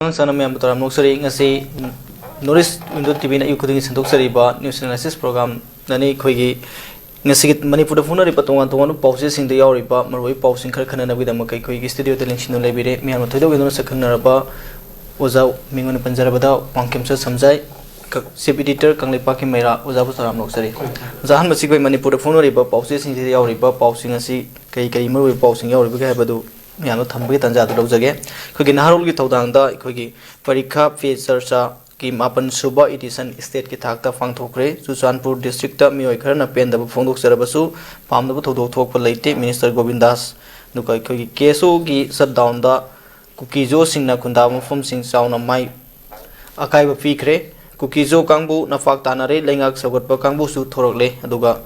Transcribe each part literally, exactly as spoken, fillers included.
ꯑꯉꯥꯡ ꯆꯥꯅ ꯃꯌꯥꯝꯕꯨ ꯇꯔꯥꯝꯅ ꯑꯣꯛꯆꯔꯤ꯫ ꯉꯁꯤ North East Window T V ꯅ ꯑꯌꯨꯛ ꯈꯨꯗꯤꯡꯒꯤ ꯁꯟꯗꯣꯛꯆꯔꯤꯕ News Analysis Program ꯅꯅꯤ꯫ ꯑꯩꯈꯣꯏꯒꯤ ꯉꯁꯤꯒꯤ ꯃꯅꯤꯄꯨꯔꯗ ꯐꯣꯡꯅꯔꯤꯕ ꯇꯣꯉꯥꯟ ꯇꯣꯉꯥꯟꯕ ꯄꯥꯎꯆꯦꯁꯤꯡꯗ ꯌꯥꯎꯔꯤꯕ ꯃꯔꯨꯑꯣꯏꯕ ꯄꯥꯎꯁꯤꯡ ꯈꯔ ꯈꯟꯅꯅꯕꯒꯤꯗꯃꯛ ꯑꯩꯈꯣꯏꯒꯤ studio ꯗ ꯂꯦꯡꯁꯤꯟꯗꯨꯅ ꯂꯩꯕꯤꯔꯦ꯫ ꯃꯤꯌꯥꯝꯅ ꯊꯣꯏꯗꯣꯛ ꯍꯦꯟꯗꯣꯛꯅ ꯁꯛꯈꯪꯅꯔꯕ ꯑꯣꯖꯥ ꯃꯤꯡ ꯑꯣꯏꯅ ꯄꯟꯖꯔꯕꯗ ꯋꯥꯡꯈꯦꯝꯆꯠ ꯁꯝꯖꯥꯏ, ꯀ-, Chief Editor ꯀꯪꯂꯩꯄꯥꯛꯀꯤ ꯃꯩꯔꯥ ꯑꯣꯖꯥꯕꯨ ꯇꯔꯥꯝꯅ ꯑꯣꯛꯆꯔꯤ꯫ ꯑꯣꯖꯥ, ꯑꯍꯥꯟꯕꯁꯤ ꯑꯩꯈꯣꯏ ꯃꯅꯤꯄꯨꯔꯗ ꯐꯣꯡꯅꯔꯤꯕ ꯄꯥꯎꯆꯦꯁꯤꯡꯁꯤꯗ ꯌꯥꯎꯔꯤꯕ ꯄꯥꯎꯁꯤꯡ ꯑꯁꯤ ꯀꯔꯤ ꯀꯔꯤ ꯃꯔꯨꯑꯣꯏꯕ ꯄꯥꯎꯁꯤꯡ ꯌꯥꯎꯔꯤꯕꯒꯦ ꯍꯥꯏꯕꯗꯨ ꯃꯌꯥꯝꯗ ꯊꯝꯕꯒꯤ ꯇꯥꯟꯖꯥꯗꯨ ꯂꯧꯖꯒꯦ꯫ ꯑꯩꯈꯣꯏꯒꯤ ꯅꯍꯥꯔꯣꯜꯒꯤ ꯊꯧꯗꯥꯡꯗ ꯑꯩꯈꯣꯏꯒꯤ ꯄꯔꯤꯈꯥ ꯄꯦ ꯆꯔꯆꯥꯒꯤ ꯃꯥꯄꯟ ꯁꯨꯕ edition state ꯀꯤ ꯊꯥꯛꯇ ꯄꯥꯡꯊꯣꯛꯈ꯭ꯔꯦ꯫ ꯆꯨꯔꯆꯥꯟꯄꯨꯔ district ꯇ ꯃꯤꯑꯣꯏ ꯈꯔꯅ ꯄꯦꯟꯗꯕ ꯐꯣꯡꯗꯣꯛꯆꯔꯕꯁꯨ ꯄꯥꯝꯗꯕ ꯊꯧꯗꯣꯛ ꯊꯣꯛꯄ ꯂꯩꯇꯦ꯫ Minister ꯒꯣꯕꯤꯟꯗꯥꯁ, ꯑꯗꯨꯒ ꯑꯩꯈꯣꯏꯒꯤ K S O ꯒꯤ shutdown ꯗ ꯀꯨꯀꯤꯖꯣꯁꯤꯡꯅ ꯈꯨꯟꯗꯥꯕ ꯃꯐꯝꯁꯤꯡ ꯆꯥꯎꯅ ꯃꯥꯏ ꯑꯀꯥꯏꯕ ꯄꯤꯈ꯭ꯔꯦ꯫ ꯀꯨꯀꯤꯖꯣ ꯀꯥꯡꯕꯨ ꯅꯄꯥꯛ ꯇꯥꯅꯔꯦ, ꯂꯩꯉꯥꯛ ꯁꯧꯒꯠꯄ ꯀꯥꯡꯕꯨꯁꯨ ꯊꯣꯔꯛꯂꯦ꯫ ꯑꯗꯨꯒ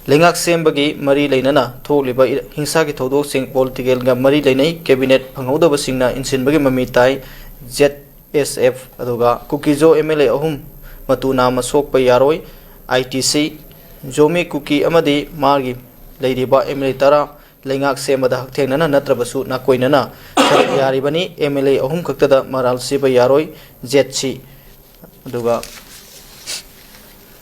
ꯂꯩꯉꯥꯛ ꯁꯦꯝꯕꯒꯤ ꯃꯔꯤ ꯂꯩꯅꯅ ꯊꯣꯛꯂꯤꯕ ꯏ-, ꯍꯤꯡꯁꯥꯒꯤ ꯊꯧꯗꯣꯛꯁꯤꯡ political ꯒ ꯃꯔꯤ ꯂꯩꯅꯩ꯫ Cabinet ꯐꯪꯍꯧꯗꯕꯁꯤꯡꯅ ꯏꯟꯁꯤꯟꯕꯒꯤ ꯃꯃꯤ ꯇꯥꯏ꯫ Z S F, ꯑꯗꯨꯒ ꯀꯨꯀꯤꯖꯣ M L A ꯑꯍꯨꯝ ꯃꯇꯨ ꯅꯥꯝꯃ ꯁꯣꯛꯄ ꯌꯥꯔꯣꯏ꯫ I T C, ꯖꯣꯃꯤ ꯀꯨꯀꯤ ꯑꯃꯗꯤ ꯃꯥꯒꯤ ꯂꯩꯔꯤꯕ M L A ꯇꯔꯥ ꯂꯩꯉꯥꯛ ꯁꯦꯝꯕꯗ ꯍꯛꯊꯦꯡꯅꯅ ꯅꯠꯇ꯭ꯔꯕꯁꯨ ꯅꯥꯀꯣꯏꯅꯅ ꯁꯔꯨꯛ ꯌꯥꯔꯤꯕꯅꯤ꯫ M L A ꯑꯍꯨꯝ ꯈꯛꯇꯗ ꯃꯔꯥꯜ ꯁꯤꯕ ꯌꯥꯔꯣꯏ꯫ Z C, ꯑꯗꯨꯒ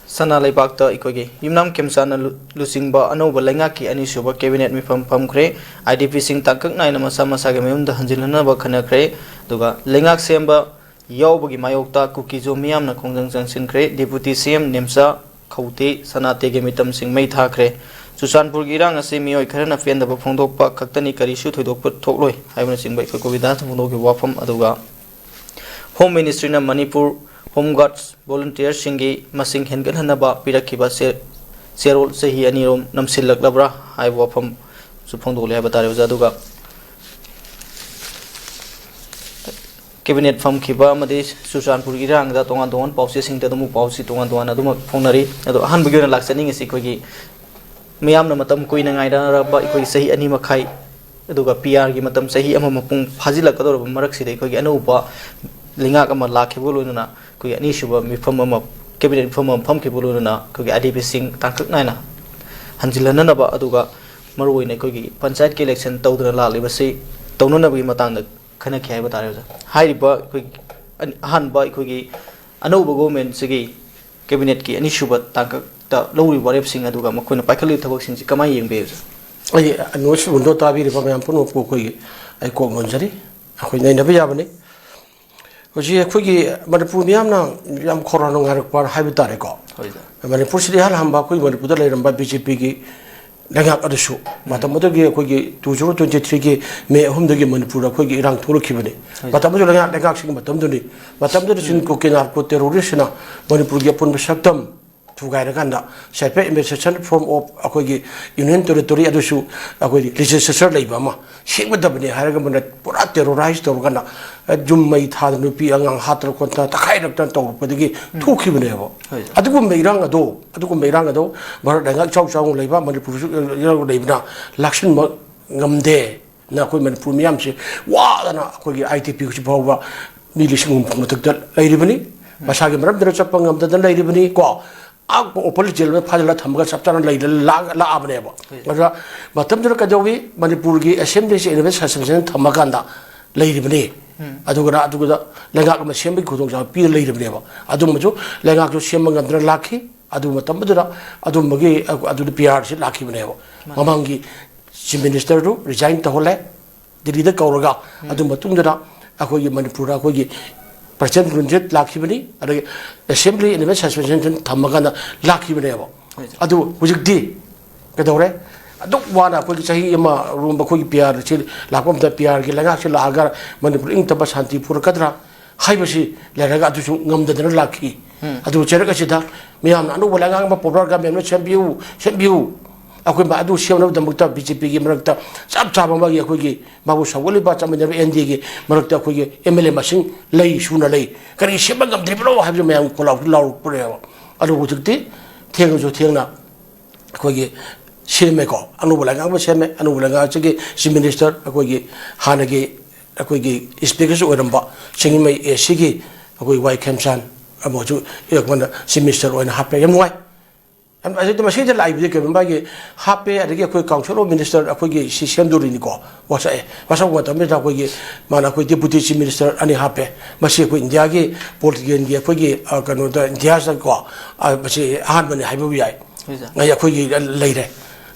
ꯁꯅꯥ ꯂꯩꯕꯥꯛꯇ ꯑꯩꯈꯣꯏꯒꯤ ꯌꯨꯝꯅꯥꯝ ꯈꯦꯝꯆꯥꯟꯅ ꯂꯨ-, ꯂꯨꯆꯤꯡꯕ ꯑꯅꯧꯕ ꯂꯩꯉꯥꯛꯀꯤ ꯑꯅꯤꯁꯨꯕ cabinet ꯃꯤꯐꯝ ꯐꯝꯈ꯭ꯔꯦ꯫ I D P ꯁꯤꯡ ꯇꯥꯡꯀꯛ ꯅꯥꯏꯅ ꯃꯁꯥ ꯃꯁꯥꯒꯤ ꯃꯌꯨꯝꯗ ꯍꯟꯖꯤꯜꯍꯟꯅꯕ ꯈꯟꯅꯈ꯭ꯔꯦ꯫ ꯑꯗꯨꯒ ꯂꯩꯉꯥꯛ ꯁꯦꯝꯕ ꯌꯥꯎꯕꯒꯤ ꯃꯥꯌꯣꯛꯇ ꯀꯨꯀꯤꯖꯣ ꯃꯤꯌꯥꯝꯅ ꯈꯣꯡꯖꯪ ꯆꯪꯁꯤꯟꯈ꯭ꯔꯦ꯫ Deputy C M ꯅꯦꯝꯆꯥ ꯈꯧꯇꯦ ꯁꯅꯥ ꯇꯦꯒꯤ ꯃꯤꯇꯝꯁꯤꯡ ꯃꯩ ꯊꯥꯈ꯭ꯔꯦ꯫ ꯆꯨꯔꯆꯥꯟꯄꯨꯔꯒꯤ ꯏꯔꯥꯡ ꯑꯁꯤ ꯃꯤꯑꯣꯏ ꯈꯔꯅ ꯄꯦꯟꯗꯕ ꯐꯣꯡꯗꯣꯛꯄ ꯈꯛꯇꯅꯤ, ꯀꯔꯤꯁꯨ ꯊꯣꯏꯗꯣꯛꯄ ꯊꯣꯛꯂꯣꯏ ꯍꯥꯏꯕꯅꯆꯤꯡꯕ ꯑꯩꯈꯣꯏ ꯒꯣꯕꯤꯟꯗꯥꯁꯅ ꯐꯣꯡꯗꯣꯛꯈꯤꯕ ꯋꯥꯐꯝ꯫ ꯑꯗꯨꯒ Home Ministry ꯅ ꯃꯅꯤꯄꯨꯔ Home Guards volunteer ꯁꯤꯡꯒꯤ ꯃꯁꯤꯡ ꯍꯦꯟꯒꯠꯍꯟꯅꯕ ꯄꯤꯔꯛꯈꯤꯕ ꯆꯦ-, ꯆꯦꯔꯣꯜ ꯆꯍꯤ ꯑꯅꯤꯔꯣꯝ ꯅꯝꯁꯤꯜꯂꯛꯂꯕ꯭ꯔꯥ ꯍꯥꯏꯕ ꯋꯥꯐꯝꯁꯨ ꯐꯣꯡꯗꯣꯛꯂꯦ ꯍꯥꯏꯕ ꯇꯥꯔꯦ, ꯑꯣꯖꯥ꯫ ꯑꯗꯨꯒ cabinet ꯐꯝꯈꯤꯕ ꯑꯃꯗꯤ ꯆꯨꯔꯆꯥꯟꯄꯨꯔꯒꯤ ꯏꯔꯥꯡꯗ ꯇꯣꯉꯥꯟ ꯇꯣꯉꯥꯟꯕ ꯄꯥꯎꯆꯦꯁꯤꯡꯗ ꯑꯗꯨꯝ ꯄꯥꯎꯁꯤ ꯇꯣꯉꯥꯟ ꯇꯣꯉꯥꯟꯅ ꯑꯗꯨꯃꯛ ꯐꯣꯡꯅꯔꯤ꯫ ꯑꯗꯣ ꯑꯍꯥꯟꯕꯒꯤ ꯑꯣꯏꯅ ꯂꯥꯛꯆꯅꯤꯡꯉꯤꯁꯤ ꯑꯩꯈꯣꯏꯒꯤ ꯃꯤꯌꯥꯝꯅ ꯃꯇꯝ ꯀꯨꯏꯅ ꯉꯥꯏꯅꯔꯕ ꯑꯩꯈꯣꯏꯒꯤ ꯆꯍꯤ ꯑꯅꯤ ꯃꯈꯥꯏ, ꯑꯗꯨꯒ P R ꯒꯤ ꯃꯇꯝ ꯆꯍꯤ ꯑꯃ ꯃꯄꯨꯡ ꯐꯥꯖꯤꯜꯂꯛꯀꯗꯧꯔꯕ ꯃꯔꯛꯁꯤꯗ ꯑꯩꯈꯣꯏꯒꯤ ꯑꯅꯧꯕ ꯂꯩꯉꯥꯛ ꯑꯃ ꯂꯥꯛꯈꯤꯕꯒ ꯂꯣꯏꯅꯅ ꯑꯩꯈꯣꯏꯒꯤ ꯑꯅꯤꯁꯨꯕ ꯃꯤꯐꯝ ꯑꯃ, cabinet ꯃꯤꯐꯝ ꯑꯃ ꯐꯝꯈꯤꯕꯒ ꯂꯣꯏꯅꯅ ꯑꯩꯈꯣꯏꯒꯤ I D P ꯁꯤꯡ ꯇꯥꯡꯀꯛ ꯅꯥꯏꯅ ꯍꯟꯖꯤꯜꯍꯟꯅꯅꯕ, ꯑꯗꯨꯒ ꯃꯔꯨꯑꯣꯏꯅ ꯑꯩꯈꯣꯏꯒꯤ ꯄꯟꯆꯥꯌꯠꯀꯤ election ꯇꯧꯗꯨꯅ ꯂꯥꯛꯂꯤꯕꯁꯤ ꯇꯧꯅꯅꯕꯒꯤ ꯃꯇꯥꯡꯗ ꯈꯟꯅꯈꯤ ꯍꯥꯏꯕ ꯇꯥꯔꯦ ꯑꯣꯖꯥ꯫ ꯍꯥꯏꯔꯤꯕ ꯑꯩꯈꯣꯏꯒꯤ ꯑꯅꯤ- ꯑꯍꯥꯟꯕ ꯑꯩꯈꯣꯏꯒꯤ ꯑꯅꯧꯕ ꯒꯣꯚꯔꯟꯃꯦꯟꯠꯁꯤꯒꯤ ꯀꯦꯕꯤꯅꯦꯠꯀꯤ ꯑꯅꯤꯁꯨꯕ ꯇꯥꯡꯀꯛꯇ ꯂꯧꯔꯤꯕ ꯋꯥꯔꯦꯞꯁꯤꯡ ꯑꯗꯨꯒ ꯃꯈꯣꯏꯅ ꯄꯥꯏꯈꯠꯂꯤꯕ ꯊꯕꯛꯁꯤꯡꯁꯤ ꯀꯃꯥꯏꯅ ꯌꯦꯡꯕꯤ ꯑꯣꯖꯥ? ꯑꯩ ꯅꯣꯏꯁꯨ ꯎꯟꯗꯣ ꯇꯥꯕꯤꯔꯤꯕ ꯃꯌꯥꯝ ꯄꯨꯝꯅꯃꯛꯄꯨ ꯑꯩꯈꯣꯏꯒꯤ ꯑꯩ ꯀꯣꯛ ꯅꯣꯟꯖꯔꯤ꯫ ꯑꯩꯈꯣꯏ ꯅꯩꯅꯕ ꯌꯥꯕꯅꯤ꯫ ꯍꯧꯖꯤꯛ ꯑꯩꯈꯣꯏꯒꯤ ꯃꯅꯤꯄꯨꯔ ꯃꯤꯌꯥꯝꯅ ꯌꯥꯝ ꯈꯧꯔꯥꯡꯅ ꯉꯥꯏꯔꯛꯄ ꯍꯥꯏꯕ ꯇꯥꯔꯦꯀꯣ꯫ ꯍꯣꯏ ꯁꯥꯔ꯫ ꯃꯅꯤꯄꯨꯔꯁꯤꯗ ꯏꯍꯥꯟ ꯍꯥꯟꯕ ꯑꯩꯈꯣꯏ ꯃꯅꯤꯄꯨꯔꯗ ꯂꯩꯔꯝꯕ ꯕꯤ ꯖꯦ ꯄꯤꯒꯤ ꯂꯩꯉꯥꯛ ꯑꯗꯨꯁꯨ ꯃꯇꯝ ꯑꯗꯨꯒꯤ ꯑꯩꯈꯣꯏꯒꯤ two zero twenty three ꯒꯤ ꯃꯦ ꯑꯍꯨꯝꯗꯒꯤ ꯃꯅꯤꯄꯨꯔꯗ ꯑꯩꯈꯣꯏꯒꯤ ꯏꯔꯥꯡ ꯊꯣꯛꯂꯛꯈꯤꯕꯅꯤ꯫ ꯍꯣꯏ꯫ ꯃꯇꯝ ꯑꯗꯨ ꯂꯩꯉꯥꯛ ꯂꯩꯉꯥꯛꯁꯤꯡꯒꯤ ꯃꯇꯝꯗꯨꯅꯤ꯫ ꯃꯇꯝꯗꯨꯗ ꯆꯤꯟꯀꯣ ꯀꯦꯅꯥꯔꯀꯣ ꯇꯦꯔꯣꯔꯤꯁꯁꯤꯅ ꯃꯅꯤꯄꯨꯔꯒꯤ ꯑꯄꯨꯟꯕ ꯁꯛꯇꯝ ꯊꯨꯒꯥꯏꯔꯀꯥꯟꯗ separate administration form of ꯑꯩꯈꯣꯏꯒꯤ union territory ꯑꯗꯨꯁꯨ ꯑꯩꯈꯣꯏꯒꯤ legislature ꯂꯩꯕ ꯑꯃ ꯁꯦꯝꯒꯗꯕꯅꯤ ꯍꯥꯏꯔꯒ ꯃꯣꯏꯅ ꯄꯨꯔꯥ terrorize ꯇꯧꯔꯀꯥꯟꯗ ꯌꯨꯝ ꯃꯩ ꯊꯥꯗꯅ ꯅꯨꯄꯤ ꯑꯉꯥꯡ ꯍꯥꯠꯇꯅ ꯈꯣꯠꯇꯅ ꯇꯛꯈꯥꯏꯔꯛꯇꯅ ꯇꯧꯔꯛꯄꯗꯒꯤ ꯊꯣꯛꯈꯤꯕꯅꯦꯕ꯫ ꯍꯣꯏ꯫ ꯑꯗꯨꯒꯨꯝꯕ ꯏꯔꯥꯡ ꯑꯗꯣ ꯑꯗꯨꯒꯨꯝꯕ ꯏꯔꯥꯡ ꯑꯗꯣ ꯚꯥꯔꯠ ꯂꯩꯉꯥꯛ ꯏꯆꯥꯎ ꯆꯥꯎꯅ ꯂꯩꯕ ꯃꯅꯤꯄꯨꯔꯁꯨ ꯏꯔꯥꯡ ꯂꯩꯕꯅ ꯂꯥꯛꯁꯤꯟꯕ ꯉꯝꯗꯦ꯫ ꯅ ꯑꯩꯈꯣꯏ ꯃꯅꯤꯄꯨꯔ ꯃꯤꯌꯥꯝꯁꯦ ꯋꯥꯗꯅ ꯑꯩꯈꯣꯏꯒꯤ ꯑꯥꯏ ꯇꯤ ꯄꯤ ꯍꯧꯖꯤꯛ ꯐꯥꯎꯕ ꯃꯤ ꯂꯤꯁꯤꯡ ꯍꯨꯝꯐꯨ ꯃꯊꯛꯇ ꯂꯩꯔꯤꯕꯅꯤ꯫ ꯃꯁꯥꯒꯤ ꯃꯔꯝꯗꯅ ꯆꯠꯄ ꯉꯝꯗꯗꯅ ꯂꯩꯔꯤꯕꯅꯤ ꯀꯣ꯫ ꯑꯥ ꯑꯣꯄꯜ ꯖꯦꯜꯗ ꯐꯥꯖꯤꯜꯂ ꯊꯝꯃꯒ ꯆꯞ ꯆꯥꯅ ꯂꯩꯗ ꯂꯥꯛ- ꯂꯥꯛꯑꯕꯅꯦꯕ꯫ ꯑꯗꯨꯗ ꯃꯇꯝꯗꯨꯗ ꯀꯩꯗꯧꯋꯤ? ꯃꯅꯤꯄꯨꯔꯒꯤ assembly ꯁꯦ invalid suspension ꯊꯝꯃꯀꯥꯟꯗ ꯂꯩꯔꯤꯕꯅꯤ꯫ ꯑꯗꯨꯒ ꯑꯗꯨꯒ ꯂꯩꯉꯥꯛ ꯑꯃ ꯁꯦꯝꯕꯒꯤ ꯈꯨꯗꯣꯡꯆꯥꯕ ꯄꯤꯔ ꯂꯩꯔꯤꯕꯅꯦꯕ꯫ ꯑꯗꯨꯝꯕꯁꯨ ꯂꯩꯉꯥꯛꯁꯨ ꯁꯦꯝꯕ ꯉꯝꯗꯅ ꯂꯥꯛꯈꯤ꯫ ꯑꯗꯨ ꯃꯇꯝꯗꯨꯗ ꯑꯗꯨꯝꯕꯒꯤ ꯑꯗꯨꯗ ꯄꯤ ꯑꯥꯔ ꯁꯤ ꯂꯥꯛꯈꯤꯕꯅꯦꯕ꯫ ꯃꯃꯥꯡꯒꯤ ꯆꯤꯐ ꯃꯤꯅꯤꯁꯇꯔꯗꯨ resign ꯇꯧꯍꯜꯂꯦ ꯗꯤꯜꯂꯤꯗ ꯀꯧꯔꯒ꯫ ꯑꯗꯨ ꯃꯇꯨꯡꯗꯨꯗ ꯑꯩꯈꯣꯏꯒꯤ ꯃꯅꯤꯄꯨꯔꯗ ꯑꯩꯈꯣꯏꯒꯤ ꯄ꯭ꯔꯁꯤꯗꯦꯟ ꯔꯨꯟꯖꯤꯠ ꯂꯥꯛꯈꯤꯕꯅꯤ, ꯑꯗꯒꯤ assembly invalid suspension ꯊꯝꯃꯀꯥꯟꯗ ꯂꯥꯛꯈꯤꯕꯅꯦꯕ꯫ ꯑꯗꯨ ꯍꯧꯖꯤꯛꯇꯤ ꯀꯩꯗꯧꯔꯦ? ꯑꯗꯨꯛ ꯋꯥꯅ ꯑꯩꯈꯣꯏꯒꯤ ꯆꯍꯤ ꯑꯃ ꯔꯣꯝꯕ ꯑꯩꯈꯣꯏꯒꯤ ꯄꯤ ꯑꯥꯔ ꯁꯤ ꯂꯥꯛꯄ ꯃꯇꯝꯗ ꯄꯤ ꯑꯥꯔꯒꯤ ꯂꯩꯉꯥꯛꯁꯤ ꯂꯥꯛꯑꯒ ꯃꯅꯤꯄꯨꯔ ꯏꯪ ꯇꯞꯄ ꯁꯥꯟꯇꯤ ꯄꯨꯔꯛꯀꯗ꯭ꯔꯥ ꯍꯥꯏꯕꯁꯤ ꯂꯩꯔꯒ ꯑꯗꯨꯁꯨ ꯉꯝꯗꯗꯅ ꯂꯥꯛꯈꯤ꯫ ꯑꯗꯨ ꯆꯩꯔꯛ ꯑꯁꯤꯗ ꯃꯤꯌꯥꯝꯅ ꯑꯅꯧꯕ ꯂꯩꯉꯥꯛ ꯑꯃ popular government ꯑꯃ ꯁꯦꯝꯕꯤꯌꯨ, ꯁꯦꯝꯕꯤꯌꯨ꯫ ꯑꯩꯈꯣꯏ ꯃ-, ꯑꯗꯨ ꯁꯦꯝꯅꯕꯒꯤꯗꯃꯛꯇ ꯕꯤ ꯖꯦ ꯄꯤꯒꯤ ꯃꯔꯛꯇ ꯆꯞ ꯆꯥꯕ ꯑꯃꯒꯤ ꯑꯩꯈꯣꯏꯒꯤ ꯃꯥꯕꯨ ꯁꯧꯒꯠꯂꯤꯕ ꯆꯞ ꯃꯥꯟꯅꯕ ꯑꯦꯟ ꯗꯤ ꯑꯦꯒꯤ ꯃꯔꯛꯇ ꯑꯩꯈꯣꯏꯒꯤ ꯑꯦꯝ ꯑꯦꯜ ꯑꯦ ꯃꯁꯤꯡ ꯂꯩ, ꯁꯨꯅ ꯂꯩ꯫ ꯀꯔꯤ ꯁꯦꯝꯕ ꯉꯝꯗ꯭ꯔꯤꯕꯅꯣ ꯍꯥꯏꯕꯁꯤ ꯃꯌꯥꯝ ꯈꯣꯜꯂꯥꯎ ꯂꯥꯎꯔꯛꯄꯅꯦꯕ꯫ ꯑꯗꯨꯕꯨ ꯍꯧꯖꯤꯛꯇꯤ ꯊꯦꯡꯉꯁꯨ ꯊꯦꯡꯅ ꯑꯩꯈꯣꯏꯒꯤ ꯁꯦꯝꯃꯦꯀꯣ꯫ ꯑꯅꯧꯕ ꯂꯩꯉꯥꯛ ꯑꯃ ꯁꯦꯝꯃꯦ꯫ ꯑꯅꯧꯕ ꯂꯩꯉꯥꯛ ꯑꯁꯤꯒꯤ ꯆꯤꯐ ꯃꯤꯅꯤꯁꯇꯔ ꯑꯩꯈꯣꯏꯒꯤ ꯍꯥꯟꯅꯒꯤ ꯑꯩꯈꯣꯏꯒꯤ ꯏꯁꯄꯤꯀꯔꯁꯨ ꯑꯣꯏꯔꯝꯕ ꯁꯤꯡꯖꯃꯩ ꯑꯦ ꯁꯤꯒꯤ ꯑꯩꯈꯣꯏ ꯋꯥꯏ ꯈꯦꯝꯆꯥꯟ ꯑꯃꯁꯨ ꯑꯩꯈꯣꯏꯅ ꯆꯤꯐ ꯃꯤꯅꯤꯁꯇꯔ ꯑꯣꯏꯅ ꯍꯥꯞꯄꯦ꯫ ꯌꯥꯝ ꯅꯨꯡꯉꯥꯏ꯫ ꯑꯗꯨꯗꯤ ꯃꯁꯤꯗ ꯂꯥꯛꯏꯕꯗꯤ ꯀꯩꯅꯣ, ꯃꯥꯒꯤ ꯍꯥꯞꯄꯦ, ꯑꯗꯒꯤ ꯑꯩꯈꯣꯏ ꯀꯥꯎꯟꯁꯤꯜ ꯑꯣꯐ ꯃꯤꯅꯤꯁꯇꯔ ꯑꯩꯈꯣꯏꯒꯤ ꯁꯤ ꯁꯦꯝꯗꯣꯔꯤꯅꯤꯀꯣ, ꯋꯥꯁꯛꯑꯦ꯫ ꯋꯥꯁꯛꯄ ꯃꯇꯝꯁꯤꯗ ꯑꯩꯈꯣꯏꯒꯤ ꯃꯥꯅ ꯑꯩꯈꯣꯏ ꯗꯦꯄꯨꯇꯤ ꯆꯤꯐ ꯃꯤꯅꯤꯁꯇꯔ ꯑꯅꯤ ꯍꯥꯞꯄꯦ꯫ ꯃꯁꯤ ꯑꯩꯈꯣꯏ ꯏꯟꯗꯤꯌꯥꯒꯤ ꯄꯣꯂꯤꯇꯤꯀꯦꯜꯒꯤ ꯑꯩꯈꯣꯏꯒꯤ, ꯑ, ꯀꯩꯅꯣꯗ, ꯏꯟꯗꯤꯌꯥꯁꯤꯗꯀꯣ, ꯑ, ꯃꯁꯤ ꯑꯍꯥꯟꯕꯅꯤ ꯍꯥꯏꯕꯕꯨ ꯌꯥꯏ꯫ ꯍꯣꯏ, ꯁꯥꯔ꯫ ꯑꯩ ꯑꯩꯈꯣꯏꯒꯤ ꯂꯩꯔꯦ꯫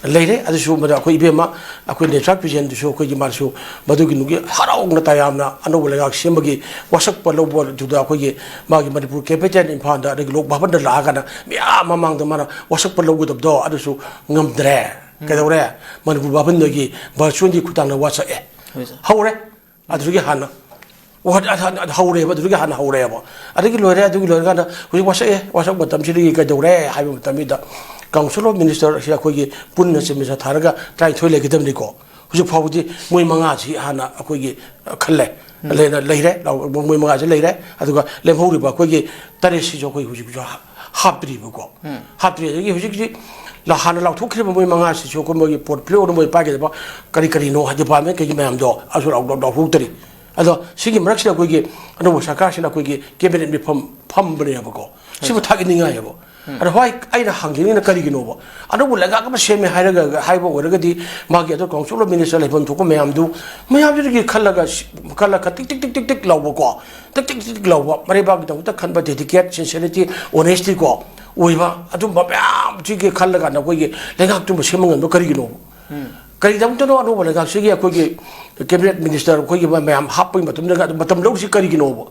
ꯂꯩꯔꯦ꯫ ꯑꯗꯨꯁꯨ ꯃꯗꯨ ꯑꯩꯈꯣꯏ ꯏꯕꯦꯝꯃ, ꯑꯩꯈꯣꯏ ꯅꯦꯇ꯭ꯔꯥ ꯕꯤꯖꯦꯟꯗꯨꯁꯨ ꯑꯩꯈꯣꯏꯒꯤ ꯃꯥꯁꯨ ꯃꯗꯨꯒꯤ ꯅꯨꯡꯒꯤ ꯍꯔꯥꯎꯅ ꯇꯌꯥꯝꯅ ꯑꯅꯧꯕ ꯂꯩꯉꯥꯛ ꯁꯦꯝꯕꯒꯤ ꯋꯥꯁꯛꯄ ꯂꯧꯕꯗꯨꯗ ꯑꯩꯈꯣꯏꯒꯤ ꯃꯥꯒꯤ ꯃꯅꯤꯄꯨꯔ ꯀꯦꯄꯤꯇꯦꯜ ꯏꯝꯐꯥꯜꯗ ꯑꯗꯒꯤ ꯂꯣꯛ ꯚꯕꯟꯗ ꯂꯥꯛꯑꯒꯅ ꯃꯌꯥꯝ ꯃꯃꯥꯡꯗ ꯃꯥꯅ ꯋꯥꯁꯛꯄ ꯂꯧꯒꯗꯕꯗꯣ ꯑꯗꯨꯁꯨ ꯉꯝꯗ꯭ꯔꯦ꯫ ꯎꯝ꯫ ꯀꯩꯗꯧꯔꯦ? ꯃꯅꯤꯄꯨꯔ ꯚꯕꯟꯗꯒꯤ ꯚꯔꯆꯨꯋꯦꯜꯒꯤ ꯈꯨꯠꯊꯥꯡꯗ ꯋꯥꯁꯛꯑꯦ꯫ ꯍꯣꯏ, ꯁꯥꯔ꯫ ꯍꯧꯔꯦ꯫ ꯑꯗꯨꯗꯒꯤ ꯍꯥꯟꯅ꯫ ꯑꯣ, ꯑꯗ-, ꯑꯗ-, ꯑꯗ ꯍꯧꯔꯦꯕ, ꯑꯗꯨꯗꯒꯤ ꯍꯥꯟꯅ ꯍꯧꯔꯦꯕ꯫ ꯑꯗꯒꯤ ꯂꯣꯏꯔꯦ, ꯑꯗꯨꯒꯤ ꯂꯣꯏꯔꯀꯥꯟꯗ ꯍꯧꯖꯤꯛ ꯋꯥꯁꯛꯑꯦ, ꯋꯥꯁꯛ ꯃꯇꯝꯁꯤꯗꯒꯤ ꯀꯩꯗꯧꯔꯦ ꯍꯥꯏꯕ ꯃꯇꯝꯁꯤꯗ ꯀꯥꯎꯟꯁꯤꯜ ꯑꯣꯐ ꯃꯤꯅꯤꯁꯇꯔ ꯑꯁꯤ ꯑꯩꯈꯣꯏꯒꯤ ꯄꯨꯟꯅ ꯆꯦꯟꯃꯤꯆꯠ ꯊꯥꯔꯒ ꯇꯔꯥꯅꯤꯊꯣꯏ ꯂꯩꯒꯗꯕꯅꯤꯀꯣ꯫ ꯍꯧꯖꯤꯛ ꯐꯥꯎꯕꯗꯤ ꯃꯣꯏ ꯃꯉꯥꯁꯤ ꯍꯥꯟꯅ ꯑꯩꯈꯣꯏꯒꯤ, ꯑ, ꯈꯜꯂꯦ꯫ ꯎꯝ꯫ ꯂꯩꯔ-, ꯂꯩꯔꯦ, ꯂꯥꯎ-, ꯃꯣꯏ ꯃꯉꯥꯁꯤ ꯂꯩꯔꯦ꯫ ꯑꯗꯨꯒ ꯂꯦꯝꯍꯧꯔꯤꯕ ꯑꯩꯈꯣꯏꯒꯤ ꯇꯔꯦꯠꯁꯤꯁꯨ ꯑꯩꯈꯣꯏ ꯍꯧꯖꯤꯛꯁꯨ ꯍꯥ-, ꯍꯥꯞꯇ꯭ꯔꯤꯕꯀꯣ꯫ ꯎꯝ꯫ ꯍꯥꯞꯇ꯭ꯔꯤ꯫ ꯑꯗꯒꯤ ꯍꯧꯖꯤꯛ ꯍꯧꯖꯤꯛ ꯂ-, ꯍꯥꯟꯅ ꯂꯥꯎꯊꯣꯛꯈ꯭ꯔꯤꯕ ꯃꯣꯏ ꯃꯉꯥꯁꯤꯁꯨ ꯑꯩꯈꯣꯏ ꯃꯣꯏꯒꯤ ꯄꯣꯔꯠꯐꯣꯂꯤꯑꯣꯗ ꯃꯣꯏ ꯄꯥꯏꯒꯗꯕ ꯀꯔꯤ ꯀꯔꯤꯅꯣ ꯗꯤꯄꯥꯔꯠꯃꯦꯟ ꯀꯩꯒꯤ ꯃꯌꯥꯝꯗꯣ ꯑꯗꯨꯁꯨ ꯂꯥꯎ-, ꯂꯥꯎ-, ꯂꯥꯎꯊꯣꯛꯇ꯭ꯔꯤ꯫ ꯑꯗꯣ ꯁꯤꯒꯤ ꯃꯔꯛꯁꯤꯗ ꯑꯩꯈꯣꯏꯒꯤ ꯑꯅꯧꯕ ꯁꯔꯀꯥꯔꯁꯤꯅ ꯑꯩꯈꯣꯏꯒꯤ ꯀꯦꯕꯤꯅꯦꯠ ꯃꯤꯐꯝ ꯐꯝꯕꯅꯦꯕꯀꯣ꯫ ꯁꯤꯕꯨ ꯊꯥꯒꯠꯅꯤꯡꯉꯥꯏꯑꯕ꯫ ꯎꯝ꯫ ꯑꯗꯣ ꯍꯣꯏ, ꯑꯩꯅ ꯍꯪꯖꯅꯤꯡꯉꯤꯅ ꯀꯔꯤꯒꯤꯅꯣꯕ? ꯑꯅꯧꯕ ꯂꯩꯉꯥꯛ ꯑꯃ ꯁꯦꯝꯃꯦ ꯍꯥꯏꯔꯒ, ꯍꯥꯏꯕ ꯑꯣꯏꯔꯒꯗꯤ ꯃꯥꯒꯤ ꯑꯗꯣ ꯀꯥꯎꯟꯁꯤꯜ ꯑꯣꯐ ꯃꯤꯅꯤꯁꯇꯔ ꯂꯩꯐꯝ ꯊꯣꯛꯄ ꯃꯌꯥꯝꯗꯨ, ꯃꯌꯥꯝꯗꯨꯗꯒꯤ ꯈꯜꯂꯒ, ꯈꯜꯂꯒ ꯇꯤꯛ ꯇꯤꯛ ꯇꯤꯛ ꯇꯤꯛ ꯇꯤꯛ ꯂꯥꯎꯕꯀꯣ, ꯇꯤꯛ ꯇꯤꯛ ꯇꯤꯛ ꯇꯤꯛ ꯂꯥꯎꯕ, ꯃꯔꯩꯕꯥꯛꯀꯤꯗꯃꯛꯇ ꯈꯟꯕ dedicated, sincerity, honesty ꯀꯣ ꯑꯣꯏꯕ ꯑꯗꯨꯝꯕ ꯃꯌꯥꯝꯁꯤꯒꯤ ꯈꯜꯂꯒ ꯑꯩꯈꯣꯏꯒꯤ ꯂꯩꯉꯥꯛꯇꯨꯃ ꯁꯦꯝꯕ ꯉꯝꯕ ꯀꯔꯤꯒꯤꯅꯣꯕ? ꯎꯝ꯫ ꯀꯔꯤꯗꯃꯛꯇꯅꯣ ꯑꯅꯧꯕ ꯂꯩꯉꯥꯛꯁꯤꯒꯤ ꯑꯩꯈꯣꯏꯒꯤ ꯀꯦꯕꯤꯅꯦꯠ ꯃꯤꯅꯤꯁꯇꯔ ꯑꯩꯈꯣꯏꯒꯤ ꯃꯌꯥꯝ ꯍꯥꯞꯄꯒꯤ ꯃꯇꯝꯗ ꯑꯗꯨꯝ ꯃꯇꯝ ꯂꯧꯔꯤꯁꯤ ꯀꯔꯤꯒꯤꯅꯣꯕ?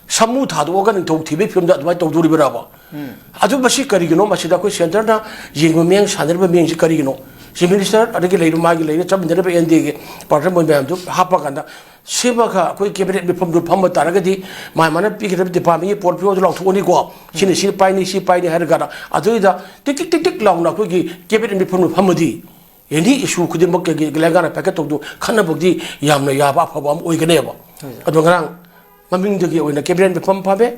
ꯁꯃꯨ ꯊꯥꯗꯣꯛꯑꯒ ꯅꯤꯡꯊꯧ ꯊꯤꯕꯒꯤ ꯐꯤꯕꯝꯗ ꯑꯗꯨꯃꯥꯏꯅ ꯇꯧꯗꯣꯔꯤꯕ꯭ꯔꯕ? ꯎꯝ꯫ ꯑꯗꯨ ꯃꯁꯤ ꯀꯔꯤꯒꯤꯅꯣ? ꯃꯁꯤꯗ ꯑꯩꯈꯣꯏ ꯁꯦꯟꯇꯔꯅ ꯌꯦꯡꯕ ꯃꯤꯠꯌꯦꯡ, ꯁꯥꯟꯅꯔꯤꯕ ꯃꯤꯠꯌꯦꯡꯁꯤ ꯀꯔꯤꯒꯤꯅꯣ? ꯆꯤꯐ ꯃꯤꯅꯤꯁꯇꯔ ꯑꯗꯒꯤ ꯂꯩꯔꯤꯕ ꯃꯥꯒꯤ ꯂꯩꯔꯤꯕ ꯆꯠꯃꯤꯟꯅꯔꯤꯕ ꯑꯦꯟ ꯗꯤ ꯑꯦꯒꯤ ꯄꯥꯔꯇꯅꯔ ꯃꯣꯏ ꯃꯌꯥꯝꯗꯨ ꯍꯥꯞꯄ ꯀꯥꯟꯗ ꯁꯤꯃꯒ ꯑꯩꯈꯣꯏ ꯀꯦꯕꯤꯅꯦꯠ ꯃꯤꯐꯝꯗꯨ ꯐꯝꯕ ꯇꯥꯔꯒꯗꯤ ꯃꯥ ꯃꯥꯅ ꯄꯤꯒꯗꯕ ꯗꯤꯄꯥꯔꯠꯃꯦꯟꯒꯤ ꯄꯣꯔꯠꯐꯣꯂꯤꯑꯣꯗꯨ ꯂꯥꯎꯊꯣꯛꯑꯅꯤꯀꯣ꯫ ꯁꯤꯅ ꯁꯤ ꯄꯥꯏꯅꯤ, ꯁꯤ ꯄꯥꯏꯅꯤ ꯍꯥꯏꯔ ꯀꯥꯟꯗ ꯑꯗꯨꯏꯗ ꯇꯤꯛ ꯇꯤꯛ ꯇꯤꯛ ꯇꯤꯛ ꯂꯥꯎꯅ ꯑꯩꯈꯣꯏꯒꯤ ꯀꯦꯕꯤꯅꯦꯠ ꯃꯤꯐꯝꯗꯨ ꯐꯝꯃꯗꯤ ꯑꯦꯅꯤ ꯏꯁꯨ ꯈꯨꯗꯤꯡꯃꯛ ꯀꯩꯒꯤ ꯂꯩꯉꯥꯛꯅ ꯄꯥꯏꯈꯠ ꯇꯧꯗꯨ ꯈꯟꯅꯕꯒꯤꯗꯤ ꯌꯥꯝꯅ ꯌꯥꯕ ꯑꯐꯕ ꯑꯃ ꯑꯣꯏꯒꯅꯦꯕ꯫ ꯍꯣꯏ꯫ ꯑꯗꯣ ꯉꯔꯥꯡ ꯃꯃꯤꯡꯗꯒꯤ ꯑꯣꯏꯅ ꯀꯦꯕꯤꯅꯦꯠ ꯃꯤꯐꯝ ꯐꯝꯃꯦ꯫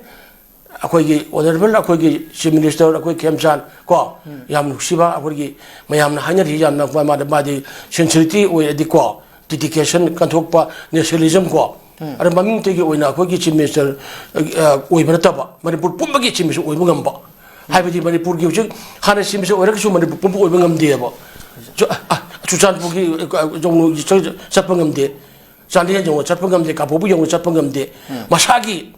ꯑꯩꯈꯣꯏꯒꯤ ꯑꯣꯅꯔꯦꯕꯜ ꯑꯩꯈꯣꯏꯒꯤ ꯆꯤꯐ ꯃꯤꯅꯤꯁꯇꯔ ꯑꯩꯈꯣꯏ ꯈꯦꯝꯆꯥꯟ ꯀꯣ, ꯎꯝ꯫ ꯌꯥꯝ ꯅꯨꯡꯁꯤꯕ ꯑꯩꯈꯣꯏꯒꯤ ꯃꯌꯥꯝꯅ ꯍꯥꯏꯅꯔꯤ, ꯌꯥꯝꯅ ꯃꯥꯗꯤ, ꯃꯥꯗꯤ ꯁꯤꯟꯁꯤꯔꯤꯇꯤ ꯑꯣꯏ, ꯑꯗꯤ ꯀꯣ, ꯗꯤꯗꯤꯀꯦꯁꯟ ꯀꯟꯊꯣꯛꯄ, ꯅꯦꯁꯅꯦꯂꯤꯖꯝ ꯀꯣ꯫ ꯎꯝ꯫ ꯑꯗ ꯃꯃꯤꯡꯇꯒꯤ ꯑꯣꯏꯅ ꯑꯩꯈꯣꯏꯒꯤ ꯆꯤꯐ ꯃꯤꯅꯤꯁꯇꯔ, ꯑ, ꯑꯣꯏꯕ ꯅꯠꯇꯕ ꯃꯅꯤꯄꯨꯔ ꯄꯨꯝꯕꯒꯤ ꯆꯤꯐ ꯃꯤꯅꯤꯁꯇꯔ ꯑꯣꯏꯕ ꯉꯝꯕ ꯍꯥꯏꯕꯗꯤ ꯃꯅꯤꯄꯨꯔꯒꯤ ꯍꯧꯖꯤꯛ ꯍꯥꯟꯅ ꯁꯤ ꯃꯤꯁꯦ ꯑꯣꯏꯔꯒꯁꯨ ꯃꯅꯤꯄꯨꯔ ꯄꯨꯝꯕ ꯑꯣꯏꯕ ꯉꯝꯗꯦꯕ꯫ ꯆꯨ-, ꯑ, ꯑ, ꯆꯨꯔꯆꯥꯟꯄꯨꯔꯒꯤ, ꯑ, ꯌꯧꯅ ꯆꯠ-, ꯆꯠꯄ ꯉꯝꯗꯦ꯫ ꯆꯥꯟꯗꯦꯜ ꯌꯧꯅ ꯆꯠꯄ ꯉꯝꯗꯦ꯫ ꯀꯥꯡꯄꯣꯛꯄꯤ ꯌꯧꯅ ꯆꯠꯄ ꯉꯝꯗꯦ꯫ ꯎꯝ꯫ ꯃꯁꯥꯒꯤ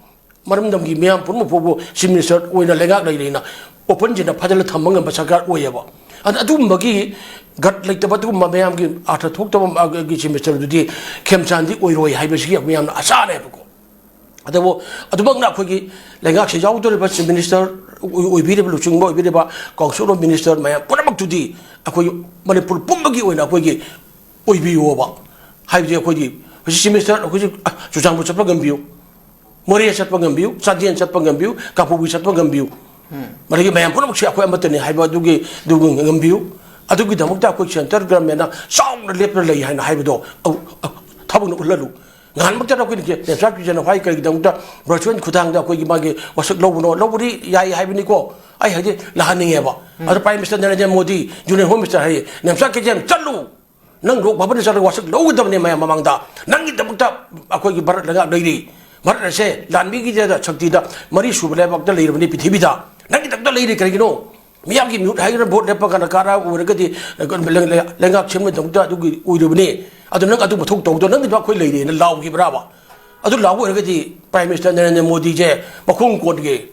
ꯃꯔꯝꯗꯝꯒꯤ ꯃꯤꯌꯥꯝ ꯄꯨꯝꯅꯃꯛ ꯐꯥꯎꯕ ꯆꯤꯐ ꯃꯤꯅꯤꯁꯇꯔ ꯑꯣꯏꯅ ꯂꯩꯉꯥꯛ ꯂꯩꯔꯦꯅ open ꯁꯤꯅ ꯐꯖꯅ ꯊꯝꯕ ꯉꯝꯕ ꯁꯔꯀꯥꯔ ꯑꯣꯏꯌꯦꯕ꯫ ꯑꯗ ꯑꯗꯨꯒꯨꯝꯕꯒꯤ ꯒꯠ ꯂꯩꯇꯕ ꯑꯗꯨꯒꯨꯝꯕ ꯃꯌꯥꯝꯒꯤ ꯑꯥꯔꯊ ꯊꯣꯛꯇꯕ ꯃꯥꯒꯤ ꯆꯤꯐ ꯃꯤꯅꯤꯁꯇꯔꯗꯨꯗꯤ ꯈꯦꯝꯆꯥꯟꯗꯤ ꯑꯣꯏꯔꯣꯏ ꯍꯥꯏꯕꯁꯤꯒꯤ ꯃꯌꯥꯝꯅ ꯑꯁꯥꯅꯦꯕꯀꯣ꯫ ꯑꯗꯨꯕꯨ ꯑꯗꯨꯃꯛꯅ ꯑꯩꯈꯣꯏꯒꯤ ꯂꯩꯉꯥꯛꯁꯤ ꯌꯥꯎꯗꯧꯔꯤꯕ ꯆꯤꯐ ꯃꯤꯅꯤꯁꯇꯔ ꯑꯣꯏ-, ꯑꯣꯏꯕꯤꯔꯤꯕ, ꯂꯨꯆꯤꯡꯕ ꯑꯣꯏꯕꯤꯔꯤꯕ ꯀꯥꯎꯟꯁꯤꯜ ꯑꯣꯐ ꯃꯤꯅꯤꯁꯇꯔ ꯃꯌꯥꯝ ꯄꯨꯝꯅꯃꯛꯇꯨꯗꯤ ꯑꯩꯈꯣꯏ ꯃꯅꯤꯄꯨꯔ ꯄꯨꯝꯕꯒꯤ ꯑꯣꯏꯅ ꯑꯩꯈꯣꯏꯒꯤ ꯑꯣꯏꯕꯤꯌꯣꯕ꯫ ꯍꯥꯏꯕꯗꯤ ꯑꯩꯈꯣꯏꯗꯤ ꯍꯧꯖꯤꯛ ꯆꯤꯐ ꯃꯤꯅꯤꯁꯇꯔ ꯑꯩꯈꯣꯏꯁꯨ, ꯑ, ꯆꯨꯔꯆꯥꯟꯄꯨꯔ ꯆꯠꯄ ꯉꯝꯕꯤꯌꯨ, ꯃꯣꯔꯦ ꯆꯠꯄ ꯉꯝꯕꯤꯌꯨ, ꯆꯥꯟꯗꯦꯜ ꯆꯠꯄ ꯉꯝꯕꯤꯌꯨ, ꯀꯥꯡꯄꯣꯛꯄꯤ ꯆꯠꯄ ꯉꯝꯕꯤꯌꯨ꯫ ꯎꯝ꯫ ꯃꯗꯨꯒꯤ ꯃꯌꯥꯝ ꯄꯨꯝꯅꯃꯛꯁꯦ ꯑꯩꯈꯣꯏ ꯑꯃꯠꯇꯅꯤ ꯍꯥꯏꯕ ꯑꯗꯨꯒꯤ, ꯑꯗꯨ ꯉꯝꯕꯤꯌꯨ꯫ ꯑꯗꯨꯒꯤꯗꯃꯛꯇ ꯑꯩꯈꯣꯏ ꯁꯦꯟꯇ꯭ꯔꯦꯜ ꯒꯚꯔꯟꯃꯦꯟꯅ ꯆꯥꯎꯅ ꯂꯦꯞꯇꯅ ꯂꯩ ꯍꯥꯏꯅ ꯍꯥꯏꯕꯗꯣ ꯑꯧ, ꯑꯧ, ꯊꯕꯛꯅ ꯎꯠꯍꯜꯂꯨ꯫ ꯉꯍꯥꯟꯃꯛꯇꯗ ꯑꯩꯈꯣꯏꯅ ꯅꯦꯝꯆꯥ ꯀꯤꯔꯟꯖꯤꯠꯅ ꯍꯥꯏ ꯀꯔꯤꯒꯤꯗꯃꯛꯇ ꯚꯔꯆꯨꯋꯦꯜ ꯈꯨꯠꯊꯥꯡꯗ ꯑꯩꯈꯣꯏꯒꯤ ꯃꯥꯒꯤ ꯋꯥꯁꯛ ꯂꯧꯕꯅꯣ? ꯂꯧꯕꯗꯤ ꯌꯥꯏ ꯍꯥꯏꯕꯅꯤꯀꯣ, ꯑꯩ ꯍꯥꯏꯗꯤ ꯂꯥꯛꯍꯟꯅꯤꯡꯉꯦꯕ꯫ ꯎꯝ꯫ ꯑꯗꯣ prime minister Narendra Modi, union home minister ꯍꯥꯏꯌꯦ, "ꯅꯦꯝꯆꯥ ꯀꯤꯔꯟꯖꯤꯠ ꯆꯠꯂꯨ, ꯅꯪ ꯂꯣꯛ ꯚꯕꯟꯗ ꯆꯠꯂꯒ ꯋꯥꯁꯛ ꯂꯧꯒꯗꯕꯅꯦ ꯃꯌꯥꯝ ꯃꯃꯥꯡꯗ, ꯅꯪꯒꯤꯗꯃꯛꯇ ꯑꯩꯈꯣꯏꯒꯤ ꯚꯥꯔꯠ ꯂꯩꯉꯥꯛ ꯂꯩꯔꯤ, ꯚꯥꯔꯠ ꯑꯁꯦ ꯂꯥꯟꯃꯤꯒꯤꯗ ꯁꯛꯇꯤꯗ ꯃꯔꯤ ꯁꯨꯕ ꯂꯩꯕꯥꯛꯇ ꯂꯩꯔꯕꯅꯤ ꯄ꯭ꯔꯤꯊꯤꯕꯤꯗ, ꯅꯪꯒꯤꯗꯃꯛꯇ ꯂꯩꯔꯤ ꯀꯔꯤꯒꯤꯅꯣ?" ꯃꯤꯌꯥꯝꯒꯤ ꯃꯤꯍꯨꯠ ꯍꯥꯏꯗꯅ ꯚꯣꯠ ꯂꯦꯞꯄ ꯀꯥꯟꯗ ꯀꯥꯔꯛ ꯑꯣꯏꯔꯒꯗꯤ, ꯂꯩ-, ꯂꯩ-, ꯂꯩꯉꯥꯛ ꯁꯦꯝꯕꯒꯤꯗꯃꯛꯇ ꯑꯗꯨꯒꯤ ꯑꯣꯏꯔꯕꯅꯤ꯫ ꯑꯗꯨ ꯅꯪ ꯑꯗꯨ ꯃꯊꯧ ꯇꯧꯗꯣ, ꯅꯪꯒꯤꯗꯃꯛ ꯑꯩꯈꯣꯏ ꯂꯩꯔꯦꯅ ꯂꯥꯎꯈꯤꯕ꯭ꯔꯥꯕ? ꯑꯗꯨ ꯂꯥꯎꯕ ꯑꯣꯏꯔꯒꯗꯤ ꯄ꯭ꯔꯥꯏꯝ ꯃꯤꯅꯤꯁꯇꯔ ꯅꯔꯦꯟꯗ꯭ꯔ ꯃꯣꯗꯤꯁꯦ ꯃꯈꯣꯡ ꯀꯣꯟꯒꯦ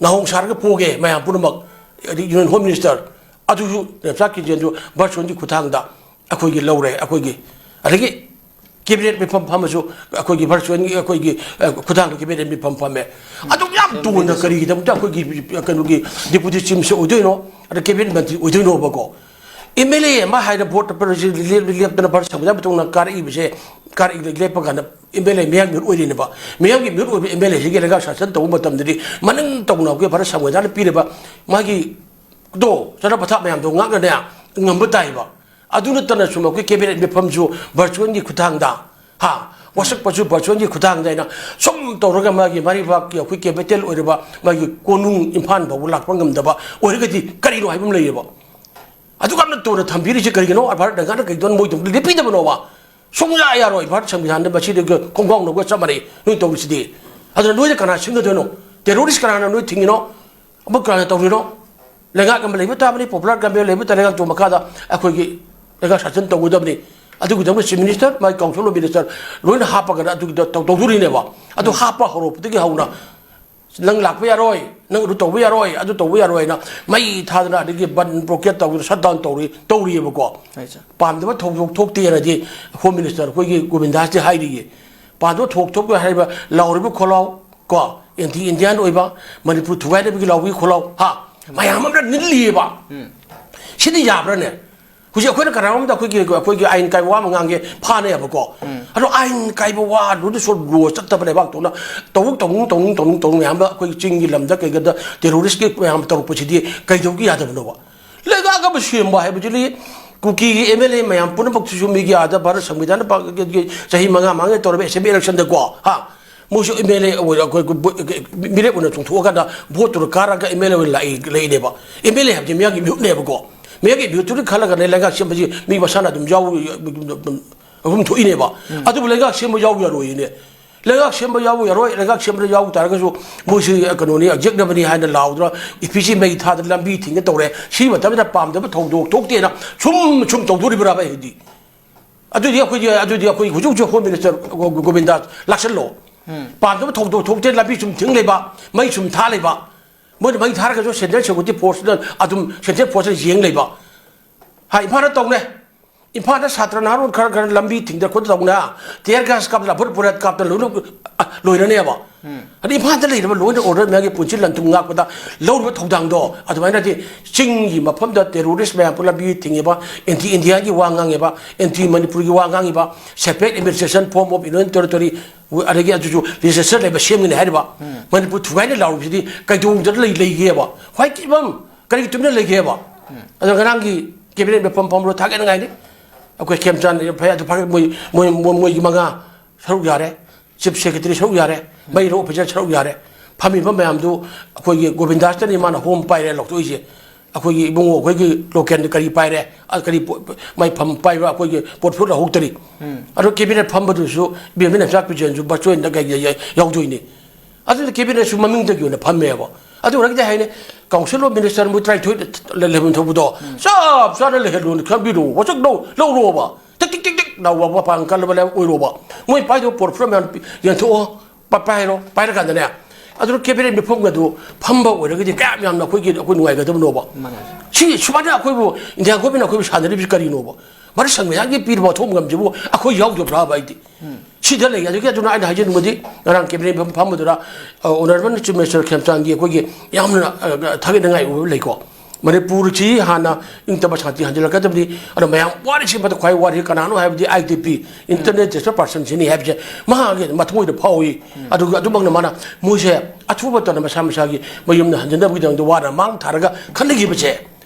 ꯅꯥꯍꯣꯡ ꯁꯥꯔꯒ ꯄꯣꯒꯦ ꯃꯌꯥꯝ ꯄꯨꯝꯅꯃꯛ, ꯑꯗꯩ ꯌꯨꯅꯤꯌꯟ ꯍꯣꯝ ꯃꯤꯅꯤꯁꯇꯔ ꯑꯗꯨꯁꯨ ꯅꯦꯝꯆꯥ ꯀꯤꯔꯟꯖꯤꯠꯁꯨ ꯚꯔꯆꯨꯋꯦꯜꯒꯤ ꯈꯨꯠꯊꯥꯡꯗ ꯑꯩꯈꯣꯏꯒꯤ ꯂꯧꯔꯦ꯫ ꯑꯩꯈꯣꯏꯒꯤ ꯑꯗꯒꯤ ꯀꯦꯕꯤꯅꯦꯠ ꯃꯤꯐꯝ ꯐꯝꯃꯁꯨ ꯑꯩꯈꯣꯏꯒꯤ ꯚꯔꯆꯨꯋꯦꯜꯒꯤ ꯑꯩꯈꯣꯏꯒꯤ, ꯑ, ꯈꯨꯠꯊꯥꯡꯗ ꯀꯦꯕꯤꯅꯦꯠ ꯃꯤꯐꯝ ꯐꯝꯃꯦ꯫ ꯑꯗꯨꯛ ꯌꯥꯝ ꯇꯣꯟꯅ ꯀꯔꯤꯒꯤꯗꯃꯛꯇ ꯑꯩꯈꯣꯏꯒꯤ ꯀꯩꯅꯣꯒꯤ ꯗꯤꯄꯨꯇꯤ ꯆꯤꯐ ꯃꯤꯅꯤꯁꯇꯔ ꯑꯣꯏꯗꯣꯏꯅꯣ, ꯑꯗ ꯀꯦꯕꯤꯅꯦꯠ ꯃꯟꯇ꯭ꯔꯤ ꯑꯣꯏꯗꯣꯏꯅꯣꯕꯀꯣ? ꯑꯦꯝ ꯑꯦꯜ ꯑꯦ ꯑꯃ ꯍꯥꯏꯅ ꯚꯣꯠꯇ ꯂꯦꯞ-, ꯂꯦꯞꯇꯅ ꯚꯥꯔꯠ ꯁꯪꯕꯤꯙꯥꯟ ꯃꯇꯨꯡꯗ ꯀꯥꯔꯛꯏꯕꯁꯦ, ꯀꯥꯔꯛꯏ-, ꯂꯦꯞꯄ ꯀꯥꯟꯗ ꯑꯦꯝ ꯑꯦꯜ ꯑꯦ ꯃꯤꯌꯥꯝꯒꯤ ꯃꯤꯍꯨꯠ ꯑꯣꯏꯔꯤꯅꯦꯕ꯫ ꯃꯤꯌꯥꯝꯒꯤ ꯃꯤꯍꯨꯠ ꯑꯣꯏꯕ ꯑꯦꯝ ꯑꯦꯜ ꯑꯦꯁꯤꯒꯤ ꯂꯩꯉꯥꯛ ꯁꯥꯁꯟ ꯇꯧꯕ ꯃꯇꯝꯗꯗꯤ ꯃꯅꯤꯡ ꯇꯧꯅ ꯑꯩꯈꯣꯏ ꯚꯥꯔꯠ ꯁꯪꯕꯤꯙꯥꯟꯅ ꯄꯤꯔꯤꯕ ꯃꯥꯒꯤ ꯗꯣ, ꯆꯠꯅ ꯄꯊꯥꯞ ꯃꯌꯥꯝꯗꯣ ꯉꯥꯛꯅꯅꯦ ꯉꯝꯕ ꯇꯥꯏꯕ꯫ ꯑꯗꯨ ꯅꯠꯇꯅ ꯁꯨꯝ ꯑꯩꯈꯣꯏ ꯀꯦꯕꯤꯅꯦꯠ ꯃꯤꯐꯝꯁꯨ ꯚꯔꯆꯨꯋꯦꯜꯒꯤ ꯈꯨꯠꯊꯥꯡꯗ, ꯍꯥ, ꯋꯥꯁꯛꯄꯁꯨ ꯚꯔꯆꯨꯋꯦꯜꯒꯤ ꯈꯨꯠꯊꯥꯡꯗ ꯍꯥꯏꯅ ꯁꯨꯝ ꯇꯧꯔꯒ ꯃꯥꯒꯤ ꯃꯥꯏꯕꯥꯛꯀꯤ ꯑꯩꯈꯣꯏ ꯀꯦꯄꯤꯇꯦꯜ ꯑꯣꯏꯔꯕ ꯃꯥꯒꯤ ꯀꯣꯅꯨꯡ ꯏꯝꯐꯥꯜ ꯐꯥꯎꯕ ꯂꯥꯛꯄ ꯉꯝꯗꯕ ꯑꯣꯏꯔꯒꯗꯤ ꯀꯔꯤꯅꯣ ꯍꯥꯏꯕ ꯑꯃ ꯂꯩꯌꯦꯕ꯫ ꯑꯗꯨꯛ ꯌꯥꯝꯅ ꯇꯣꯟꯅ ꯊꯝꯕꯤꯔꯤꯁꯦ ꯀꯔꯤꯒꯤꯅꯣ? ꯚꯥꯔꯠ ꯂꯩꯉꯥꯛꯅ ꯀꯩꯗꯧꯅ ꯃꯣꯏꯗꯃꯛꯇ ꯂꯦꯞꯄꯤꯗꯕꯅꯣꯕ? ꯁꯨꯡꯌꯥ ꯌꯥꯔꯣꯏ꯫ ꯚꯥꯔꯠ ꯁꯪꯕꯤꯙꯥꯟꯗ ꯃꯁꯤꯗꯒꯤ ꯈꯣꯡꯒꯥꯎꯅꯕꯒ ꯆꯞ ꯃꯥꯟꯅꯩ ꯅꯣꯏ ꯇꯧꯔꯤꯁꯤꯗꯤ꯫ ꯑꯗꯨꯅ ꯅꯣꯏꯗ ꯀꯅꯥ ꯁꯤꯟꯒꯗꯣꯏꯅꯣ? ꯇꯦꯔꯣꯔꯤꯁ ꯀꯅꯥꯅ ꯅꯣꯏ ꯊꯤꯡꯉꯤꯅꯣ? ꯑꯃꯨꯛ ꯀꯅꯥꯅ ꯇꯧꯔꯤꯅꯣ? ꯂꯩꯉꯥꯛ ꯑꯃ ꯂꯩꯕ ꯇꯥꯕꯅꯤ, ꯄꯣꯄꯨꯂꯔ ꯒꯃꯦꯟ ꯂꯩꯕ ꯇꯥꯔꯦ, ꯂꯩꯉꯥꯛꯇꯨ ꯃꯈꯥꯗ ꯑꯩꯈꯣꯏꯒꯤ ꯂꯩꯉꯥꯛ ꯁꯥꯁꯟ ꯇꯧꯒꯗꯕꯅꯤ꯫ ꯑꯗꯨꯒꯤꯗꯃꯛ ꯆꯤꯐ ꯃꯤꯅꯤꯁꯇꯔ, ꯃꯥꯒꯤ ꯀꯥꯎꯟꯁꯤꯜ ꯑꯣꯐ ꯃꯤꯅꯤꯁꯇꯔ ꯂꯣꯏꯅ ꯍꯥꯞꯄꯒꯅ ꯑꯗꯨꯒꯤꯗ ꯇꯧ-, ꯇꯧꯗꯣꯔꯤꯅꯦꯕ꯫ ꯑꯗꯨ ꯍꯥꯞꯄ ꯍꯧꯔꯛꯄꯗꯒꯤ ꯍꯧꯅ ꯅꯪ ꯂꯥꯛꯄ ꯌꯥꯔꯣꯏ, ꯅꯪ ꯑꯗꯨ ꯇꯧꯕ ꯌꯥꯔꯣꯏ, ꯑꯗꯨ ꯇꯧꯕ ꯌꯥꯔꯣꯏ ꯍꯥꯏꯅ ꯃꯩ ꯊꯥꯗꯅ, ꯑꯗꯒꯤ ꯕꯟ ꯕ꯭ꯂꯣꯀꯦꯠ ꯇꯧꯗꯅ, ꯁꯠ ꯗꯥꯎꯟ ꯇꯧꯔꯤ, ꯇꯧꯔꯤꯑꯕꯀꯣ꯫ ꯍꯣꯏ, ꯁꯥꯔ꯫ ꯄꯥꯝꯗꯕ ꯊꯧꯗꯣꯛ ꯊꯣꯛꯇꯦꯅꯗꯤ ꯍꯣꯝ ꯃꯤꯅꯤꯁꯇꯔ ꯑꯩꯈꯣꯏꯒꯤ ꯒꯣꯕꯤꯟꯗꯥꯁꯇꯤ ꯍꯥꯏꯔꯤꯌꯦ꯫ ꯄꯥꯝꯗꯕ ꯊꯧꯗꯣꯛ ꯊꯣꯛꯄ ꯍꯥꯏꯔꯤꯕ ꯂꯥꯎꯔꯤꯕ ꯈꯣꯜꯂꯥꯎ ꯀꯣ, ꯑꯦꯟꯇꯤ ꯏꯟꯗꯤꯌꯥꯟ ꯑꯣꯏꯕ, ꯃꯅꯤꯄꯨꯔ ꯊꯨꯒꯥꯏꯅꯕꯒꯤ ꯂꯥꯎꯕꯒꯤ ꯈꯣꯜꯂꯥꯎ, ꯍꯥ, ꯃꯌꯥꯝ ꯑꯃ ꯅꯤꯜꯂꯤꯑꯕ꯫ ꯁꯤꯗꯤ ꯌꯥꯕ꯭ꯔꯥꯅꯦ? ꯍꯧꯖꯤꯛ ꯑꯩꯈꯣꯏꯅ ꯀꯅꯥꯒꯨꯝꯕꯗ ꯑꯩꯈꯣꯏꯒꯤ, ꯑꯩꯈꯣꯏꯒꯤ ꯑꯥꯏꯟ ꯀꯥꯏꯕ ꯋꯥ ꯑꯃ ꯉꯥꯡꯒꯦ ꯐꯥꯅꯩꯑꯕꯀꯣ꯫ ꯑꯗꯣ ꯑꯥꯏꯟ ꯀꯥꯏꯕ ꯋꯥ ꯑꯗꯨꯗ ꯁꯣ ꯂꯣ ꯆꯠꯇꯕ ꯂꯩꯕꯥꯛꯇꯨꯅ ꯇꯧꯅꯤꯡ, ꯇꯧꯅꯤꯡ, ꯇꯧꯅꯤꯡ, ꯇꯧꯅꯤꯡ, ꯇꯧꯅꯤꯡ ꯃꯌꯥꯝꯗ ꯑꯩꯈꯣꯏꯒꯤ ꯆꯤꯡꯒꯤ ꯂꯝꯗ ꯀꯩꯒꯗ ꯇꯦꯔꯣꯔꯤꯁꯀꯤ ꯃꯌꯥꯝ ꯇꯧꯔꯛꯄꯁꯤꯗꯤ ꯀꯩꯗꯧꯒꯤ ꯌꯥꯗꯕꯅꯣꯕ? ꯂꯩꯉꯥꯛ ꯑꯃ ꯁꯦꯝꯕ ꯍꯥꯏꯕꯁꯤꯗꯤ ꯀꯨꯀꯤꯒꯤ ꯑꯦꯝ ꯑꯦꯜ ꯑꯦ ꯃꯌꯥꯝ ꯄꯨꯝꯅꯃꯛꯇꯨꯁꯨ ꯃꯤꯒꯤ ꯑꯥꯗ ꯚꯥꯔꯠ ꯁꯪꯕꯤꯙꯥꯟꯅ ꯄꯥ-, ꯆꯍꯤ ꯃꯉꯥ ꯃꯉꯥ ꯇꯧꯔꯕ ꯑꯦꯁꯦꯝꯕ꯭ꯂꯤ ꯏꯂꯦꯛꯁꯟꯗꯀꯣ, ꯍꯥ? ꯃꯣꯏꯁꯨ ꯑꯦꯝ ꯑꯦꯜ ꯑꯦ ꯑꯣꯏ-, ꯑꯩꯈꯣꯏ ꯕꯣ-, ꯃꯤꯔꯦꯞ ꯑꯣꯏꯅ ꯆꯣꯡꯊꯣꯛꯑꯀꯥꯟꯗ ꯚꯣꯠꯇꯨꯅ ꯀꯥꯔꯒ ꯑꯦꯝ ꯑꯦꯜ ꯑꯦ ꯑꯣꯏꯅ ꯂꯥꯛꯏ, ꯂꯩꯅꯦꯕ꯫ ꯑꯦꯝ ꯑꯦꯜ ꯑꯦ ꯍꯥꯏꯕꯗꯤ ꯃꯤꯌꯥꯝꯒꯤ ꯃꯤꯍꯨꯠꯅꯦꯕꯀꯣ꯫ ꯃꯤꯌꯥꯝꯒꯤ ꯃꯤꯍꯨꯠꯇꯨꯅ ꯈꯜꯂꯒꯅꯦ ꯂꯩꯉꯥꯛ ꯁꯦꯝꯕꯁꯤ ꯃꯤ ꯃꯁꯥꯅ ꯑꯗꯨꯝ ꯌꯥꯎ-, ꯑꯗꯨꯝ ꯊꯣꯛꯏꯅꯦꯕ꯫ ꯑꯗꯨꯕꯨ ꯂꯩꯉꯥꯛ ꯁꯦꯝꯕ ꯌꯥꯎ ꯌꯥꯔꯣꯏꯅꯦ꯫ ꯂꯩꯉꯥꯛ ꯁꯦꯝꯕ ꯌꯥꯎꯕ ꯌꯥꯔꯣꯏ, ꯂꯩꯉꯥꯛ ꯁꯦꯝꯕꯗ ꯌꯥꯎꯕ ꯇꯥꯔꯒꯁꯨ ꯃꯣꯏꯁꯤ ꯀꯩꯅꯣꯅꯤ, ꯌꯦꯛꯅꯕꯅꯤ ꯍꯥꯏꯅ ꯂꯥꯎꯗꯅ ꯏ ꯄꯤ ꯁꯤ ꯃꯩ ꯊꯥꯗꯅ ꯂꯝꯕꯤ ꯊꯤꯡꯒꯦ ꯇꯧꯔꯦ꯫ ꯁꯤꯒꯤ ꯃꯇꯝꯗ ꯄꯥꯝꯗꯕ ꯊꯧꯗꯣꯛ ꯊꯣꯛꯇꯦꯅ ꯁꯨꯝ ꯁꯨꯝ ꯇꯧꯗꯣꯔꯤꯕ꯭ꯔꯥꯕ ꯑꯩꯗꯤ? ꯑꯗꯨꯗꯤ ꯑꯩꯈꯣꯏꯗꯤ, ꯑꯗꯨꯗꯤ ꯑꯩꯈꯣꯏ ꯍꯧꯖꯤꯛ ꯍꯧꯖꯤꯛ ꯍꯣꯝ ꯃꯤꯅꯤꯁꯇꯔ ꯒꯣ-, ꯒꯣꯕꯤꯟꯗꯥ ꯂꯥꯛꯁꯜꯂꯣ꯫ ꯄꯥꯝꯗꯕ ꯊꯧꯗꯣꯛ ꯊꯣꯛꯇꯦ, ꯂꯝꯕꯤ ꯁꯨꯝ ꯊꯤꯡ ꯂꯩꯕ, ꯃꯩ ꯁꯨꯝ ꯊꯥ ꯂꯩꯕ, ꯃꯣꯏꯅ ꯃꯩ ꯊꯥꯔꯒꯁꯨ ꯁꯦꯟꯇ꯭ꯔꯦꯜ ꯁꯦꯀ꯭ꯌꯨꯔꯤꯇꯤ ꯐꯣꯔꯁꯅ ꯑꯗꯨꯝ ꯁꯦꯟꯇ꯭ꯔꯦꯜ ꯐꯣꯔꯁꯅ ꯌꯦꯡ ꯂꯩꯕ꯫ ꯍꯥꯏ, ꯏꯝꯐꯥꯜꯗ ꯇꯧꯅꯦ꯫ ꯏꯝꯐꯥꯜꯗ ꯁꯥꯇ꯭ꯔ ꯅꯍꯥꯔꯣꯜ ꯈꯔ ꯈꯔ ꯂꯝꯕꯤ ꯊꯤꯡꯗꯅ ꯈꯣꯠꯇꯅ ꯇꯧꯅ, ꯇꯤꯌꯔ ꯒ꯭ꯌꯥꯁ ꯀꯥꯞꯇꯅ, ꯂꯐꯨꯠ ꯄꯨꯔꯦꯠ ꯀꯥꯞꯇꯅ ꯂꯣꯏꯅ, ꯑ, ꯂꯣꯏꯔꯅꯦꯕ꯫ ꯑꯗ ꯏꯝꯐꯥꯜꯗ ꯂꯩꯔꯤꯕ law and order ꯃꯌꯥꯝꯒꯤ ꯄꯨꯟꯁꯤ ꯂꯟꯊꯨꯡ ꯉꯥꯛꯄꯗ ꯂꯧꯔꯤꯕ ꯊꯧꯗꯥꯡꯗꯣ ꯑꯗꯨꯃꯥꯏꯅꯗꯤ ꯆꯤꯡꯒꯤ ꯃꯐꯝꯗ ꯇꯦꯔꯣꯔꯤꯁ ꯃꯌꯥꯝ ꯂꯝꯕꯤ ꯊꯤꯡꯉꯤꯕ, ꯑꯦꯟꯇꯤ ꯏꯟꯗꯤꯌꯥꯒꯤ ꯋꯥ ꯉꯥꯡꯉꯤꯕ, ꯑꯦꯟꯇꯤ ꯃꯅꯤꯄꯨꯔꯒꯤ ꯋꯥ ꯉꯥꯡꯉꯤꯕ, separate administration form of union territory, ꯑꯗꯒꯤ ꯑꯗꯨꯁꯨ legislature ꯂꯩꯕ ꯁꯦꯝꯒꯅꯤ ꯍꯥꯏꯔꯤꯕ, ꯃꯅꯤꯄꯨꯔ ꯊꯨꯒꯥꯏꯅ ꯂꯥꯎꯔꯤꯕꯁꯤꯗꯤ ꯀꯩꯗꯧꯗꯅ ꯂꯩ-, ꯂꯩꯒꯦꯕ? Why keep on? ꯀꯔꯤꯒꯤ ꯇꯨꯃꯤꯟꯅ ꯂꯩꯒꯦꯕ? ꯑꯗꯣ ꯉꯔꯥꯡꯒꯤ ꯀꯦꯕꯤꯅꯦꯠ ꯃꯤꯐꯝ ꯐꯝꯕꯗꯣ ꯊꯥꯒꯠꯅꯤꯡꯉꯥꯏꯅꯤ꯫ ꯑꯩꯈꯣꯏ ꯈꯦꯝꯆꯥꯟ ꯐꯩ, ꯑꯗꯨ ꯐꯔꯦ, ꯃꯣꯏ, ꯃꯣꯏ, ꯃꯣꯏ, ꯃꯣꯏꯒꯤ ꯃꯉꯥ ꯁꯔꯨꯛ ꯌꯥꯔꯦ, ꯆꯤꯐ ꯁꯦꯀ꯭ꯔꯦꯇꯔꯤ ꯁꯔꯨꯛ ꯌꯥꯔꯦ, ꯃꯩ ꯂꯧ ꯑꯣꯐꯤꯁꯥꯔ ꯁꯔꯨꯛ ꯌꯥꯔꯦ, ꯐꯝꯃꯤꯕ ꯃꯌꯥꯝꯗꯨ ꯑꯩꯈꯣꯏꯒꯤ ꯒꯣꯕꯤꯟꯗꯥꯁꯇꯅꯤ ꯃꯥꯅ ꯍꯣꯝ ꯄꯥꯏꯔꯦ ꯂꯧꯊꯣꯛꯏꯁꯦ꯫ ꯑꯩꯈꯣꯏꯒꯤ ꯏꯕꯨꯡꯉꯣ ꯑꯩꯈꯣꯏꯒꯤ ꯂꯣꯀꯦꯜꯗ ꯀꯔꯤ ꯄꯥꯏꯔꯦ, ꯑ, ꯀꯔꯤ ꯄꯣ-, ꯃꯥꯏ ꯐꯝ ꯄꯥꯏꯕ ꯑꯩꯈꯣꯏꯒꯤ ꯄꯣꯔꯠꯐꯣꯂꯤꯑꯣ ꯂꯧꯍꯧꯗꯔꯤ꯫ ꯑꯗꯣ ꯀꯦꯕꯤꯅꯦꯠ ꯐꯝꯕꯗꯨꯁꯨ ꯏꯕꯦꯝꯃ ꯅꯆꯥ ꯄꯤꯖꯟꯁꯨ ꯚꯔꯆꯨꯋꯦꯜꯗ ꯀꯩ-, ꯌꯥ-, ꯌꯥ-, ꯌꯥꯎꯗꯣꯏꯅꯤ꯫ ꯑꯗꯨꯅ ꯀꯦꯕꯤꯅꯦꯠꯁꯨ ꯃꯃꯤꯡꯗꯒꯤ ꯑꯣꯏꯅ ꯐꯝꯃꯦꯕ꯫ ꯑꯗꯨ ꯑꯣꯏꯔꯒꯗꯤ ꯍꯥꯏꯅꯦ, Council of Minister ꯃꯣꯏ ꯇꯔꯥꯅꯤꯊꯣꯏ ꯂꯩꯐꯝ ꯊꯣꯛꯄꯗꯣ ꯆꯞ ꯆꯥꯅ ꯂꯩꯍꯜꯂꯣ, ꯈꯟꯕꯤꯔꯣ, ꯋꯥꯆꯛ ꯂꯧ ꯂꯧꯔꯣꯕ꯫ ꯇꯤꯛ ꯇꯤꯛ ꯇꯤꯛ ꯇꯤꯛ ꯂꯥꯎꯕ ꯃꯄꯥꯡ ꯀꯜꯂꯕ ꯑꯣꯏꯔꯣꯕ꯫ ꯃꯣꯏ ꯄꯥꯏꯗꯕ ꯄꯣꯔꯐ꯭ꯔꯣ ꯃꯌꯥꯝ ꯌꯦꯟꯊꯣꯛꯑꯣ꯫ ꯄꯥꯏꯔꯣ꯫ ꯄꯥꯏꯔꯀꯥꯟꯗꯅꯦ, ꯑꯗꯨꯅ ꯀꯦꯕꯤꯅꯦꯠ ꯃꯤꯐꯝꯒꯗꯨ ꯐꯝꯕ ꯑꯣꯏꯔꯒꯗꯤ ꯀꯌꯥꯝ ꯌꯥꯝꯅ ꯑꯩꯈꯣꯏꯒꯤ, ꯑꯩꯈꯣꯏ ꯅꯨꯡꯉꯥꯏꯒꯗꯕꯅꯣꯕ꯫ ꯁꯤ ꯁꯨꯃꯥꯏꯅ ꯑꯩꯈꯣꯏꯕꯨ ꯏꯟꯗꯤꯌꯥ ꯒꯣꯔꯃꯦꯟꯅ ꯑꯩꯈꯣꯏꯕꯨ ꯁꯥꯟꯅꯔꯤꯕꯁꯤ ꯀꯔꯤꯅꯣꯕ? ꯃꯔꯤ ꯁꯪꯕꯤꯙꯥꯟꯒꯤ ꯄꯤꯔꯤꯕ ꯋꯥꯊꯣꯛ ꯃꯌꯥꯝꯁꯤꯕꯨ ꯑꯩꯈꯣꯏ ꯌꯥꯎꯗꯕ꯭ꯔꯥꯕ? ꯑꯩꯗꯤ ꯁꯤꯗ ꯂꯩ꯫ ꯑꯗꯨꯒꯤ ꯑꯗꯨꯅ ꯑꯩꯅ ꯍꯥꯏꯖꯅꯤꯡꯕꯗꯤ, ꯉꯔꯥꯡ ꯀꯦꯕꯤꯅꯦꯠ ꯐꯝ-, ꯐꯝꯕꯗꯨꯗ, ꯑ, Honourable Chief Minister ꯈꯦꯝꯆꯥꯟꯒꯤ ꯑꯩꯈꯣꯏꯒꯤ ꯌꯥꯝꯅ, ꯑ, ꯊꯥꯒꯠꯅꯤꯡꯉꯥꯏ ꯑꯣꯏꯕ ꯂꯩꯀꯣ꯫ ꯃꯅꯤꯄꯨꯔꯁꯤ ꯍꯥꯟꯅ ꯏꯪ ꯇꯞꯄ ꯁꯥꯟꯇꯤ ꯍꯟꯖꯤꯜꯂꯛꯀꯗꯕꯅꯤ꯫ ꯑꯗꯣ ꯃꯌꯥꯝ ꯋꯥꯔꯤꯁꯤ ꯃꯊꯛ ꯈ꯭ꯋꯥꯏ ꯋꯥꯔꯤ ꯀꯅꯥꯅꯣ ꯍꯥꯏꯕꯗꯤ I D P, Internally Displaced Person ꯁꯤꯅꯤ ꯍꯥꯏꯕꯁꯦ ꯃꯍꯥꯛꯀꯤ ꯃꯊꯃꯣꯏꯗ ꯐꯥꯎꯏ꯫ ꯑꯗꯨꯒ ꯑꯗꯨꯃꯛꯅ ꯃꯥꯅ ꯃꯣꯏꯁꯦ ꯑꯊꯨꯕ ꯃꯇꯝꯗ ꯃꯁꯥ ꯃꯁꯥꯒꯤ ꯃꯌꯨꯝꯗ ꯍꯟꯖꯤꯟꯅꯕꯒꯤꯗꯃꯛꯇ ꯋꯥꯅ ꯃꯥꯡ ꯊꯥꯔꯒ ꯈꯟꯅꯈꯤꯕꯁꯦ,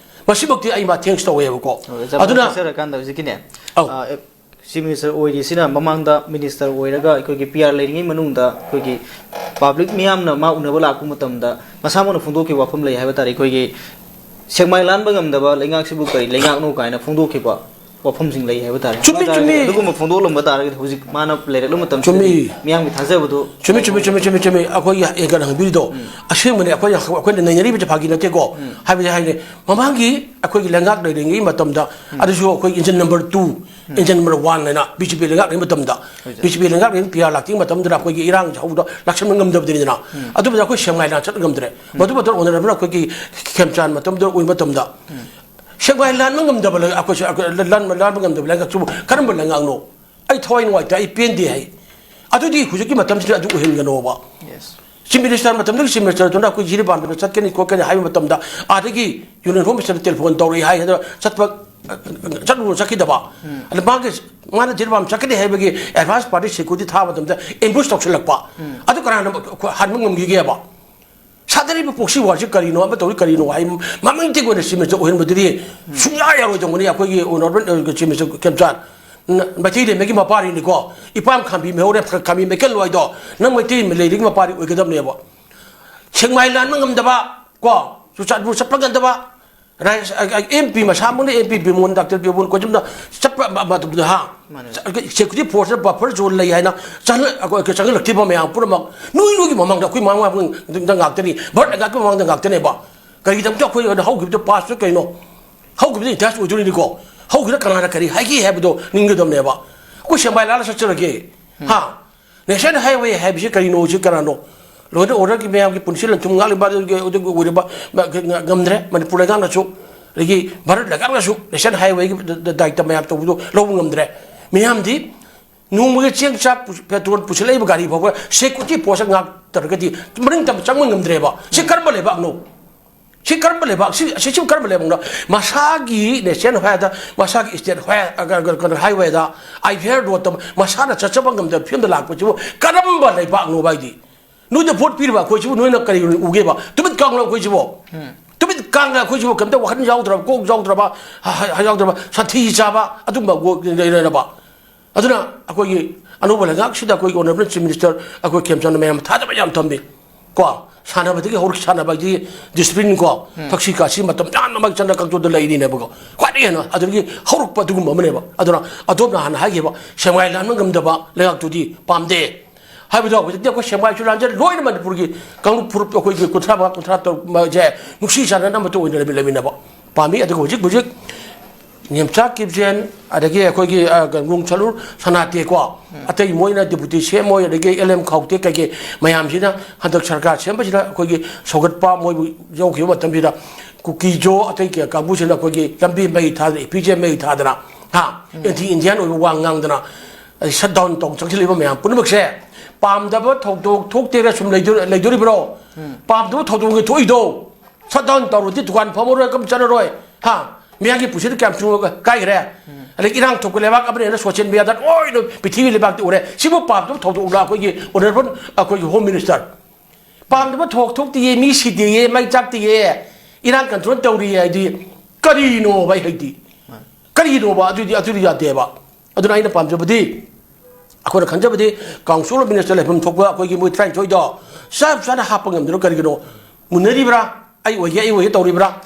ꯃꯁꯤꯃꯛꯇꯤ ꯑꯩ ꯃꯥ thanks ꯇꯧꯋꯦꯕꯀꯣ꯫ ꯑꯗꯨꯅ ꯆꯠꯆꯔꯀꯥꯟꯗ ꯍꯧꯖꯤꯛꯀꯤꯅꯦ, ꯑꯧ꯫ ꯑ, ꯑꯦ, Chief Minister ꯑꯣꯏꯔꯤꯁꯤꯅ ꯃꯃꯥꯡꯗ Minister ꯑꯣꯏꯔꯒ ꯑꯩꯈꯣꯏꯒꯤ P R ꯂꯩꯔꯤꯉꯩ ꯃꯅꯨꯡꯗ ꯑꯩꯈꯣꯏꯒꯤ public ꯃꯤꯌꯥꯝꯅ ꯃꯥ ꯎꯅꯕ ꯂꯥꯛꯄ ꯃꯇꯝꯗ ꯃꯁꯥꯃꯛꯅ ꯐꯣꯡꯗꯣꯛꯈꯤꯕ ꯋꯥꯐꯝ ꯂꯩ ꯍꯥꯏꯕ ꯇꯥꯔꯦ꯫ ꯑꯩꯈꯣꯏꯒꯤ ꯁꯦꯛꯃꯥꯏ ꯂꯥꯟꯕ ꯉꯝꯗꯕ ꯂꯩꯉꯥꯛꯁꯤꯕꯨ ꯀꯔꯤ ꯂꯩꯉꯥꯛꯅꯣ ꯀꯥꯏꯅ ꯐꯣꯡꯗꯣꯛꯈꯤꯕ ꯋꯥꯐꯝꯁꯤꯡ ꯂꯩ ꯍꯥꯏꯕ ꯇꯥꯔꯦ꯫ ꯆꯨꯝꯃꯤ, ꯍꯥꯏꯕ ꯇꯥꯔꯒꯗꯤ ꯆꯨꯝꯃꯤ꯫ ꯑꯗꯨꯒꯨꯝꯕ ꯐꯣꯡꯗꯣꯛꯂꯝꯕ ꯇꯥꯔꯒꯗꯤ ꯍꯧꯖꯤꯛ ꯃꯥꯅ ꯂꯩꯔꯛꯂꯕ ꯃꯇꯝꯁꯤꯗꯗꯤ ꯆꯨꯝꯃꯤ꯫ ꯃꯤꯌꯥꯝꯒꯤ ꯊꯥꯖꯕꯗꯨ ꯆꯨꯝꯃꯤ, ꯆꯨꯝꯃꯤ, ꯆꯨꯝꯃꯤ, ꯆꯨꯝꯃꯤ, ꯆꯨꯝꯃꯤ꯫ ꯑꯩꯈꯣꯏꯒꯤ ꯍꯦꯟꯒꯠ ꯍꯪꯕꯤꯔꯤꯗꯣ ꯑꯁꯦꯡꯕꯅꯤ꯫ ꯑꯩꯈꯣꯏꯅ, ꯑꯩꯈꯣꯏꯅ ꯅꯩꯅꯔꯤꯕꯁꯦ ꯐꯥꯒꯤ ꯅꯠꯇꯦꯀꯣ꯫ ꯍꯥꯏꯕꯗꯤ ꯍꯥꯏꯅꯤ, ꯃꯃꯥꯡꯒꯤ ꯑꯩꯈꯣꯏꯒꯤ ꯂꯩꯉꯥꯛ ꯂꯩꯔꯤꯉꯩ ꯃꯇꯝꯗ, ꯑꯗꯨꯁꯨ ꯑꯩꯈꯣꯏ engine number two, engine number one ꯍꯥꯏꯅ B J P ꯂꯩꯉꯥꯛ ꯂꯩꯔꯤꯉꯩ ꯃꯇꯝꯗ, ꯍꯣꯏ, ꯁꯥꯔ꯫ B J P ꯂꯩꯉꯥꯛ ꯂꯩꯔꯤꯉꯩ P R ꯂꯥꯛꯇ꯭ꯔꯤꯉꯩ ꯃꯇꯝꯗꯨꯗ ꯑꯩꯈꯣꯏꯒꯤ ꯏꯔꯥꯡꯁꯦ ꯍꯧꯕꯗ ꯂꯥꯛꯁꯟꯕ ꯉꯝꯗꯕꯗꯨꯅꯤꯗꯅ꯫ ꯑꯗꯨꯝꯕꯗ ꯑꯩꯈꯣꯏ ꯁꯦꯛꯃꯥꯏ ꯂꯥꯟ ꯆꯠ ꯉꯝꯗ꯭ꯔꯦ꯫ ꯃꯗꯨ ꯃꯇꯝꯗ Honourable ꯑꯩꯈꯣꯏꯒꯤ ꯈꯦꯝꯆꯥꯟ ꯃꯇꯝꯗ ꯑꯣꯏꯕ ꯃꯇꯝꯗ ꯁꯦꯛꯃꯥꯏ ꯂꯥꯟꯕ ꯉꯝꯗꯕ ꯂꯩ-, ꯑꯩꯈꯣꯏꯁꯨ, ꯑꯩꯈꯣꯏ ꯂꯥꯟ-, ꯂꯥꯟꯕ ꯉꯝꯗꯕ ꯂꯩꯉꯥꯛꯁꯤꯕꯨ ꯀꯔꯝꯕ ꯂꯩꯉꯥꯛꯅꯣ? ꯑꯩ ꯊꯋꯥꯏ ꯅꯨꯡꯉꯥꯏꯇꯦ, ꯑꯩ ꯄꯦꯟꯗꯦ ꯍꯥꯏ꯫ ꯑꯗꯨꯗꯤ ꯍꯧꯖꯤꯛꯀꯤ ꯃꯇꯝꯁꯤꯗ ꯑꯗꯨ ꯑꯣꯏꯍꯟꯒꯅꯣꯕ꯫ Yes꯫ Chief Minister ꯃꯇꯝꯗꯨꯒꯤ Chief Ministerꯗꯨꯅ ꯑꯩꯈꯣꯏ ꯖꯤꯔꯤꯕꯥꯝꯗ ꯆꯠꯀꯅꯤ ꯈꯣꯠꯀꯅꯤ ꯍꯥꯏꯕ ꯃꯇꯝꯗ, ꯑꯥꯗꯒꯤ Union Home Ministerꯗ telephone ꯇꯧꯔꯛꯏ ꯍꯥꯏ, ꯑꯗꯣ ꯆꯠꯄ, ꯆꯠꯂꯨꯔꯣ ꯆꯠꯈꯤꯗꯕ꯫ ꯑꯗ ꯃꯥꯒꯤ, ꯃꯥꯅ ꯖꯤꯔꯤꯕꯥꯝ ꯆꯠꯀꯅꯤ ꯍꯥꯏꯕꯒꯤ advance party security ꯊꯥꯕ ꯃꯇꯝꯗ ambush ꯇꯧꯁꯤꯜꯂꯛꯄ꯫ ꯑꯗꯨ ꯀꯅꯥꯅ ꯍꯟꯕ ꯉꯝꯈꯤꯒꯦꯕ? ꯁꯥꯗꯔꯤꯕ proxy warꯁꯤ ꯀꯔꯤꯅꯣ, ꯑꯃ ꯇꯧꯔꯤ ꯀꯔꯤꯅꯣ ꯍꯥꯏ, ꯃꯃꯤꯡꯇꯒꯤ ꯑꯣꯏꯅ Chief Minister ꯑꯣꯏꯍꯟꯕꯗꯨꯗꯤ ꯁꯨꯡꯌꯥ ꯌꯥꯔꯣꯏꯗꯧꯕꯅꯤ꯫ ꯑꯩꯈꯣꯏꯒꯤ Honourable, ꯑ, Chief Minister ꯈꯦꯝꯆꯥꯟ, ꯅ-, ꯃꯩꯇꯩ ꯂꯩꯃꯒꯤ ꯃꯄꯥꯔꯤꯅꯤꯀꯣ, ꯏꯄꯥꯝ ꯈꯥꯝꯕꯤ ꯃꯩꯍꯧꯔꯦ, ꯈ-, ꯈꯥꯝꯕꯤ ꯃꯩꯀꯜ ꯂꯣꯏꯗꯣ, ꯅꯪ ꯃꯩꯇꯩ ꯂꯩꯔꯤꯒꯤ ꯃꯄꯥꯔꯤ ꯑꯣꯏꯒꯗꯕꯅꯦꯕ꯫ ꯁꯦꯛꯃꯥꯏ ꯂꯥꯟꯕ ꯉꯝꯗꯕ ꯀꯣ, ꯆꯨꯔꯆꯥꯟꯄꯨꯔ ꯆꯠꯄ ꯉꯝꯗꯕ, ꯑꯦꯝ ꯄꯤ ꯃꯁꯥꯃꯛꯅ, M P Bimol, doctor Bimol ꯀꯣꯏꯆꯝꯅ ꯆꯠꯄ ꯃꯇꯝꯗ, ꯍꯥ, ꯃꯥꯅꯦ꯫ ꯁꯦꯀ꯭ꯌꯨꯔꯤꯇꯤ ꯐꯣꯔꯁꯇ ꯕꯐꯔ ꯖꯣꯟ ꯂꯩ ꯍꯥꯏꯅ ꯆꯪꯍꯜꯂꯛꯇ꯭ꯔꯤꯕ ꯃꯌꯥꯝ ꯄꯨꯝꯅꯃꯛ ꯅꯣꯏ ꯅꯣꯏꯒꯤ ꯃꯃꯥꯡꯗ, ꯑꯩꯈꯣꯏ ꯃꯃꯥꯡ ꯃꯃꯥꯡꯗ ꯉꯥꯛꯇꯅꯤ, ꯚꯥꯔꯠ ꯂꯩꯉꯥꯛꯀꯤ ꯃꯃꯥꯡꯗ ꯉꯥꯛꯇꯅꯦꯕ꯫ ꯀꯔꯤꯒꯤꯗꯃꯛꯇ ꯑꯩꯈꯣꯏ ꯍꯧꯈꯤꯕꯗ ꯄꯥꯁꯇꯨ ꯀꯩꯅꯣ? ꯍꯧꯈꯤꯕꯗ ꯏꯇꯤꯍꯥꯁ ꯑꯣꯏꯗꯣꯔꯤꯅꯤꯀꯣ꯫ ꯍꯧꯈꯤꯕꯗ ꯀꯅꯥꯅ ꯀꯔꯤ ꯍꯥꯏꯈꯤ ꯍꯥꯏꯕꯗꯣ ꯅꯤꯡꯒꯗꯕꯅꯦꯕ꯫ ꯑꯩꯈꯣꯏ ꯁꯦꯡꯃꯥꯏ ꯂꯥꯜꯂ ꯆꯠꯆꯔꯒꯦ꯫ ꯍꯥ? ꯅꯦꯁꯅꯦꯜ ꯍꯥꯏꯋꯦ ꯍꯥꯏꯕꯁꯤ ꯀꯔꯤꯅꯣ? ꯁꯤ ꯀꯅꯥꯅꯣ? ꯂꯣ ꯑꯦꯟ ꯑꯣꯔꯗꯔꯒꯤ ꯃꯌꯥꯝꯒꯤ ꯄꯨꯟꯁꯤ ꯂꯟꯊꯨꯝ ꯉꯥꯛꯂꯤꯕ ꯑꯗꯨꯒꯤ ꯑꯣꯏꯔꯤꯕ ꯉꯝꯗ꯭ꯔꯦ꯫ ꯃꯅꯤꯄꯨꯔ ꯂꯩꯉꯥꯛꯅꯁꯨ, ꯑꯗꯒꯤ ꯚꯥꯔꯠ ꯂꯩꯉꯥꯛꯅꯁꯨ ꯅꯦꯁꯅꯦꯜ ꯍꯥꯏꯋꯦꯒꯤ ꯗꯥ-, ꯗꯥ-, ꯗꯥꯌꯤꯠꯇ ꯃꯌꯥꯝ ꯇꯧꯕꯗꯣ ꯂꯧꯕ ꯉꯝꯗ꯭ꯔꯦ꯫ ꯃꯤꯌꯥꯝꯗꯤ ꯅꯣꯡꯃꯒꯤ ꯆꯦꯡ ꯆꯥꯛ ꯄꯨ-, ꯄꯦꯇ꯭ꯔꯣꯜ ꯄꯨꯁꯤꯜꯂꯛꯏꯕ ꯒꯥꯔꯤ ꯐꯥꯎꯕ ꯁꯦꯀ꯭ꯌꯨꯔꯤꯇꯤ ꯐꯣꯔꯁꯅ ꯉꯥꯛꯇ꯭ꯔꯒꯗꯤ ꯃꯅꯤꯡ ꯇꯝꯕ ꯆꯪꯕ ꯉꯝꯗ꯭ꯔꯦꯕ꯫ ꯁꯤ ꯀꯔꯝꯕ ꯂꯩꯕꯥꯛꯅꯣ? ꯁꯤ ꯀꯔꯝꯕ ꯂꯩꯕꯥꯛ? ꯁꯤ, ꯁꯤ, ꯁꯤ ꯀꯔꯝꯕ ꯂꯩꯕꯥꯛꯅꯣ? ꯃꯁꯥꯒꯤ ꯅꯦꯁꯅꯦꯜ ꯍꯥꯏꯋꯦꯗ, ꯃꯁꯥꯒꯤ ꯁ꯭ꯇꯦꯠ ꯍꯥꯏ-, ꯑ, ꯀ-, ꯀ-, ꯀꯩꯅꯣ, ꯍꯥꯏꯋꯦꯗ, ꯑꯥꯏ ꯚꯤ ꯑꯥꯔ ꯔꯣꯗꯇ ꯃꯁꯥꯅ ꯆꯠꯆꯕ ꯉꯝꯗꯕ ꯐꯤꯕꯝꯗ ꯂꯥꯛꯄꯁꯤꯕꯨ ꯀꯔꯝꯕ ꯂꯩꯕꯥꯛꯅꯣ ꯍꯥꯏꯗꯤ? ꯅꯣꯏꯗ ꯚꯣꯠ ꯄꯤꯔꯤꯕ ꯑꯩꯈꯣꯏꯁꯤꯕꯨ ꯅꯣꯏꯅ ꯀꯔꯤ ꯎꯒꯦꯕ? ꯇꯨꯃꯤꯠ ꯀꯥꯡꯂ ꯑꯩꯈꯣꯏꯁꯤꯕꯣ? ꯇꯨꯃꯤꯠ ꯀꯥꯡꯂ ꯑꯩꯈꯣꯏꯁꯤꯕꯨ? ꯀꯩꯝꯇ ꯋꯥꯈꯜ ꯌꯥꯎꯗ꯭ꯔꯕ, ꯀꯣꯛ ꯌꯥꯎꯗ꯭ꯔꯕ, ꯍ-, ꯍ-, ꯌꯥꯎꯗ꯭ꯔꯕ, ꯁꯟꯊꯤ ꯆꯥꯕ ꯑꯗꯨꯝꯕ ꯒꯣ-, ꯂꯩꯔꯕ? ꯑꯗꯨꯅ ꯑꯩꯈꯣꯏꯒꯤ ꯑꯅꯧꯕ ꯂꯩꯉꯥꯛꯁꯤꯗ ꯑꯩꯈꯣꯏꯒꯤ ꯑꯣꯅꯔꯦꯕꯜ ꯆꯤꯐ ꯃꯤꯅꯤꯁꯇꯔ ꯑꯩꯈꯣꯏ ꯈꯦꯝꯆꯥꯟꯅ ꯃꯌꯥꯝ ꯊꯥꯖꯕ ꯌꯥꯝ ꯊꯝꯃꯤ꯫ ꯀꯣ, ꯁꯥꯟꯅꯕꯗꯒꯤ ꯍꯧꯔꯛ-, ꯁꯥꯟꯅꯕ ꯍꯥꯏꯗꯤ ꯗꯤꯁꯤꯄ꯭ꯂꯤꯟ ꯀꯣ, ꯊꯛꯁꯤ ꯈꯥꯁꯤ ꯃꯇꯝ ꯆꯥꯅ ꯃꯥꯒꯤ ꯆꯠꯅ ꯀꯥꯡꯊꯣꯟꯗ ꯂꯩꯔꯤꯅꯦꯕꯀꯣ꯫ ꯈ꯭ꯋꯥꯏꯗꯒꯤ ꯍꯦꯟꯅ ꯑꯗꯨꯗꯒꯤ ꯍꯧꯔꯛꯄ ꯑꯗꯨꯒꯨꯝꯕ ꯑꯃꯅꯦꯕ꯫ ꯑꯗꯨꯅ ꯑꯗꯣꯝꯅ ꯍꯥꯟꯅ ꯍꯥꯏꯈꯤꯕ ꯁꯦꯡꯃꯥꯏ ꯂꯥꯟꯕ ꯉꯝꯗꯕ ꯂꯩꯉꯥꯛꯇꯨꯗꯤ ꯄꯥꯝꯗꯦ꯫ ꯍꯥꯏꯕꯗꯣ ꯍꯧꯖꯤꯛꯇꯤ ꯑꯩꯈꯣꯏ ꯁꯦꯡꯃꯥꯏꯁꯨ ꯂꯥꯟꯖꯦ ꯂꯣꯏꯅ ꯃꯅꯤꯄꯨꯔꯒꯤ ꯀꯥꯡꯂꯨꯞ ꯐꯨꯔꯨꯞ ꯑꯩꯈꯣꯏꯒꯤ ꯀꯨꯟꯊ꯭ꯔꯥ ꯃꯉꯥ, ꯀꯨꯟꯊ꯭ꯔꯥ ꯇꯔꯨꯛ ꯁꯦ ꯅꯨꯡꯁꯤ ꯆꯥꯟꯅꯅ ꯑꯃꯠꯇ ꯑꯣꯏꯅ ꯂꯩꯃꯤꯟꯅꯕ ꯄꯥꯝꯃꯤ꯫ ꯑꯗꯨꯒ ꯍꯧꯖꯤꯛ ꯍꯧꯖꯤꯛ ꯅꯦꯝꯆꯥ ꯀꯤꯞꯖꯦꯟ, ꯑꯗꯒꯤ ꯑꯩꯈꯣꯏꯒꯤ, ꯑ, ꯀꯩꯅꯣ, ꯅꯨꯡꯁꯜꯂꯨꯔ ꯁꯅꯥꯇꯦꯀꯣ, ꯑꯇꯩ ꯃꯣꯏꯅ ꯗꯤꯄꯨꯇꯤ ꯁꯤ ꯑꯦꯝ ꯑꯣꯏ, ꯑꯗꯒꯤ ꯑꯦꯜ ꯑꯦꯝ ꯈꯥꯎꯇꯦ, ꯀꯩꯀꯩ ꯃꯌꯥꯝꯁꯤꯅ ꯍꯟꯗꯛ ꯁꯔꯀꯥꯔ ꯁꯦꯝꯕꯁꯤꯗ ꯑꯩꯈꯣꯏꯒꯤ ꯁꯧꯒꯠꯄ ꯃꯣꯏꯕꯨ ꯌꯧꯈꯤꯕ ꯃꯇꯝꯁꯤꯗ ꯀꯨꯀꯤꯖꯣ ꯑꯇꯩ ꯀꯌꯥ ꯀꯥꯡꯕꯨꯁꯤꯅ ꯑꯩꯈꯣꯏꯒꯤ ꯂꯝꯕꯤ ꯃꯩ ꯊꯥꯗꯅ, ꯏ ꯄꯤ ꯖꯦ ꯃꯩ ꯊꯥꯗꯅ, ꯍꯥ, ꯑꯦꯟꯇꯤ ꯏꯟꯗꯤꯌꯥꯟ ꯑꯣꯏꯕ ꯋꯥ ꯉꯥꯡꯗꯅ, ꯑꯩ ꯁꯠ ꯗꯥꯎꯟ ꯇꯧ ꯆꯪꯁꯤꯜꯂꯤꯕ ꯃꯌꯥꯝ ꯄꯨꯝꯅꯃꯛꯁꯦ ꯄꯥꯝꯗꯕ ꯊꯧꯗꯣꯛ ꯊꯣꯛꯇꯦꯅ ꯁꯨꯝ ꯂꯩꯗꯣ-, ꯂꯩꯗꯣꯔꯤꯕ꯭ꯔꯣ? ꯄꯥꯝꯗꯕ ꯊꯧꯗꯣꯛꯅꯤ ꯊꯣꯛꯏꯗꯣ꯫ ꯁꯠ ꯗꯥꯎꯟ ꯇꯧꯔꯗꯤ ꯗꯨꯀꯥꯟ ꯐꯝꯃꯔꯣꯏ, ꯀꯝ ꯆꯠꯂꯔꯣꯏ꯫ ꯍꯥ? ꯃꯤꯌꯥꯝꯒꯤ ꯄꯨꯟꯁꯤꯗ ꯀꯌꯥꯝ ꯊꯨꯅ ꯀꯥꯏꯈ꯭ꯔꯦ? ꯑꯗꯒꯤ ꯏꯔꯥꯡ ꯊꯣꯛꯄ ꯂꯩꯕꯥꯛ ꯑꯃꯅꯦꯅ ꯁꯣꯁꯤꯌꯦꯜ ꯃꯤꯗꯤꯌꯥꯗ ꯂꯣꯏꯅ ꯄ꯭ꯔꯤꯊꯤꯕꯤ ꯂꯩꯕꯥꯛꯇ ꯎꯔꯦ꯫ ꯁꯤꯕꯨ ꯄꯥꯝꯗꯕ ꯊꯧꯗꯣꯛꯂ ꯑꯩꯈꯣꯏꯒꯤ ꯑꯣꯅꯔꯦꯕꯜ ꯑꯩꯈꯣꯏꯒꯤ ꯍꯣꯝ ꯃꯤꯅꯤꯁꯇꯔ? ꯄꯥꯝꯗꯕ ꯊꯧꯗꯣꯛ ꯊꯣꯛꯇꯤꯌꯦ, ꯃꯤ ꯁꯤꯗꯦꯌꯦ, ꯃꯩ ꯆꯥꯛꯇꯤꯌꯦ, ꯏꯔꯥꯡ ꯀꯟꯇ꯭ꯔꯣꯜ ꯇꯧꯔꯤꯌꯦ ꯍꯥꯏꯗꯤ ꯀꯔꯤꯅꯣꯕ ꯑꯩ ꯍꯥꯏꯗꯤ? ꯀꯔꯤꯅꯣꯕ? ꯑꯗꯨꯗꯤ, ꯑꯗꯨꯗꯤ ꯌꯥꯗꯦꯕ꯫ ꯑꯗꯨꯅ ꯑꯩꯅ ꯄꯥꯝꯖꯕꯗꯤ, ꯑꯩꯈꯣꯏꯅ ꯈꯟꯖꯕꯗꯤ, ꯀꯥꯎꯟꯁꯤꯜ ꯑꯣꯐ ꯃꯤꯅꯤꯁꯇꯔ ꯂꯩꯐꯝ ꯊꯣꯛꯄ ꯑꯩꯈꯣꯏꯒꯤ ꯃꯣꯏ ꯇꯔꯥꯅꯤꯊꯣꯏꯗꯣ ꯆꯞ ꯆꯥꯅ ꯍꯥꯞꯄ ꯉꯝꯗ꯭ꯔꯤꯅꯣ ꯀꯔꯤꯒꯤꯅꯣ? ꯃꯨꯟꯅꯔꯤꯕ꯭ꯔꯥ? ꯑꯩ ꯑꯣꯏꯒꯦ, ꯑꯩ ꯑꯣꯏꯒꯦ ꯇꯧꯔꯤꯕ꯭ꯔꯥ?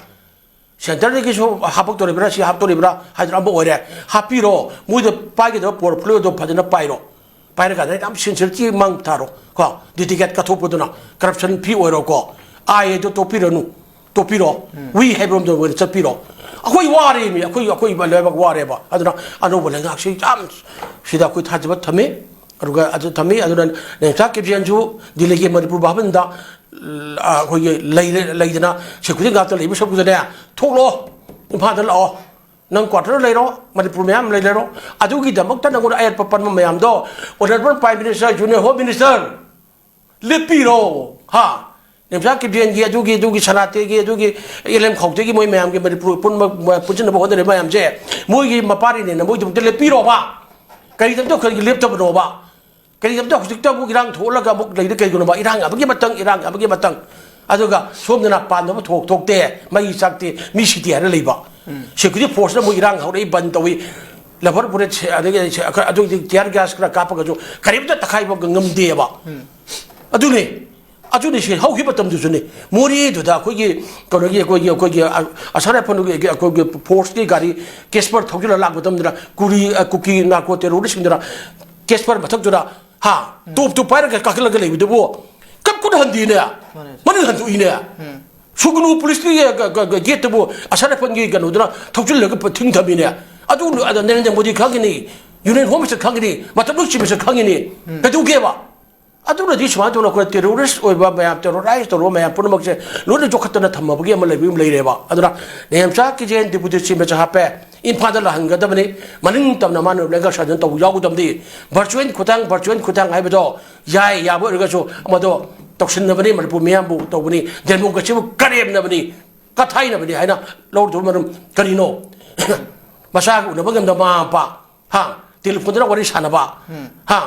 ꯁꯦꯟꯇꯔꯗꯒꯤꯁꯨ ꯍꯥꯞꯄꯛꯇꯣꯔꯤꯕ꯭ꯔꯥ, ꯁꯤ ꯍꯥꯞꯇꯣꯔꯤꯕ꯭ꯔꯥ ꯍꯥꯏꯗꯅ ꯑꯃ ꯑꯣꯏꯔꯦ꯫ ꯍꯥꯞꯄꯤꯔꯣ, ꯃꯣꯏꯗ ꯄꯥꯏꯒꯗꯕ ꯄꯣꯔꯠꯐꯣꯂꯤꯑꯣꯗꯣ ꯐꯖꯅ ꯄꯥꯏꯔꯣ꯫ ꯄꯥꯏꯔꯀꯥꯟꯗ ꯌꯥꯝ ꯁꯤꯟꯁꯤꯌꯔꯇꯤ ꯃꯥꯡ ꯊꯥꯔꯣ ꯀꯣ, ꯗꯤꯇꯤꯀꯦꯠ ꯀꯠꯊꯣꯛꯄꯗꯨꯅ ꯀꯔꯞꯁꯟ ꯐ꯭ꯔꯤ ꯑꯣꯏꯔꯣꯀꯣ꯫ ꯑꯥꯏ ꯑꯦꯗꯣ ꯇꯣꯛꯄꯤꯔꯅꯨ, ꯇꯣꯛꯄꯤꯔꯣ꯫ ꯎꯝ꯫ ꯋꯤ ꯍꯥꯏꯕꯔꯣꯝꯗ ꯑꯣꯏꯅ ꯆꯠꯄꯤꯔꯣ꯫ ꯑꯩꯈꯣꯏ ꯋꯥꯔꯦꯃꯤ, ꯑꯩꯈꯣꯏ, ꯑꯩꯈꯣꯏ ꯂꯩꯕꯥꯛ ꯋꯥꯔꯦꯕ꯫ ꯑꯗꯨꯅ ꯑꯅꯧꯕ ꯂꯩꯉꯥꯛꯁꯤ ꯌꯥꯝ, ꯁꯤꯗ ꯑꯩꯈꯣꯏ ꯊꯥꯖꯕ ꯊꯝꯃꯤ꯫ ꯑꯗꯨꯒ ꯑꯗꯨ ꯊꯝꯃꯤ꯫ ꯑꯗꯨꯅ ꯅꯦꯝꯆꯥ ꯀꯤꯞꯖꯦꯟꯁꯨ ꯗꯤꯜꯂꯤꯒꯤ ꯃꯅꯤꯄꯨꯔ ꯚꯥꯕꯟꯗ, ꯑ, ꯑꯩꯈꯣꯏꯒꯤ ꯂꯩꯔꯦ-, ꯂꯩꯗꯅ ꯁꯦꯀ꯭ꯌꯨꯔꯤꯇꯤ ꯒꯥꯔꯗꯇ ꯂꯩꯕ ꯁꯔꯨꯛꯇꯨꯗꯅꯦ, ꯊꯣꯛꯂꯛꯑꯣ, ꯏꯝꯐꯥꯜꯗ ꯂꯥꯛꯑꯣ꯫ ꯅꯪ ꯀ꯭ꯋꯥꯇꯔꯗ ꯂꯩꯔꯣ, ꯃꯅꯤꯄꯨꯔ ꯃꯌꯥꯝ ꯂꯩ ꯂꯩꯔꯣ꯫ ꯑꯗꯨꯒꯤꯗꯃꯛꯇ ꯅꯪꯉꯣꯟꯗ ꯑꯌꯦꯠꯄ ꯄꯟꯕ ꯃꯌꯥꯝꯗꯣ, Honourable Prime Minister, Union Home Minister, ꯂꯦꯞꯄꯤꯔꯣ꯫ ꯍꯥ? ꯅꯦꯝꯆꯥ ꯀꯤꯞꯖꯦꯟꯒꯤ, ꯑꯗꯨꯒꯤ, ꯑꯗꯨꯒꯤ ꯁꯅꯥꯇꯦꯒꯤ, ꯑꯗꯨꯒꯤ ꯑꯦꯜ ꯑꯦꯝ ꯈꯧꯇꯦꯒꯤ, ꯃꯣꯏ ꯃꯌꯥꯝꯒꯤ ꯃꯅꯤꯄꯨꯔ ꯄꯨꯟꯕ, ꯄꯨꯟꯁꯤꯟꯅꯕ ꯍꯣꯠꯅꯔꯤꯕ ꯃꯌꯥꯝꯁꯦ, ꯃꯣꯏꯒꯤ ꯃꯄꯥꯔꯤꯅꯦꯅ ꯃꯣꯏꯒꯤꯗꯃꯛꯇ ꯂꯦꯞꯄꯤꯔꯣꯕ꯫ ꯀꯔꯤꯗꯃꯛꯇ ꯀꯔꯤꯒꯤ ꯂꯦꯞꯇꯕꯅꯣꯕ? ꯀꯔꯤꯒꯤꯅꯣꯗ ꯍꯧꯖꯤꯛꯇ ꯑꯃꯨꯛ ꯏꯔꯥꯡ ꯊꯣꯛꯍꯜꯂꯒ ꯑꯃꯨꯛ ꯂꯩꯔꯤ ꯀꯩꯒꯤꯅꯣꯕ? ꯏꯔꯥꯡ ꯑꯃꯒꯤ ꯃꯇꯪ, ꯏꯔꯥꯡ ꯑꯃꯒꯤ ꯃꯇꯪ꯫ ꯑꯗꯨꯒ ꯁꯣꯝꯗꯅ ꯄꯥꯟꯗꯕ ꯊꯣꯛ ꯊꯣꯛꯇꯦ, ꯃꯩ ꯆꯥꯛꯇꯦ, ꯃꯤ ꯁꯤꯗꯦ ꯍꯥꯏꯔ ꯂꯩꯕ꯫ ꯎꯝ꯫ ꯁꯦꯀ꯭ꯌꯨꯔꯤꯇꯤ ꯐꯣꯔꯁꯅ ꯑꯃꯨꯛ ꯏꯔꯥꯡ ꯍꯧꯔꯛꯏ, ꯕꯟ ꯇꯧꯏ, ꯂꯕꯔ ꯕꯨꯂꯦꯠ ꯁꯦ-, ꯑꯗꯒꯤ ꯁꯦ-, ꯑꯗꯨꯒꯤ ꯇꯤꯌꯥꯔ ꯒ꯭ꯌꯥꯁ ꯈꯔ ꯀꯥꯞꯄꯒꯁꯨ ꯀꯔꯤꯝꯇ ꯇꯛꯈꯥꯏꯕ ꯉꯝꯗꯦꯕ꯫ ꯎꯝ꯫ ꯑꯗꯨꯅꯤ, ꯑꯗꯨꯅꯤ ꯁꯤ ꯍꯧꯈꯤꯕ ꯃꯇꯝꯗꯨꯁꯨꯅꯤ꯫ ꯃꯣꯔꯦꯗꯨꯗ ꯑꯩꯈꯣꯏꯒꯤ ꯀꯩꯅꯣꯒꯤ, ꯑꯩꯈꯣꯏꯒꯤ, ꯑꯩꯈꯣꯏꯒꯤ ꯑ-, ꯑꯁꯥꯝ ꯔꯥꯏꯐꯜꯒꯤ ꯑꯩꯈꯣꯏꯒꯤ ꯐꯣꯔꯁꯀꯤ ꯒꯥꯔꯤ ꯀꯦꯁꯄꯔ ꯊꯧꯖꯤꯜꯂ ꯂꯥꯛꯄ ꯃꯇꯝꯗꯨꯗ ꯀꯨꯔꯤ, ꯑ, ꯀꯨꯀꯤ ꯅꯥꯔꯀꯣ ꯇꯦꯔꯣꯔꯤꯁꯁꯤꯡꯗꯨꯅ ꯀꯦꯁꯄꯔ ꯃꯊꯛꯇꯨꯗ, ꯍꯥ, ꯎꯝ꯫ ꯇꯣꯞꯇꯨ ꯄꯥꯏꯔꯒ ꯀꯥꯈꯠꯂꯒ ꯂꯩꯕꯗꯨꯕꯨ ꯀꯞ ꯀꯨꯠ ꯍꯟꯗꯦꯅꯦ꯫ ꯃꯥꯅꯦ꯫ ꯃꯅꯤꯡ ꯍꯟꯗꯣꯛꯏꯅꯦ꯫ ꯎꯝ꯫ ꯁꯨꯒꯅꯨ ꯄꯨꯂꯤꯁꯀꯤ ꯒ-, ꯒ-, ꯒ-, ꯒꯦꯠꯇꯕꯨ ꯑꯁꯥꯝ ꯔꯥꯏꯐꯜꯒꯤ ꯀꯩꯅꯣꯗꯨꯅ ꯊꯧꯖꯤꯜꯂꯒ ꯄ-, ꯊꯤꯡ ꯊꯝꯃꯤꯅꯦ꯫ ꯑꯗꯨ ꯑꯗ ꯅꯔꯦꯟꯗ꯭ꯔ ꯃꯣꯗꯤ ꯈꯪꯒꯅꯤ, ꯌꯨꯅꯤꯌꯟ ꯍꯣꯝ ꯃꯤꯅꯤꯁꯇꯔ ꯈꯪꯒꯅꯤ, ꯃꯇꯝ ꯂꯣꯏ ꯆꯤꯟꯕꯁꯨ ꯈꯪꯒꯅꯤ꯫ ꯎꯝ꯫ ꯀꯩꯗꯧꯒꯦꯕ? ꯑꯗꯨꯅꯗꯤ ꯁꯨꯃꯥꯏꯅ ꯇꯧꯅ ꯑꯩꯈꯣꯏ ꯇꯦꯔꯣꯔꯤꯁ ꯑꯣꯏꯕ ꯃꯌꯥꯝ, ꯇꯦꯔꯣꯔꯥꯏꯁ ꯇꯧꯔꯕ ꯃꯌꯥꯝ ꯄꯨꯝꯅꯃꯛꯁꯦ ꯂꯣꯏꯅ ꯌꯣꯛꯈꯠꯇꯅ ꯊꯝꯃꯕꯒꯤ ꯑꯃ ꯂꯩꯕ ꯑꯃ ꯂꯩꯔꯦꯕ꯫ ꯑꯗꯨꯅ ꯅꯦꯝꯆꯥ ꯀꯤꯖꯦꯟ ꯗꯤꯄꯨꯇꯤ ꯆꯤꯐ ꯃꯤꯅꯤꯁꯇꯔ ꯍꯥꯞꯄꯦ, ꯏꯝꯐꯥꯜꯗ ꯂꯥꯛꯍꯟꯒꯗꯕꯅꯤ, ꯃꯅꯤꯡ ꯇꯝꯅ ꯃꯥꯅ ꯂꯦꯡꯒ ꯁꯥꯖꯟ ꯇꯧꯕ ꯌꯥꯎꯒꯗꯕꯅꯤ꯫ ꯚꯔꯆꯨꯋꯦꯜ ꯈꯨꯠꯊꯥꯡ, ꯚꯔꯆꯨꯋꯦꯜ ꯈꯨꯠꯊꯥꯡ ꯍꯥꯏꯕꯗꯣ ꯌꯥꯏ, ꯌꯥꯕ ꯑꯣꯏꯔꯒꯁꯨ ꯃꯗꯣ ꯇꯧꯁꯤꯟꯅꯕꯅꯤ, ꯃꯅꯤꯄꯨꯔ ꯃꯤꯌꯥꯝꯕꯨ ꯇꯧꯕꯅꯤ, ꯗꯦꯃꯣꯀ꯭ꯔꯦꯁꯤꯕꯨ ꯀꯔꯦꯝꯅꯕꯅꯤ, ꯀꯊꯥꯏꯅꯕꯅꯤ ꯍꯥꯏꯅ ꯂꯧꯔꯨꯗꯕ ꯃꯔꯝ ꯀꯔꯤꯅꯣ? ꯃꯆꯥꯒ ꯎꯅꯕ ꯉꯝꯗꯕ ꯃꯃꯥ ꯃꯄꯥ, ꯍꯥ? ꯇꯦꯂꯤꯐꯣꯟꯗꯅ ꯋꯥꯔꯤ ꯁꯥꯟꯅꯕ, ꯎꯝ꯫ ꯍꯥ?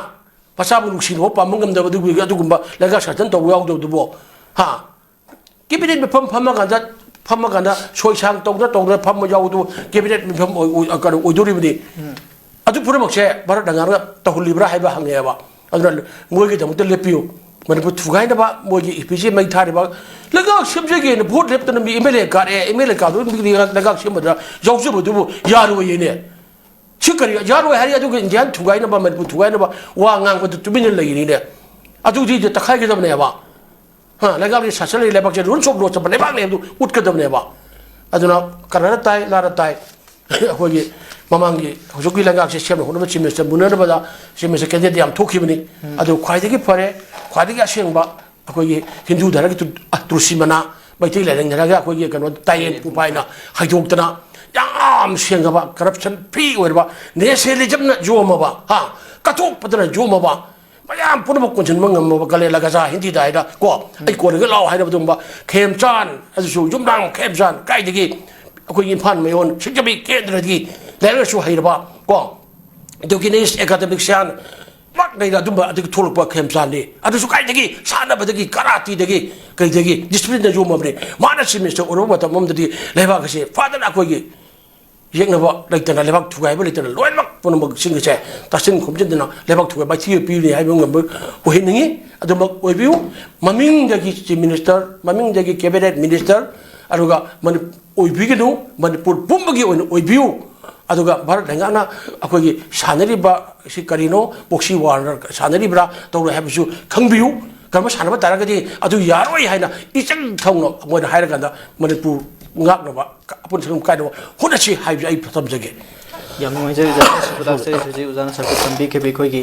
ꯃꯆꯥꯕꯨ ꯅꯨꯡꯁꯤꯅꯕ ꯄꯥꯝꯕ ꯉꯝꯗꯕ ꯑꯗꯨꯒꯤ, ꯑꯗꯨꯒꯨꯝꯕ ꯂꯩꯉꯥꯛ ꯁꯥꯖꯟ ꯇꯧꯕ ꯌꯥꯎꯗꯕꯗꯨꯕꯨ, ꯍꯥ? ꯀꯦꯕꯤꯅꯦꯠ ꯃꯤꯐꯝ ꯐꯝꯃꯀꯥꯟꯗ, ꯐꯝꯃꯀꯥꯟꯗ ꯁꯣꯏ ꯁꯥꯡ ꯇꯧꯗꯅ ꯇꯧꯗꯅ ꯐꯝꯕ ꯌꯥꯎꯕꯗꯨ ꯀꯦꯕꯤꯅꯦꯠ ꯃꯤꯐꯝ ꯑꯣꯏ-, ꯑꯣꯏ-, ꯀꯩꯅꯣ ꯑꯣꯏꯗꯣꯔꯤꯕꯅꯤ꯫ ꯎꯝ꯫ ꯑꯗꯨ ꯄꯨꯝꯅꯃꯛꯁꯦ ꯚꯥꯔꯠꯅ ꯉꯥꯛꯅ ꯇꯧꯍꯜꯂꯤꯕ꯭ꯔꯥ ꯍꯥꯏꯕ ꯍꯪꯉꯦꯕ꯫ ꯑꯗꯨꯅ ꯃꯣꯏꯒꯤꯗꯃꯛꯇ ꯂꯦꯞꯄꯤꯌꯨ꯫ ꯃꯅꯤꯄꯨꯔ ꯊꯨꯒꯥꯏꯅꯕ ꯃꯣꯏꯒꯤ ꯏ ꯄꯤ ꯁꯤ ꯃꯩ ꯊꯥꯔꯤꯕ, ꯂꯩꯉꯥꯛ ꯁꯦꯝꯖꯒꯦꯅ ꯚꯣꯠ ꯂꯦꯞꯇꯅ ꯃꯤ ꯑꯦꯝ ꯑꯦꯜ ꯑꯦ ꯀꯥꯔꯛꯑꯦ, ꯑꯦꯝ ꯑꯦꯜ ꯑꯦ ꯀꯥꯗꯣꯏ ꯃꯤ ꯂꯩꯉꯥꯛ, ꯂꯩꯉꯥꯛ ꯁꯦꯝꯕꯗ ꯌꯥꯎꯖꯕꯗꯨꯕꯨ ꯌꯥꯔꯣꯏꯌꯦꯅꯦ꯫ ꯁꯤ ꯀꯔꯤ ꯌꯥꯔꯣꯏ ꯍꯥꯏꯔꯤ? ꯑꯗꯨꯒ ꯏꯟꯗꯤꯌꯥ ꯊꯨꯒꯥꯏꯅꯕ, ꯃꯅꯤꯄꯨꯔ ꯊꯨꯒꯥꯏꯅꯕ ꯋꯥ ꯉꯥꯡꯕꯗꯨ ꯇꯨꯃꯤꯟꯅ ꯂꯩꯔꯤꯅꯦ꯫ ꯑꯗꯨꯗꯤ ꯇꯛꯈꯥꯏꯒꯗꯕꯅꯦꯕ꯫ ꯍꯥ, ꯂꯩꯉꯥꯛꯁꯤ ꯁꯥꯁꯟ ꯂꯩ, ꯂꯩꯕꯥꯛꯁꯦ ꯔꯨꯜꯁ ꯑꯣꯐ ꯂꯣ ꯆꯠꯄ ꯂꯩꯕꯥꯛꯅꯦ ꯍꯥꯏꯕꯗꯨ ꯎꯠꯀꯗꯕꯅꯦꯕ꯫ ꯑꯗꯨꯅ ꯀꯅꯥꯅ ꯇꯥꯏ, ꯂꯥꯟꯅ ꯇꯥꯏ꯫ ꯑꯩꯈꯣꯏꯒꯤ ꯃꯃꯥꯡꯒꯤ ꯍꯧꯖꯤꯛꯀꯤ ꯂꯩꯉꯥꯛꯁꯦ ꯁꯦꯝꯅ ꯍꯣꯠꯅꯕ ꯆꯤꯐ ꯃꯤꯅꯤꯁꯇꯔ ꯃꯨꯟꯅꯅꯕꯗ ꯆꯤꯐ ꯃꯤꯅꯤꯁꯇꯔ ꯀꯦꯟꯗꯤꯗꯦꯠ ꯌꯥꯝ ꯊꯣꯛꯈꯤꯕꯅꯤ꯫ ꯑꯗꯨ ꯈ꯭ꯋꯥꯏꯗꯒꯤ ꯐꯔꯦ, ꯈ꯭ꯋꯥꯏꯗꯒꯤ ꯑꯁꯦꯡꯕ ꯑꯩꯈꯣꯏꯒꯤ ꯍꯤꯟꯗꯨ ꯙꯔꯃꯒꯤ ꯇꯨ-, ꯑ, ꯇꯨꯜꯁꯤ ꯃꯅꯥ, ꯃꯩꯇꯩ ꯂꯥꯏꯅꯤꯡ ꯙꯔꯃꯒꯤ ꯑꯩꯈꯣꯏꯒꯤ ꯀꯩꯅꯣ ꯇꯥꯏꯌꯦꯟ ꯄꯨꯄꯥꯏꯅ ꯍꯥꯏꯗꯣꯛꯇꯅ ꯌꯥꯝ ꯁꯦꯡꯉꯕ ꯀꯔꯞꯁꯟ ꯐ꯭ꯔꯤ ꯑꯣꯏꯔꯕ ꯅꯦꯁꯅꯦꯂꯤꯖꯝꯅ ꯌꯣꯝꯃꯕ, ꯍꯥ, ꯀꯠꯊꯣꯛꯄꯗꯅ ꯌꯣꯝꯃꯕ, ꯃꯌꯥꯝ ꯄꯨꯝꯅꯃꯛ ꯀꯣꯟꯁꯤꯟꯕ ꯉꯝꯃꯕ ꯒꯂꯦ ꯂꯒꯖꯥ ꯍꯤꯟꯗꯤꯗ ꯍꯥꯏꯅ ꯀꯣ, "ꯑꯩ ꯀꯣꯟꯅꯒ ꯂꯥꯛꯑꯣ" ꯍꯥꯏꯅꯕ ꯑꯗꯨꯒꯨꯝꯕ ꯈꯦꯝꯆꯥꯟ, ꯑꯗꯨꯁꯨ ꯌꯨꯝꯅꯥꯝ ꯈꯦꯝꯆꯥꯟ ꯀꯥꯏꯗꯒꯤ ꯑꯩꯈꯣꯏꯒꯤ ꯏꯝꯐꯥꯜ ꯃꯌꯣꯟ ꯁꯤꯡꯖꯃꯩ ꯀꯦꯟꯗ꯭ꯔꯗꯒꯤ ꯂꯥꯏꯔꯤꯛ ꯂꯥꯏꯁꯨ ꯍꯩꯔꯕ ꯀꯣ, ꯏꯟꯗꯤꯖꯤꯅꯁ ꯑꯦꯀꯥꯗꯃꯤꯛꯁꯤꯌꯥꯟ ꯃꯛ ꯂꯩꯅ ꯑꯗꯨꯝꯕ ꯑꯗꯒꯤ ꯊꯣꯛꯂꯛꯄ ꯈꯦꯝꯆꯥꯟꯅꯤ꯫ ꯑꯗꯨꯁꯨ ꯀꯥꯏꯗꯒꯤ ꯁꯥꯟꯅꯕꯗꯒꯤ, ꯀꯔꯥꯇꯤꯗꯒꯤ, ꯀꯩꯗꯒꯤ ꯗꯤꯁꯤꯄ꯭ꯂꯤꯟꯗ ꯌꯣꯝꯃꯕꯅꯤ꯫ ꯃꯥꯅ ꯆꯤꯐ ꯃꯤꯅꯤꯁꯇꯔ ꯑꯣꯏꯔꯕ ꯃꯇꯝ ꯑꯃꯗꯗꯤ ꯂꯩꯕꯥꯛ ꯑꯁꯤ ꯐꯖꯅ ꯑꯩꯈꯣꯏꯒꯤ ꯌꯦꯛꯅꯕ ꯂꯩꯇꯅ, ꯂꯩꯕꯥꯛ ꯊꯨꯒꯥꯏꯕ ꯂꯩꯇꯅ ꯂꯣꯏꯅꯃꯛ ꯄꯨꯝꯅꯃꯛꯁꯤꯡ ꯑꯁꯦ ꯇꯥꯁꯤꯟ ꯈꯣꯝꯖꯤꯟꯗꯅ ꯂꯩꯕꯥꯛ ꯊꯨꯒꯥꯏ ꯃꯥꯏꯊꯤꯕ ꯄꯤꯕꯅꯤ ꯍꯥꯏꯕ ꯉꯝꯕ ꯑꯣꯏꯍꯟꯅꯤꯡꯉꯤ꯫ ꯑꯗꯨꯃꯛ ꯑꯣꯏꯕꯤꯌꯨ꯫ ꯃꯃꯤꯡꯗꯒꯤ ꯆꯤꯐ ꯃꯤꯅꯤꯁꯇꯔ, ꯃꯃꯤꯡꯗꯒꯤ ꯀꯦꯕꯤꯅꯦꯠ ꯃꯤꯅꯤꯁꯇꯔ, ꯑꯗꯨꯒ ꯃꯅꯤ-, ꯑꯣꯏꯕꯤꯒꯅꯨ, ꯃꯅꯤꯄꯨꯔ ꯄꯨꯝꯕꯒꯤ ꯑꯣꯏꯅ ꯑꯣꯏꯕꯤꯌꯨ꯫ ꯑꯗꯨꯒ ꯚꯥꯔꯠ ꯂꯩꯉꯥꯛꯅ ꯑꯩꯈꯣꯏꯒꯤ ꯁꯥꯟꯅꯔꯤꯕ ꯁꯤ ꯀꯔꯤꯅꯣ, ꯄꯣꯛꯁꯤ ꯋꯥꯔ ꯁꯥꯟꯅꯔꯤꯕ꯭ꯔꯥ ꯇꯧꯔꯣꯏ ꯍꯥꯏꯕꯁꯨ ꯈꯪꯕꯤꯌꯨ꯫ ꯀꯔꯝꯕ ꯁꯥꯟꯅꯕ ꯇꯥꯔꯒꯗꯤ ꯑꯗꯨ ꯌꯥꯔꯣꯏ ꯍꯥꯏꯅ ꯏꯆꯪ ꯊꯧꯅ ꯃꯣꯏꯅ ꯍꯥꯏꯔꯀꯥꯟꯗ ꯃꯅꯤꯄꯨꯔ ꯉꯥꯛꯅꯕ, ꯑꯄꯨꯟ ꯁꯛꯅ ꯀꯥꯏꯅꯕ ꯍꯣꯠꯅꯁꯤ ꯍꯥꯏꯕꯁꯤ ꯑꯩ ꯊꯝꯖꯒꯦ꯫ ꯌꯥꯝ ꯅꯨꯡꯉꯥꯏꯖꯔꯦ, ꯑꯣꯖꯥ꯫ ꯁꯨꯄꯔ ꯁ꯭ꯇꯥꯔ ꯍꯧꯖꯤꯛ ꯑꯣꯖꯥꯅ ꯁꯔꯨꯛ ꯊꯝꯕꯤꯈꯤꯕ ꯑꯩꯈꯣꯏꯒꯤ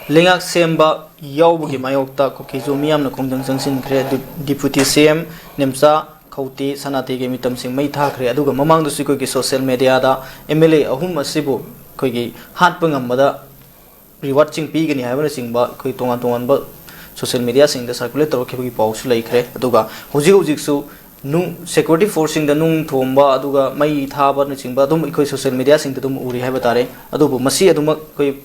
ꯂꯩꯉꯥꯛ ꯁꯦꯝꯕ ꯌꯥꯎꯕꯒꯤ ꯃꯥꯌꯣꯛꯇ ꯀꯨꯀꯤꯁꯨ ꯃꯤꯌꯥꯝꯅ ꯈꯣꯡꯖꯪ ꯆꯪꯁꯤꯟꯈ꯭ꯔꯦ꯫ ꯗꯤ-, ꯗꯤꯄꯨꯇꯤ ꯁꯤ ꯑꯦꯝ ꯅꯦꯝꯆꯥ ꯈꯧꯇꯦ ꯁꯅꯥꯇꯦꯒꯤ ꯃꯤꯇꯝꯁꯤꯡ ꯃꯩ ꯊꯥꯈ꯭ꯔꯦ꯫ ꯑꯗꯨꯒ ꯃꯃꯥꯡꯗꯁꯨ ꯑꯩꯈꯣꯏꯒꯤ ꯁꯣꯁꯤꯌꯦꯜ ꯃꯦꯗꯤꯌꯥꯗ ꯑꯦꯝ ꯑꯦꯜ ꯑꯦ ꯑꯍꯨꯝ ꯑꯁꯤꯕꯨ ꯑꯩꯈꯣꯏꯒꯤ ꯍꯥꯠꯄ ꯉꯝꯕꯗ ꯔꯤꯋꯥꯔꯗꯁꯤꯡ ꯄꯤꯒꯅꯤ ꯍꯥꯏꯕꯅꯆꯤꯡꯕ ꯑꯩꯈꯣꯏ ꯇꯣꯉꯥꯟ ꯇꯣꯉꯥꯟꯕ ꯁꯣꯁꯤꯌꯦꯜ ꯃꯦꯗꯤꯌꯥꯁꯤꯡꯗ ꯁꯔꯀꯨꯂꯦꯠ ꯇꯧꯔꯛꯈꯤꯕꯒꯤ ꯄꯥꯎꯁꯨ ꯂꯩꯈ꯭ꯔꯦ꯫ ꯑꯗꯨꯒ ꯍꯧꯖꯤꯛ ꯍꯧꯖꯤꯛꯁꯨ ꯅꯨꯡ, ꯁꯦꯀ꯭ꯌꯨꯔꯤꯇꯤ ꯐꯣꯔꯁꯁꯤꯡꯗ ꯅꯨꯡ ꯊꯣꯝꯕ, ꯑꯗꯨꯒ ꯃꯩ ꯊꯥꯕꯅꯆꯤꯡꯕ ꯑꯗꯨꯝ ꯑꯩꯈꯣꯏ ꯁꯣꯁꯤꯌꯦꯜ ꯃꯦꯗꯤꯌꯥꯁꯤꯡꯗ ꯑꯗꯨꯝ ꯎꯔꯤ ꯍꯥꯏꯕ ꯇꯥꯔꯦ꯫ ꯑꯗꯨꯕꯨ ꯃꯁꯤ ꯑꯗꯨꯃꯛ ꯑꯩꯈꯣꯏ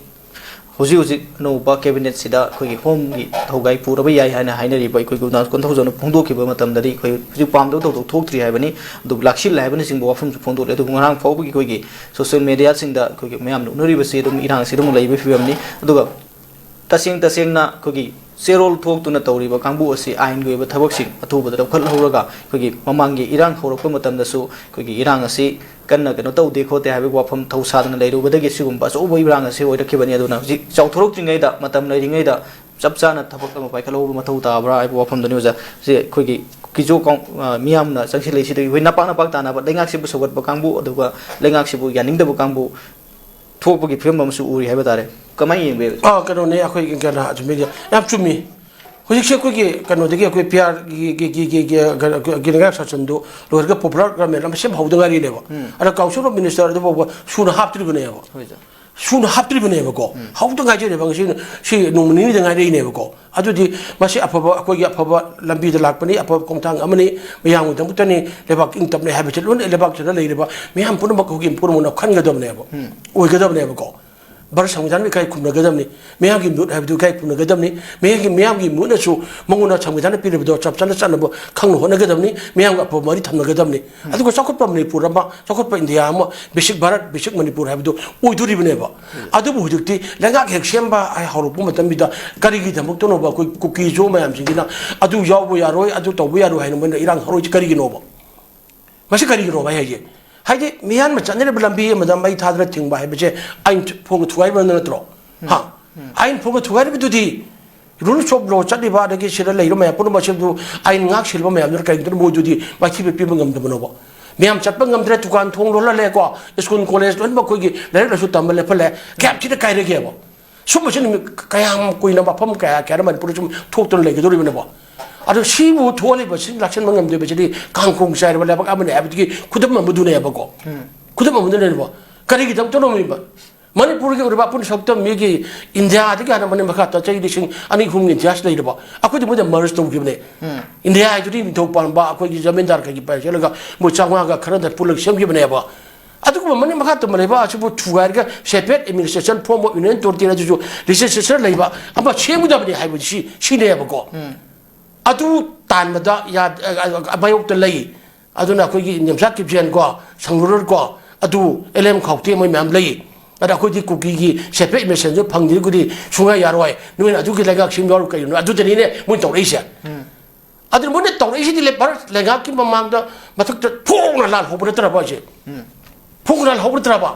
ꯍꯧꯖꯤꯛ ꯍꯧꯖꯤꯛ ꯑꯅꯧꯕ ꯀꯦꯕꯤꯅꯦꯠꯁꯤꯗ ꯑꯩꯈꯣꯏꯒꯤ ꯍꯣꯝꯒꯤ ꯊꯧꯒꯥꯏ ꯄꯨꯔꯕ ꯌꯥꯏ ꯍꯥꯏꯅ ꯍꯥꯏꯅꯔꯤꯕ ꯑꯩꯈꯣꯏ ꯒꯨꯅꯥ ꯀꯣꯟꯊꯧꯖꯝꯅ ꯐꯣꯡꯗꯣꯛꯈꯤꯕ ꯃꯇꯝꯗꯗꯤ ꯑꯩꯈꯣꯏ ꯍꯧꯖꯤꯛ ꯄꯥꯝꯗꯕ ꯊꯧꯗꯣꯛ ꯊꯣꯛꯇ꯭ꯔꯤ ꯍꯥꯏꯕꯅꯤ꯫ ꯑꯗꯨꯕꯨ ꯂꯥꯛꯁꯤꯜꯂꯦ ꯍꯥꯏꯕꯅꯆꯤꯡꯕ ꯋꯥꯐꯝꯁꯨ ꯐꯣꯡꯗꯣꯛꯂꯦ꯫ ꯑꯗꯨꯕꯨ ꯉꯔꯥꯡ ꯐꯥꯎꯕꯒꯤ ꯑꯩꯈꯣꯏꯒꯤ ꯁꯣꯁꯤꯌꯦꯜ ꯃꯦꯗꯤꯌꯥꯁꯤꯡꯗ ꯑꯩꯈꯣꯏꯒꯤ ꯃꯌꯥꯝꯅ ꯎꯅꯔꯤꯕꯁꯤ ꯑꯗꯨꯝ ꯏꯔꯥꯡꯁꯤ ꯑꯗꯨꯝ ꯂꯩꯕꯒꯤ ꯐꯤꯕꯝꯅꯤ꯫ ꯑꯗꯨꯒ ꯇꯁꯦꯡ ꯇꯁꯦꯡꯅ ꯑꯩꯈꯣꯏꯒꯤ ꯆꯦꯔꯣꯜ ꯊꯣꯛꯇꯨꯅ ꯇꯧꯔꯤꯕ ꯀꯥꯡꯕꯨ ꯑꯁꯤ ꯑꯥꯏꯟꯒꯤ ꯑꯣꯏꯕ ꯊꯕꯛꯁꯤꯡ ꯑꯊꯨꯕꯗ ꯂꯧꯈꯠꯍꯧꯔꯒ, ꯑꯩꯈꯣꯏꯒꯤ ꯃꯃꯥꯡꯒꯤ ꯏꯔꯥꯡ ꯍꯧꯔꯛꯄ ꯃꯇꯝꯗꯁꯨ ꯑꯩꯈꯣꯏꯒꯤ ꯏꯔꯥꯡ ꯑꯁꯤ ꯀꯟꯅ ꯀꯩꯅꯣ ꯇꯧꯗꯦ ꯈꯣꯠꯇꯦ ꯍꯥꯏꯕꯒꯤ ꯋꯥꯐꯝ ꯊꯧꯁꯥꯗꯅ ꯂꯩꯔꯨꯕꯗꯒꯤ ꯁꯤꯒꯨꯝꯕ ꯑꯆꯧꯕ ꯏꯔꯥꯡ ꯑꯁꯤ ꯑꯣꯏꯔꯛꯈꯤꯕꯅꯤ꯫ ꯑꯗꯨꯅ ꯍꯧꯖꯤꯛ ꯆꯥꯎꯊꯣꯔꯛꯇ꯭ꯔꯤꯉꯩꯗ, ꯃꯇꯝ ꯂꯩꯔꯤꯉꯩꯗ ꯆꯞ ꯆꯥꯅ ꯊꯕꯛ ꯑꯃ ꯄꯥꯏꯈꯠꯍꯧꯕ ꯃꯊꯧ ꯇꯥꯕ꯭ꯔꯥ ꯍꯥꯏꯕ ꯋꯥꯐꯝꯗꯨꯅꯤ ꯑꯣꯖꯥ꯫ ꯍꯧꯖꯤꯛ ꯑꯩꯈꯣꯏꯒꯤ ꯀꯤꯖꯣ ꯀꯥꯎꯟ-, ꯑ, ꯃꯤꯌꯥꯝꯅ ꯆꯪꯁꯤꯜꯂꯛꯏꯁꯤꯗꯒꯤ ꯑꯩꯈꯣꯏ ꯅꯄꯥꯛ ꯅꯄꯥꯛ ꯇꯥꯟꯅꯕ, ꯂꯩꯉꯥꯛꯁꯤꯕꯨ ꯁꯧꯒꯠꯄ ꯀꯥꯡꯕꯨ, ꯑꯗꯨꯒ ꯂꯩꯉꯥꯛꯁꯤꯕꯨ ꯌꯥꯅꯤꯡꯗꯕ ꯀꯥꯡꯕꯨ ꯊꯣꯛꯄꯒꯤ ꯐꯤꯕꯝ ꯑꯃꯁꯨ ꯎꯔꯤ ꯍꯥꯏꯕ ꯇꯥꯔꯦ꯫ ꯀꯃꯥꯏꯅ ꯌꯦꯡꯕꯤ? ꯑꯥ, ꯀꯩꯅꯣꯅꯦ, ꯑꯩꯈꯣꯏꯒꯤ ꯀꯩꯅꯣ, ꯑꯆꯨꯝꯕꯤꯗꯤ ꯌꯥꯝ ꯆꯨꯝꯃꯤ꯫ ꯍꯧꯖꯤꯛꯁꯦ ꯑꯩꯈꯣꯏꯒꯤ ꯀꯩꯅꯣꯗꯒꯤ ꯑꯩꯈꯣꯏ ꯄꯤ ꯑꯥꯔꯒꯤ ꯒꯤ ꯂꯩꯉꯥꯛ ꯁꯥꯁꯟꯗꯨ ꯂꯣꯏꯔꯒ popular government ꯑꯃ ꯁꯦꯝ ꯍꯧꯗ ꯉꯥꯏꯔꯤꯅꯦꯕ꯫ ꯎꯝ꯫ ꯑꯗ Council of Minister ꯑꯗꯨꯐꯥꯎꯕ ꯁꯨꯅ ꯍꯥꯞꯇ꯭ꯔꯤꯕꯅꯦꯕ꯫ ꯍꯣꯏ, ꯁꯥꯔ꯫ ꯁꯨꯅ ꯍꯥꯞꯇ꯭ꯔꯤꯕꯅꯦꯕꯀꯣ꯫ ꯎꯝ꯫ ꯍꯧꯗ ꯉꯥꯏꯖꯔꯤꯕ ꯉꯁꯤ, ꯁꯤ ꯅꯣꯡꯃ ꯅꯤꯅꯤꯗ ꯉꯥꯏꯔꯛꯏꯅꯦꯕꯀꯣ꯫ ꯑꯗꯨꯗꯤ ꯃꯁꯤ ꯑꯐꯕ, ꯑꯩꯈꯣꯏꯒꯤ ꯑꯐꯕ ꯂꯝꯕꯤꯗ ꯂꯥꯛꯄꯅꯤ, ꯑꯐꯕ ꯈꯣꯡꯊꯥꯡ ꯑꯃꯅꯤ, ꯃꯌꯥꯝꯒꯤꯗꯃꯛꯇꯅꯤ, ꯂꯩꯕꯥꯛ ꯏꯪ ꯇꯞꯅꯤ ꯍꯥꯏꯕꯁꯦ ꯂꯣꯏꯅ ꯂꯩꯕꯥꯛꯁꯤꯗ ꯂꯩꯔꯤꯕ ꯃꯤꯌꯥꯝ ꯄꯨꯝꯅꯃꯛ ꯑꯩꯈꯣꯏꯒꯤ ꯄꯨꯝꯅꯃꯛꯅ ꯈꯟꯒꯗꯕꯅꯦꯕ, ꯎꯝ꯫ ꯑꯣꯏꯒꯗꯕꯅꯦꯕꯀꯣ꯫ ꯚꯥꯔꯠ ꯁꯪꯕꯤꯙꯥꯟꯕꯨ ꯏꯀꯥꯏ ꯈꯨꯝꯅꯒꯗꯕꯅꯤ, ꯃꯤꯌꯥꯝꯒꯤ ꯃꯤꯍꯨꯠ ꯍꯥꯏꯕꯗꯨ ꯏꯀꯥꯏ ꯈꯨꯝꯅꯒꯗꯕꯅꯤ, ꯃꯤꯌꯥꯝꯒꯤ, ꯃꯤꯌꯥꯝꯒꯤ ꯃꯤꯍꯨꯠꯅꯁꯨ ꯃꯉꯣꯟꯗ ꯁꯪꯕꯤꯙꯥꯟꯅ ꯄꯤꯔꯤꯕꯗꯣ ꯆꯞ ꯆꯥꯅ ꯆꯠꯅꯕ ꯈꯪꯅ ꯍꯣꯠꯅꯒꯗꯕꯅꯤ, ꯃꯤꯌꯥꯝꯒ ꯑꯐꯕ ꯃꯔꯤ ꯊꯝꯅꯒꯗꯕꯅꯤ꯫ ꯎꯝ꯫ ꯑꯗꯨꯒ ꯆꯥꯎꯈꯠꯄ ꯃꯅꯤꯄꯨꯔ ꯑꯃ, ꯆꯥꯎꯈꯠꯄ ꯏꯟꯗꯤꯌꯥ ꯑꯃ, ꯕꯦꯁꯤꯛ ꯚꯥꯔꯠ, ꯕꯦꯁꯤꯛ ꯃꯅꯤꯄꯨꯔ ꯍꯥꯏꯕꯗꯨ ꯑꯣꯏꯗꯣꯔꯤꯕꯅꯦꯕ꯫ ꯑꯗꯨꯕꯨ ꯍꯧꯖꯤꯛꯇꯤ ꯂꯩꯉꯥꯛ ꯍꯦꯛ ꯁꯦꯝꯕ ꯍꯥꯏ ꯍꯧꯔꯛꯄ ꯃꯇꯝꯁꯤꯗ ꯀꯔꯤꯒꯤꯗꯃꯛꯇꯅꯣꯕ ꯑꯩꯈꯣꯏ ꯀꯨꯀꯤꯁꯨ ꯃꯌꯥꯝꯁꯤꯡꯁꯤꯅ ꯑꯗꯨ ꯌꯥꯎꯕ ꯌꯥꯔꯣꯏ, ꯑꯗꯨ ꯇꯧꯕ ꯌꯥꯔꯣꯏ ꯍꯥꯏꯅ ꯃꯣꯏꯅ ꯏꯔꯥꯡ ꯍꯧꯔꯛꯏꯁꯤ ꯀꯔꯤꯒꯤꯅꯣꯕ? ꯃꯁꯤ ꯀꯔꯤꯒꯤꯅꯣꯕ ꯑꯩ ꯍꯥꯏꯁꯦ? ꯍꯥꯏꯗꯤ ꯃꯤꯌꯥꯟꯅ ꯆꯠꯅꯔꯤꯕ ꯂꯝꯕꯤ ꯑꯃꯗ ꯃꯩ ꯊꯥꯗꯅ ꯊꯤꯡꯕ ꯍꯥꯏꯕꯁꯦ ꯑꯥꯏꯟ ꯐꯣꯡꯅ ꯊꯨꯒꯥꯏꯕ ꯅꯠꯇ꯭ꯔꯣ? ꯍꯥ? ꯎꯝ꯫ ꯑꯥꯏꯟ ꯐꯣꯡꯅ ꯊꯨꯒꯥꯏꯔꯤꯕꯗꯨꯗꯤ rules of law ꯆꯠꯂꯤꯕ ꯑꯗꯒꯤ ꯁꯤꯗ ꯂꯩꯔꯤꯕ ꯃꯌꯥꯝ ꯄꯨꯝꯅꯃꯛꯁꯤꯕꯨ ꯑꯥꯏꯟ ꯉꯥꯛ ꯁꯦꯜꯂꯤꯕ ꯃꯌꯥꯝꯗꯨꯅ ꯀꯔꯤꯒꯤꯅꯣ ꯃꯣꯏꯗꯨꯗꯤ ꯃꯥꯏꯊꯤꯕ ꯄꯤꯕ ꯉꯝꯗꯕꯅꯣꯕ? ꯃꯌꯥꯝ ꯆꯠꯄ ꯉꯝꯗ꯭ꯔꯦ, ꯗꯨꯀꯥꯟ ꯊꯣꯡ ꯂꯣꯜꯍꯜꯂꯦꯀꯣ, ꯁ꯭ꯀꯨꯜ ꯀꯣꯂꯦꯖ ꯂꯣꯏꯅꯃꯛ ꯑꯩꯈꯣꯏꯒꯤ ꯂꯥꯏꯔꯤꯛ ꯂꯥꯏꯁꯨ ꯇꯝꯕ ꯂꯦꯞꯍꯜꯂꯦ, ꯀꯌꯥꯝ ꯊꯤꯅ ꯀꯥꯏꯔꯒꯦꯕ? ꯁꯨꯝꯕꯁꯤ ꯅꯨꯃꯤꯠ ꯀꯌꯥꯝ ꯀꯨꯏꯅ ꯃꯐꯝ ꯀꯌꯥ ꯀꯌꯥꯗ ꯃꯅꯤꯄꯨꯔꯗ ꯁꯨꯝ ꯊꯣꯛꯇꯨꯅ ꯂꯩꯒꯗꯧꯔꯤꯕꯅꯣꯕ? ꯑꯗꯣ ꯁꯤꯕꯨ ꯊꯣꯛꯍꯜꯂꯤꯕ, ꯁꯤ ꯂꯥꯛꯁꯤꯟꯕ ꯉꯝꯗꯣꯏꯕꯁꯤꯗꯤ ꯀꯥꯡꯈꯣꯡ ꯆꯥꯏꯔꯕ ꯂꯩꯕꯥꯛ ꯑꯃꯅꯤ ꯍꯥꯏꯕꯗꯨꯒꯤ ꯈꯨꯗꯝ ꯑꯃꯗꯨꯅꯦꯕꯀꯣ꯫ ꯎꯝ꯫ ꯈꯨꯗꯝ ꯑꯃꯗꯨꯅꯦꯕ꯫ ꯀꯔꯤꯒꯤꯗꯃꯛꯇꯅꯣ ꯃꯤ-, ꯃꯅꯤꯄꯨꯔꯒꯤ ꯑꯣꯏꯔꯤꯕ ꯑꯄꯨꯟ ꯁꯛꯇꯝ ꯃꯤꯒꯤ ꯏꯟꯗꯤꯌꯥꯗꯒꯤ ꯍꯥꯟꯅ ꯃꯅꯤꯡ ꯃꯈꯥ ꯇ-, ꯆꯍꯤ ꯂꯤꯁꯤꯡ ꯑꯅꯤ ꯑꯍꯨꯝꯒꯤ ꯏꯇꯤꯍꯥꯁ ꯂꯩꯔꯕ, ꯑꯩꯈꯣꯏꯗꯤ ꯃꯣꯏꯗ merge ꯇꯧꯈꯤꯕꯅꯦ꯫ ꯎꯝ꯫ ꯏꯟꯗꯤꯌꯥ ꯍꯥꯏꯗꯨꯗꯤ ꯅꯤꯡꯊꯧ ꯄꯥꯟꯕ ꯑꯩꯈꯣꯏꯒꯤ ꯖꯃꯤꯟꯗꯥꯔ ꯀꯩꯒꯤ ꯄꯥꯏꯁꯤꯜꯂꯒ ꯃꯣꯏ ꯆꯥꯝꯃꯉꯥꯒ ꯈꯔꯗ ꯄꯨꯜꯂꯒ ꯁꯦꯝꯈꯤꯕꯅꯦꯕ꯫ ꯑꯗꯨꯒꯨꯝꯕ ꯃꯅꯤꯡ ꯃꯈꯥ ꯇꯝꯕ ꯂꯩꯕꯥꯛ ꯑꯁꯤꯕꯨ ꯊꯨꯒꯥꯏꯔꯒ separate administration form of union territory ꯑꯗꯨꯁꯨ legislature ꯂꯩꯕ ꯑꯃ ꯁꯦꯝꯒꯗꯕꯅꯤ ꯍꯥꯏꯕꯗꯤ ꯁꯤ, ꯁꯤꯅꯦꯕꯀꯣ꯫ ꯎꯝ꯫ ꯑꯗꯨ ꯇꯥꯟꯕꯗ ꯌꯥ-, ꯑ, ꯑ, ꯃꯥꯌꯣꯛꯇ ꯂꯩ꯫ ꯑꯗꯨꯅ ꯑꯩꯈꯣꯏꯒꯤ ꯅꯦꯝꯆꯥ ꯀꯤꯞꯖꯦꯟ ꯀꯣ, ꯁꯪꯂꯨꯔꯔ ꯀꯣ, ꯑꯗꯨ ꯑꯦꯜ ꯑꯦꯝ ꯈꯥꯎꯇꯦ ꯃꯣꯏ ꯃꯌꯥꯝ ꯂꯩ꯫ ꯑꯗ ꯑꯩꯈꯣꯏꯗꯤ ꯀꯨꯀꯤꯒꯤ separate administrationꯁꯨ ꯐꯪꯗ꯭ꯔꯒꯗꯤ ꯁꯨꯡꯌꯥ ꯌꯥꯔꯣꯏ, ꯅꯣꯏꯅ ꯑꯗꯨꯒꯤ ꯂꯩꯉꯥꯛ ꯁꯦꯝ ꯌꯥꯎꯔꯣ ꯀꯩꯅꯣ, ꯑꯗꯨꯗꯅꯤꯅꯦ ꯃꯣꯏꯅ ꯇꯧꯔꯛꯏꯁꯦ꯫ ꯑꯗꯨꯅ ꯃꯣꯏꯅ ꯇꯧꯔꯛꯏꯁꯤꯗꯤ ꯂꯦ-, ꯚꯥꯔꯠ ꯂꯩꯉꯥꯛꯀꯤ ꯃꯃꯥꯡꯗ ꯃꯊꯛꯇ ꯐꯣꯡꯅ ꯂꯥꯜꯍꯧꯕ ꯅꯠꯇ꯭ꯔꯕ ꯍꯥꯏꯁꯦ? ꯐꯣꯡꯅ ꯂꯥꯜꯍꯧꯕ ꯅꯠꯇ꯭ꯔꯕ?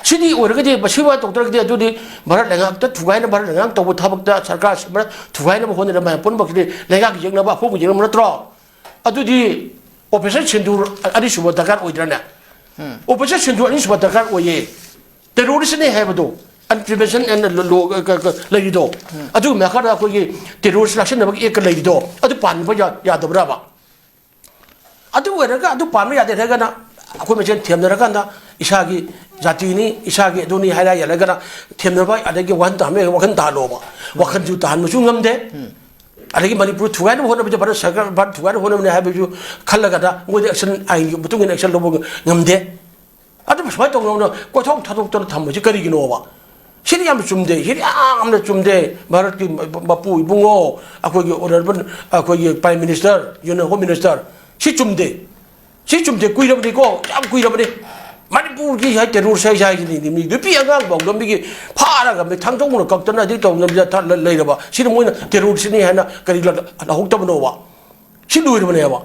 ꯁꯤꯗꯤ ꯑꯣꯏꯔꯒꯗꯤ, ꯃꯁꯤ ꯋꯥ ꯇꯧꯗ꯭ꯔꯒꯗꯤ ꯑꯗꯨꯗꯤ ꯚꯥꯔꯠ ꯂꯩꯉꯥꯛꯇ ꯊꯨꯒꯥꯏꯅ, ꯚꯥꯔꯠ ꯂꯩꯉꯥꯛ ꯇꯧꯕ ꯊꯕꯛꯇ, ꯁꯔꯀꯥꯔ ꯁꯤꯟꯕ ꯊꯨꯒꯥꯏꯅꯕ ꯍꯣꯠꯅꯔꯤꯕ ꯃꯌꯥꯝ ꯄꯨꯝꯅꯃꯛꯁꯤꯗꯤ ꯂꯩꯉꯥꯛꯀꯤ ꯌꯦꯛꯅꯕ, ꯑꯐꯣꯡꯕ ꯌꯦꯛꯅꯕ ꯅꯠꯇ꯭ꯔꯣ? ꯑꯗꯨꯗꯤ Operation Sindoor ꯑꯅꯤꯁꯨꯕ ꯗꯔꯀꯥꯔ ꯑꯣꯏꯗ꯭ꯔꯅꯦ? Operation Sindoor ꯑꯅꯤꯁꯨꯕ ꯗꯔꯀꯥꯔ ꯑꯣꯏꯌꯦ꯫ Terroristꯅꯦ ꯍꯥꯏꯕꯗꯣ, Anti-Prevention and Law, ꯂꯩꯔꯤꯗꯣ, ꯑꯗꯨꯒꯤ ꯃꯈꯥꯗ ꯑꯩꯈꯣꯏꯒꯤ terrorist ꯂꯥꯛꯁꯤꯟꯅꯕꯒꯤ act ꯂꯩꯔꯤꯗꯣ, ꯑꯗꯨ ꯄꯥꯟꯕ ꯌꯥ-, ꯌꯥꯗꯕ꯭ꯔꯕ? ꯑꯗꯨ ꯑꯣꯏꯔꯒ, ꯑꯗꯨ ꯄꯥꯟꯕ ꯌꯥꯗꯦ ꯍꯥꯏꯔꯒꯅ, ꯑꯩꯈꯣꯏ ꯃꯁꯦꯟ ꯊꯦꯝꯅꯔꯀꯥꯟꯗ, ꯏꯁꯥꯒꯤ ꯖꯥꯇꯤꯅꯤ, ꯏꯁꯥꯒꯤ ꯑꯗꯨꯅꯤ ꯍꯥꯏꯔ ꯌꯥꯜꯂꯒꯅ ꯊꯦꯝꯅꯕ, ꯑꯗꯒꯤ ꯋꯥꯈꯜ ꯇꯥꯍꯟꯕ ꯌꯥꯏ, ꯋꯥꯈꯜ ꯇꯥꯍꯜꯂꯣꯕ꯫ ꯋꯥꯈꯜꯁꯨ ꯇꯥꯍꯟꯕꯁꯨ ꯉꯝꯗꯦ꯫ ꯑꯗꯒꯤ ꯃꯅꯤꯄꯨꯔ ꯊꯨꯒꯥꯏꯅꯕ ꯍꯣꯠꯅꯕꯗ ꯚꯥꯔꯠ ꯁꯔꯀꯥꯔ, ꯚꯥꯔꯠ ꯊꯨꯒꯥꯏꯅꯕ ꯍꯣꯠꯅꯕꯅꯤ ꯍꯥꯏꯕꯁꯨ ꯈꯜꯂꯒꯅ ꯃꯣꯏꯗꯤ action, ꯑꯥꯏꯟꯒꯤ ꯃꯇꯨꯡ ꯏꯟꯅ action ꯂꯧꯕ ꯉꯝꯗꯦ꯫ ꯑꯗꯨ ꯁꯨꯃꯥꯏꯅ ꯇꯧꯗꯅ ꯀꯣꯏꯊꯣꯛ ꯊꯥꯗꯣꯛꯇꯅ ꯊꯝꯕꯁꯤ ꯀꯔꯤꯒꯤꯅꯣꯕ? ꯁꯤꯗꯤ ꯌꯥꯝ ꯆꯨꯝꯗꯦ, ꯁꯤꯗꯤ ꯌꯥꯝꯅ ꯆꯨꯝꯗꯦ꯫ ꯚꯥꯔꯠꯀꯤ ꯃꯄꯨ ꯏꯕꯨꯡꯉꯣ, ꯑꯩꯈꯣꯏꯒꯤ honourable, ꯑꯩꯈꯣꯏꯒꯤ Prime Minister, Union Home Minister, ꯁꯤ ꯆꯨꯝꯗꯦ꯫ ꯁꯤ ꯆꯨꯝꯗꯦ, ꯀꯨꯏꯔꯕꯅꯤꯀꯣ, ꯌꯥꯝ ꯀꯨꯏꯔꯕꯅꯤ꯫ ꯃꯅꯤꯄꯨꯔꯒꯤ ꯍꯥꯏ terrorist ꯍꯥꯏꯁꯤꯅꯤ, ꯃꯤ ꯅꯨꯄꯤ ꯑꯉꯥꯡ ꯐꯥꯎꯗ ꯃꯤꯒꯤ ꯐꯥꯔꯒ ꯃꯤ ꯊꯥꯡꯖꯧꯅ ꯀꯛꯇꯅ ꯑꯗꯩ ꯇꯧꯗꯅ ꯊ-, ꯂ-, ꯂꯩꯔꯕ꯫ ꯁꯤꯗ ꯃꯣꯏꯅ terroristꯅꯤ ꯍꯥꯏꯅ ꯀꯔꯤ ꯂ-, ꯂꯧꯍꯧꯗꯕꯅꯣꯕ? ꯁꯤ ꯂꯣꯏꯔꯕꯅꯦꯕ꯫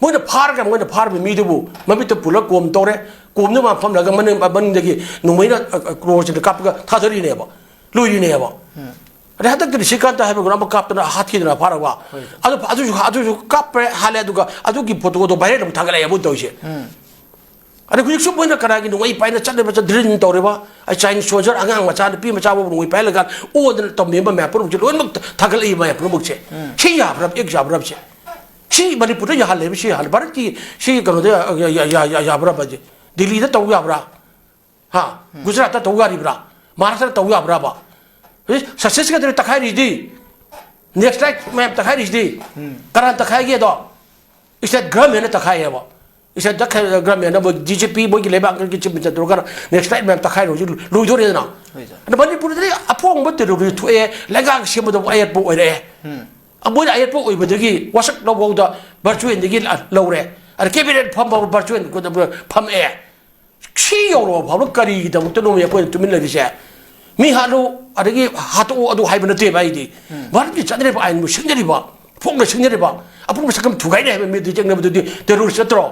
ꯃꯣꯏꯅ ꯐꯥꯔꯒ, ꯃꯣꯏꯅ ꯐꯥꯔꯕ ꯃꯤꯗꯨꯕꯨ ꯃꯃꯤꯠꯇ ꯄꯨꯜꯂ ꯀꯣꯝ ꯇꯧꯔꯦ, ꯀꯣꯝꯗꯨ ꯃꯥ ꯐꯝꯂꯒ ꯃꯅꯤꯡ-, ꯃꯅꯤꯡꯗꯒꯤ ꯅꯣꯡꯃꯩꯅ, ꯑ, ꯑ, ꯀ꯭ꯔꯣꯔꯁꯤꯡꯗ ꯀꯥꯞꯄꯒ ꯊꯥꯗꯔꯤꯅꯦꯕ, ꯂꯣꯏꯔꯤꯅꯦꯕ꯫ ꯑꯗꯩ ꯍꯟꯗꯛꯇꯗꯤ ꯁ꯭ꯔꯤꯀꯥꯟꯇ ꯍꯥꯏꯕ ꯀꯩꯅꯣ ꯑꯃ ꯀꯥꯞꯇꯅ ꯍꯥꯠꯈꯤꯗꯅ ꯐꯥꯔꯒ꯫ ꯍꯣꯏ꯫ ꯑꯗꯨ, ꯑꯗꯨꯁꯨ, ꯑꯗꯨꯁꯨ ꯀꯥꯞꯄ꯭ꯔꯦ, ꯍꯥꯠꯂꯦ, ꯑꯗꯨꯒ ꯑꯗꯨꯒꯤ photoꯗꯣ viral ꯑꯃꯨꯛ ꯊꯥꯒꯠꯂꯛꯑꯦ ꯃꯣꯏ ꯇꯧꯔꯤꯁꯦ꯫ ꯑꯗꯩ ꯍꯧꯖꯤꯛꯁꯨ ꯃꯣꯏꯅ ꯀꯅꯥꯒꯤ ꯅꯣꯡꯃꯩ ꯄꯥꯏꯅ ꯆꯠꯂꯤꯕ, ꯆꯠ-, drill ꯇꯧꯔꯤꯕ, ꯑꯩ Chinese soldier ꯑꯉꯥꯡ ꯃꯆꯥ, ꯅꯨꯄꯤ ꯃꯆꯥ ꯐꯥꯎꯕ ꯅꯣꯡꯃꯩ ꯄꯥꯏꯍꯜꯂꯒ ꯑꯣꯗꯅ ꯇꯧꯃꯤꯕ ꯃꯌꯥꯝ ꯄꯨꯝꯅꯃꯛꯁꯦ ꯂꯣꯏꯅꯃꯛ ꯊꯥꯒꯠꯂꯛꯏ ꯃꯌꯥꯝ ꯄꯨꯝꯅꯃꯛꯁꯦ꯫ ꯁꯤ ꯌꯥꯕ꯭ꯔꯥ? ꯑꯦꯛ ꯌꯥꯕ꯭ꯔꯥ ꯁꯦ? ꯁꯤ ꯃꯅꯤꯄꯨꯔꯗ ꯌꯥꯍꯜꯂꯦꯕ, ꯁꯤ ꯌꯥꯍꯜꯂꯦ꯫ ꯚꯥꯔꯠꯀꯤ ꯁꯤ ꯀꯩꯅꯣꯗ ꯌꯥ-, ꯌꯥ-, ꯌꯥ-, ꯌꯥ-, ꯌꯥꯕ꯭ꯔꯕ ꯁꯦ? ꯗꯤꯜꯂꯤꯗ ꯇꯧ ꯌꯥꯕ꯭ꯔꯥ? ꯍꯥ? ꯒꯨꯖꯔꯥꯠꯇ ꯇꯧ ꯌꯥꯔꯤꯕ꯭ꯔꯥ? ꯃꯍꯥꯔꯥꯁꯇ꯭ꯔꯗ ꯇꯧ ꯌꯥꯕ꯭ꯔꯕ? ꯍꯧꯖꯤꯛ Chhattisgarhꯗ ꯇꯛꯈꯥꯏꯔꯤꯁꯤꯗꯤ, nationalite ꯃꯌꯥꯝ ꯇꯛꯈꯥꯏꯔꯤꯁꯤꯗꯤ, ꯀꯅꯥꯅ ꯇꯛꯈꯥꯏꯒꯦ ꯑꯗꯣ? State governmentꯅ ꯇꯛꯈꯥꯏꯌꯦꯕ꯫ State ꯇꯛꯈꯥꯏ-, governmentꯅ ꯃꯣꯏ D G P ꯃꯣꯏꯒꯤ ꯂꯩꯕꯥꯛꯀꯤ chief minister ꯇꯧꯔꯒ nationalite ꯃꯌꯥꯝ ꯇꯛꯈꯥꯏꯔꯨ ꯍꯧꯖꯤꯛ ꯂꯣꯏꯗꯣꯔꯦꯗꯅ꯫ ꯍꯣꯏ, ꯁꯥꯔ꯫ ꯑꯗ ꯃꯅꯤꯄꯨꯔꯗꯗꯤ ꯑꯄꯣꯡꯕ terrorist ꯊꯣꯛꯑꯦ, ꯂꯩꯉꯥꯛ ꯁꯦꯝꯕꯗꯕꯨ ꯑꯌꯦꯠꯄ ꯑꯣꯏꯔꯛꯑꯦ꯫ ꯃꯣꯏꯅ ꯑꯌꯦꯠꯄ ꯑꯣꯏꯕꯗꯒꯤ ꯋꯥꯁꯛ ꯂꯧꯕꯗ virtualꯗꯒꯤ ꯂ-, ꯂꯧꯔꯦ꯫ ꯑꯗ cabinet ꯐꯝꯕ virtual ꯐꯝꯃꯛꯑꯦ꯫ ꯁꯤ ꯌꯧꯔꯕ ꯐꯥꯎꯕ ꯀꯔꯤꯒꯤꯗꯃꯛꯇꯅꯣꯃꯤ ꯑꯩꯈꯣꯏꯅ ꯇꯨꯃꯤꯟ ꯂꯩꯔꯤꯁꯦ? ꯃꯤ ꯍꯥꯠꯂꯨ, ꯑꯗꯒꯤ ꯍꯥꯠꯇꯣꯛꯎ, ꯑꯗꯨ ꯍꯥꯏꯕ ꯅꯠꯇꯦꯕ ꯑꯩꯗꯤ꯫ ꯚꯥꯔꯠꯀꯤ ꯆꯠꯅꯔꯤꯕ ꯑꯥꯏꯟꯕꯨ ꯁꯤꯡꯅꯔꯤꯕ, ꯐꯣꯡꯅ ꯁꯤꯡꯅꯔꯤꯕ, ꯑꯄꯨꯟꯕ ꯁꯛꯇꯝ ꯊꯨꯒꯥꯏꯅꯤ ꯍꯥꯏꯕ ꯃꯤꯗꯨ ꯌꯦꯡꯅꯕꯗꯨꯗꯤ ꯇꯦꯔꯣꯔꯤꯁ ꯅꯠꯇ꯭ꯔꯣ?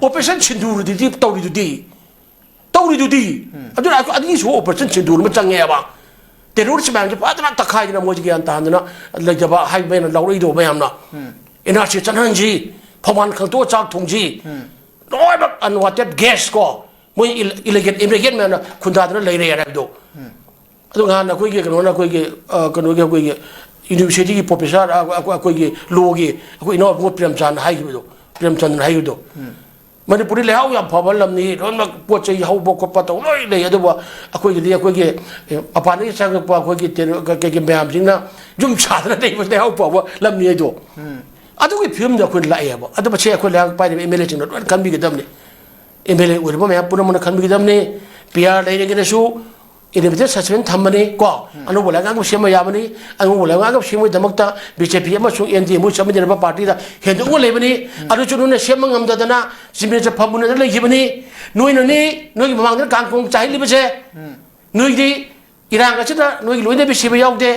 ꯑꯣꯄꯔꯦꯁꯟ ꯁꯤꯟꯗꯨꯔꯗꯨꯗꯤ ꯇꯧꯔꯤꯗꯨꯗꯤ, ꯇꯧꯔꯤꯗꯨꯗꯤ꯫ ꯑꯗꯨꯅ ꯑꯩꯈꯣꯏ ꯑꯅꯤꯁꯨꯕ ꯑꯣꯄꯔꯦꯁꯟ ꯁꯤꯟꯗꯨꯔ ꯑꯃ ꯆꯪꯉꯦꯕ꯫ ꯇꯦꯔꯣꯔꯤꯁ ꯃꯌꯥꯝꯁꯦ ꯐꯖꯅ ꯇꯛꯈꯥꯏꯗꯅ ꯃꯣꯏꯁꯦ ꯒ꯭ꯌꯥꯟ ꯇꯥꯍꯟꯗꯅ ꯂꯩꯖꯕ ꯍꯥꯏꯕ ꯑꯩꯅ ꯂꯧꯔꯛꯏꯗꯣ ꯃꯌꯥꯝꯅ꯫ ꯑꯦꯟ ꯑꯥꯔ ꯁꯤ ꯆꯠꯍꯟꯁꯤ, ꯐꯧꯃꯥꯟ ꯈꯪꯇꯣꯛꯑ ꯆꯥꯛ ꯊꯣꯡꯁꯤ, ꯂꯣꯏꯅꯃꯛ ꯑꯟꯋꯥꯟꯇꯦꯠ ꯒꯦꯁ ꯀꯣ, ꯃꯣꯏ ꯏꯂꯤꯒꯦꯜ ꯏꯃꯤꯒ꯭ꯔꯦꯟ ꯃꯌꯥꯝꯅ ꯈꯨꯟꯗꯥꯗꯅ ꯂꯩꯔꯦ ꯍꯥꯏꯕꯗꯣ꯫ ꯑꯗꯣ ꯉꯍꯥꯟ ꯑꯩꯈꯣꯏꯒꯤ ꯀꯩꯅꯣꯅ, ꯑꯩꯈꯣꯏꯒꯤ ꯑ, ꯀꯩꯅꯣꯒꯤ, ꯑꯩꯈꯣꯏꯒꯤ ꯌꯨꯅꯤꯚꯔꯁꯤꯇꯤꯒꯤ ꯄ꯭ꯔꯣꯐꯦꯁꯔ, ꯑ, ꯑꯩꯈꯣꯏ- ꯑꯩꯈꯣꯏꯒꯤ ꯂꯣꯒꯤ ꯑꯩꯈꯣꯏ ꯏꯅꯥꯎ ꯑꯕꯨꯡꯉꯣ ꯄ꯭ꯔꯦꯝꯆꯥꯟꯗ ꯍꯥꯏꯈꯤꯕꯗꯣ, ꯄ꯭ꯔꯦꯝꯆꯟꯗ꯭ꯔꯅ ꯍꯥꯏꯈꯤꯕꯗꯣ꯫ ꯃꯅꯤꯄꯨꯔꯗꯤ ꯂꯩꯍꯥꯎ ꯌꯥꯝ ꯐꯕ ꯂꯝꯅꯤ, ꯂꯣꯏꯅꯃꯛ ꯄꯣꯠ ꯆꯩ ꯍꯧꯕ ꯈꯣꯠꯄ ꯇꯧ ꯂꯣꯏ ꯂꯩ꯫ ꯑꯗꯨꯕꯨ ꯑꯩꯈꯣꯏꯒꯤꯗꯤ, ꯑꯩꯈꯣꯏꯒꯤ, ꯑꯦ, ꯃꯄꯥꯟꯗꯒꯤ ꯆꯪꯉꯛꯄ ꯑꯩꯈꯣꯏꯒꯤ ꯇꯦꯔꯣ- ꯀꯩ- ꯀꯩ- ꯃꯌꯥꯝꯁꯤꯡꯅ ꯌꯨꯝ ꯁꯥꯗꯅ ꯂꯩꯕ ꯂꯩꯍꯥꯎ ꯐꯕ ꯂꯝꯅꯤ ꯍꯥꯏꯗꯣ꯫ ꯑꯗꯨꯒꯤ ꯐꯤꯕꯝꯗ ꯑꯩꯈꯣꯏ ꯂꯥꯛꯑꯦꯕ꯫ ꯑꯗꯨ ꯃꯁꯤ ꯑꯩꯈꯣꯏ ꯂꯩꯉꯥꯛ ꯄꯥꯏꯔꯤꯕ ꯑꯦꯝ ꯑꯦꯜ ꯑꯦꯁꯤꯡꯅ ꯂꯣꯏꯅ ꯈꯟꯕꯤꯒꯗꯕꯅꯤ꯫ ꯑꯦꯝ ꯑꯦꯜ ꯑꯦ ꯑꯣꯏꯔꯤꯕ ꯃꯌꯥꯝ ꯄꯨꯝꯅꯃꯛꯅ ꯈꯟꯕꯤꯒꯗꯕꯅꯤ꯫ ꯄꯤ ꯑꯥꯔ ꯂꯩꯔꯒꯅꯁꯨ ꯏꯟꯗꯤꯄꯦꯟꯗꯦꯟ ꯁꯁꯄꯦꯟ ꯊꯝꯕꯅꯤ ꯀꯣ꯫ ꯑꯅꯧꯕ ꯂꯩꯉꯥꯛ ꯑꯃ ꯁꯦꯝꯕ ꯌꯥꯕꯅꯤ꯫ ꯑꯅꯧꯕ ꯂꯩꯉꯥꯛ ꯑꯃ ꯁꯦꯝꯕꯒꯤꯗꯃꯛꯇ ꯕꯤ ꯖꯦ ꯄꯤ ꯑꯃꯁꯨꯡ ꯑꯦꯟ ꯗꯤ ꯑꯦ ꯃꯣꯏ ꯆꯠꯃꯤꯟꯅꯔꯕ ꯄꯥꯔꯇꯤꯗ ꯍꯦꯟꯗꯣꯛꯅ ꯂꯩꯕꯅꯤ꯫ ꯑꯗꯨꯁꯨ ꯅꯣꯏꯅ ꯁꯦꯝꯕ ꯉꯝꯗꯗꯅ ꯆꯤꯃꯦꯟ ꯆꯠꯐꯝ ꯃꯨꯟꯅꯗꯅ ꯂꯩꯈꯤꯕꯅꯤ꯫ ꯅꯣꯏꯅꯅꯤ, ꯅꯣꯏꯒꯤ ꯃꯃꯥꯡꯗ ꯀꯥꯡꯈꯣꯡ ꯆꯥꯏꯍꯜꯂꯤꯕꯁꯦ꯫ ꯅꯣꯏꯗꯤ ꯏꯔꯥꯡ ꯑꯁꯤꯗ ꯅꯣꯏꯒꯤ ꯂꯣꯏꯅꯕꯤ ꯁꯤꯕ ꯌꯥꯎꯗꯦ,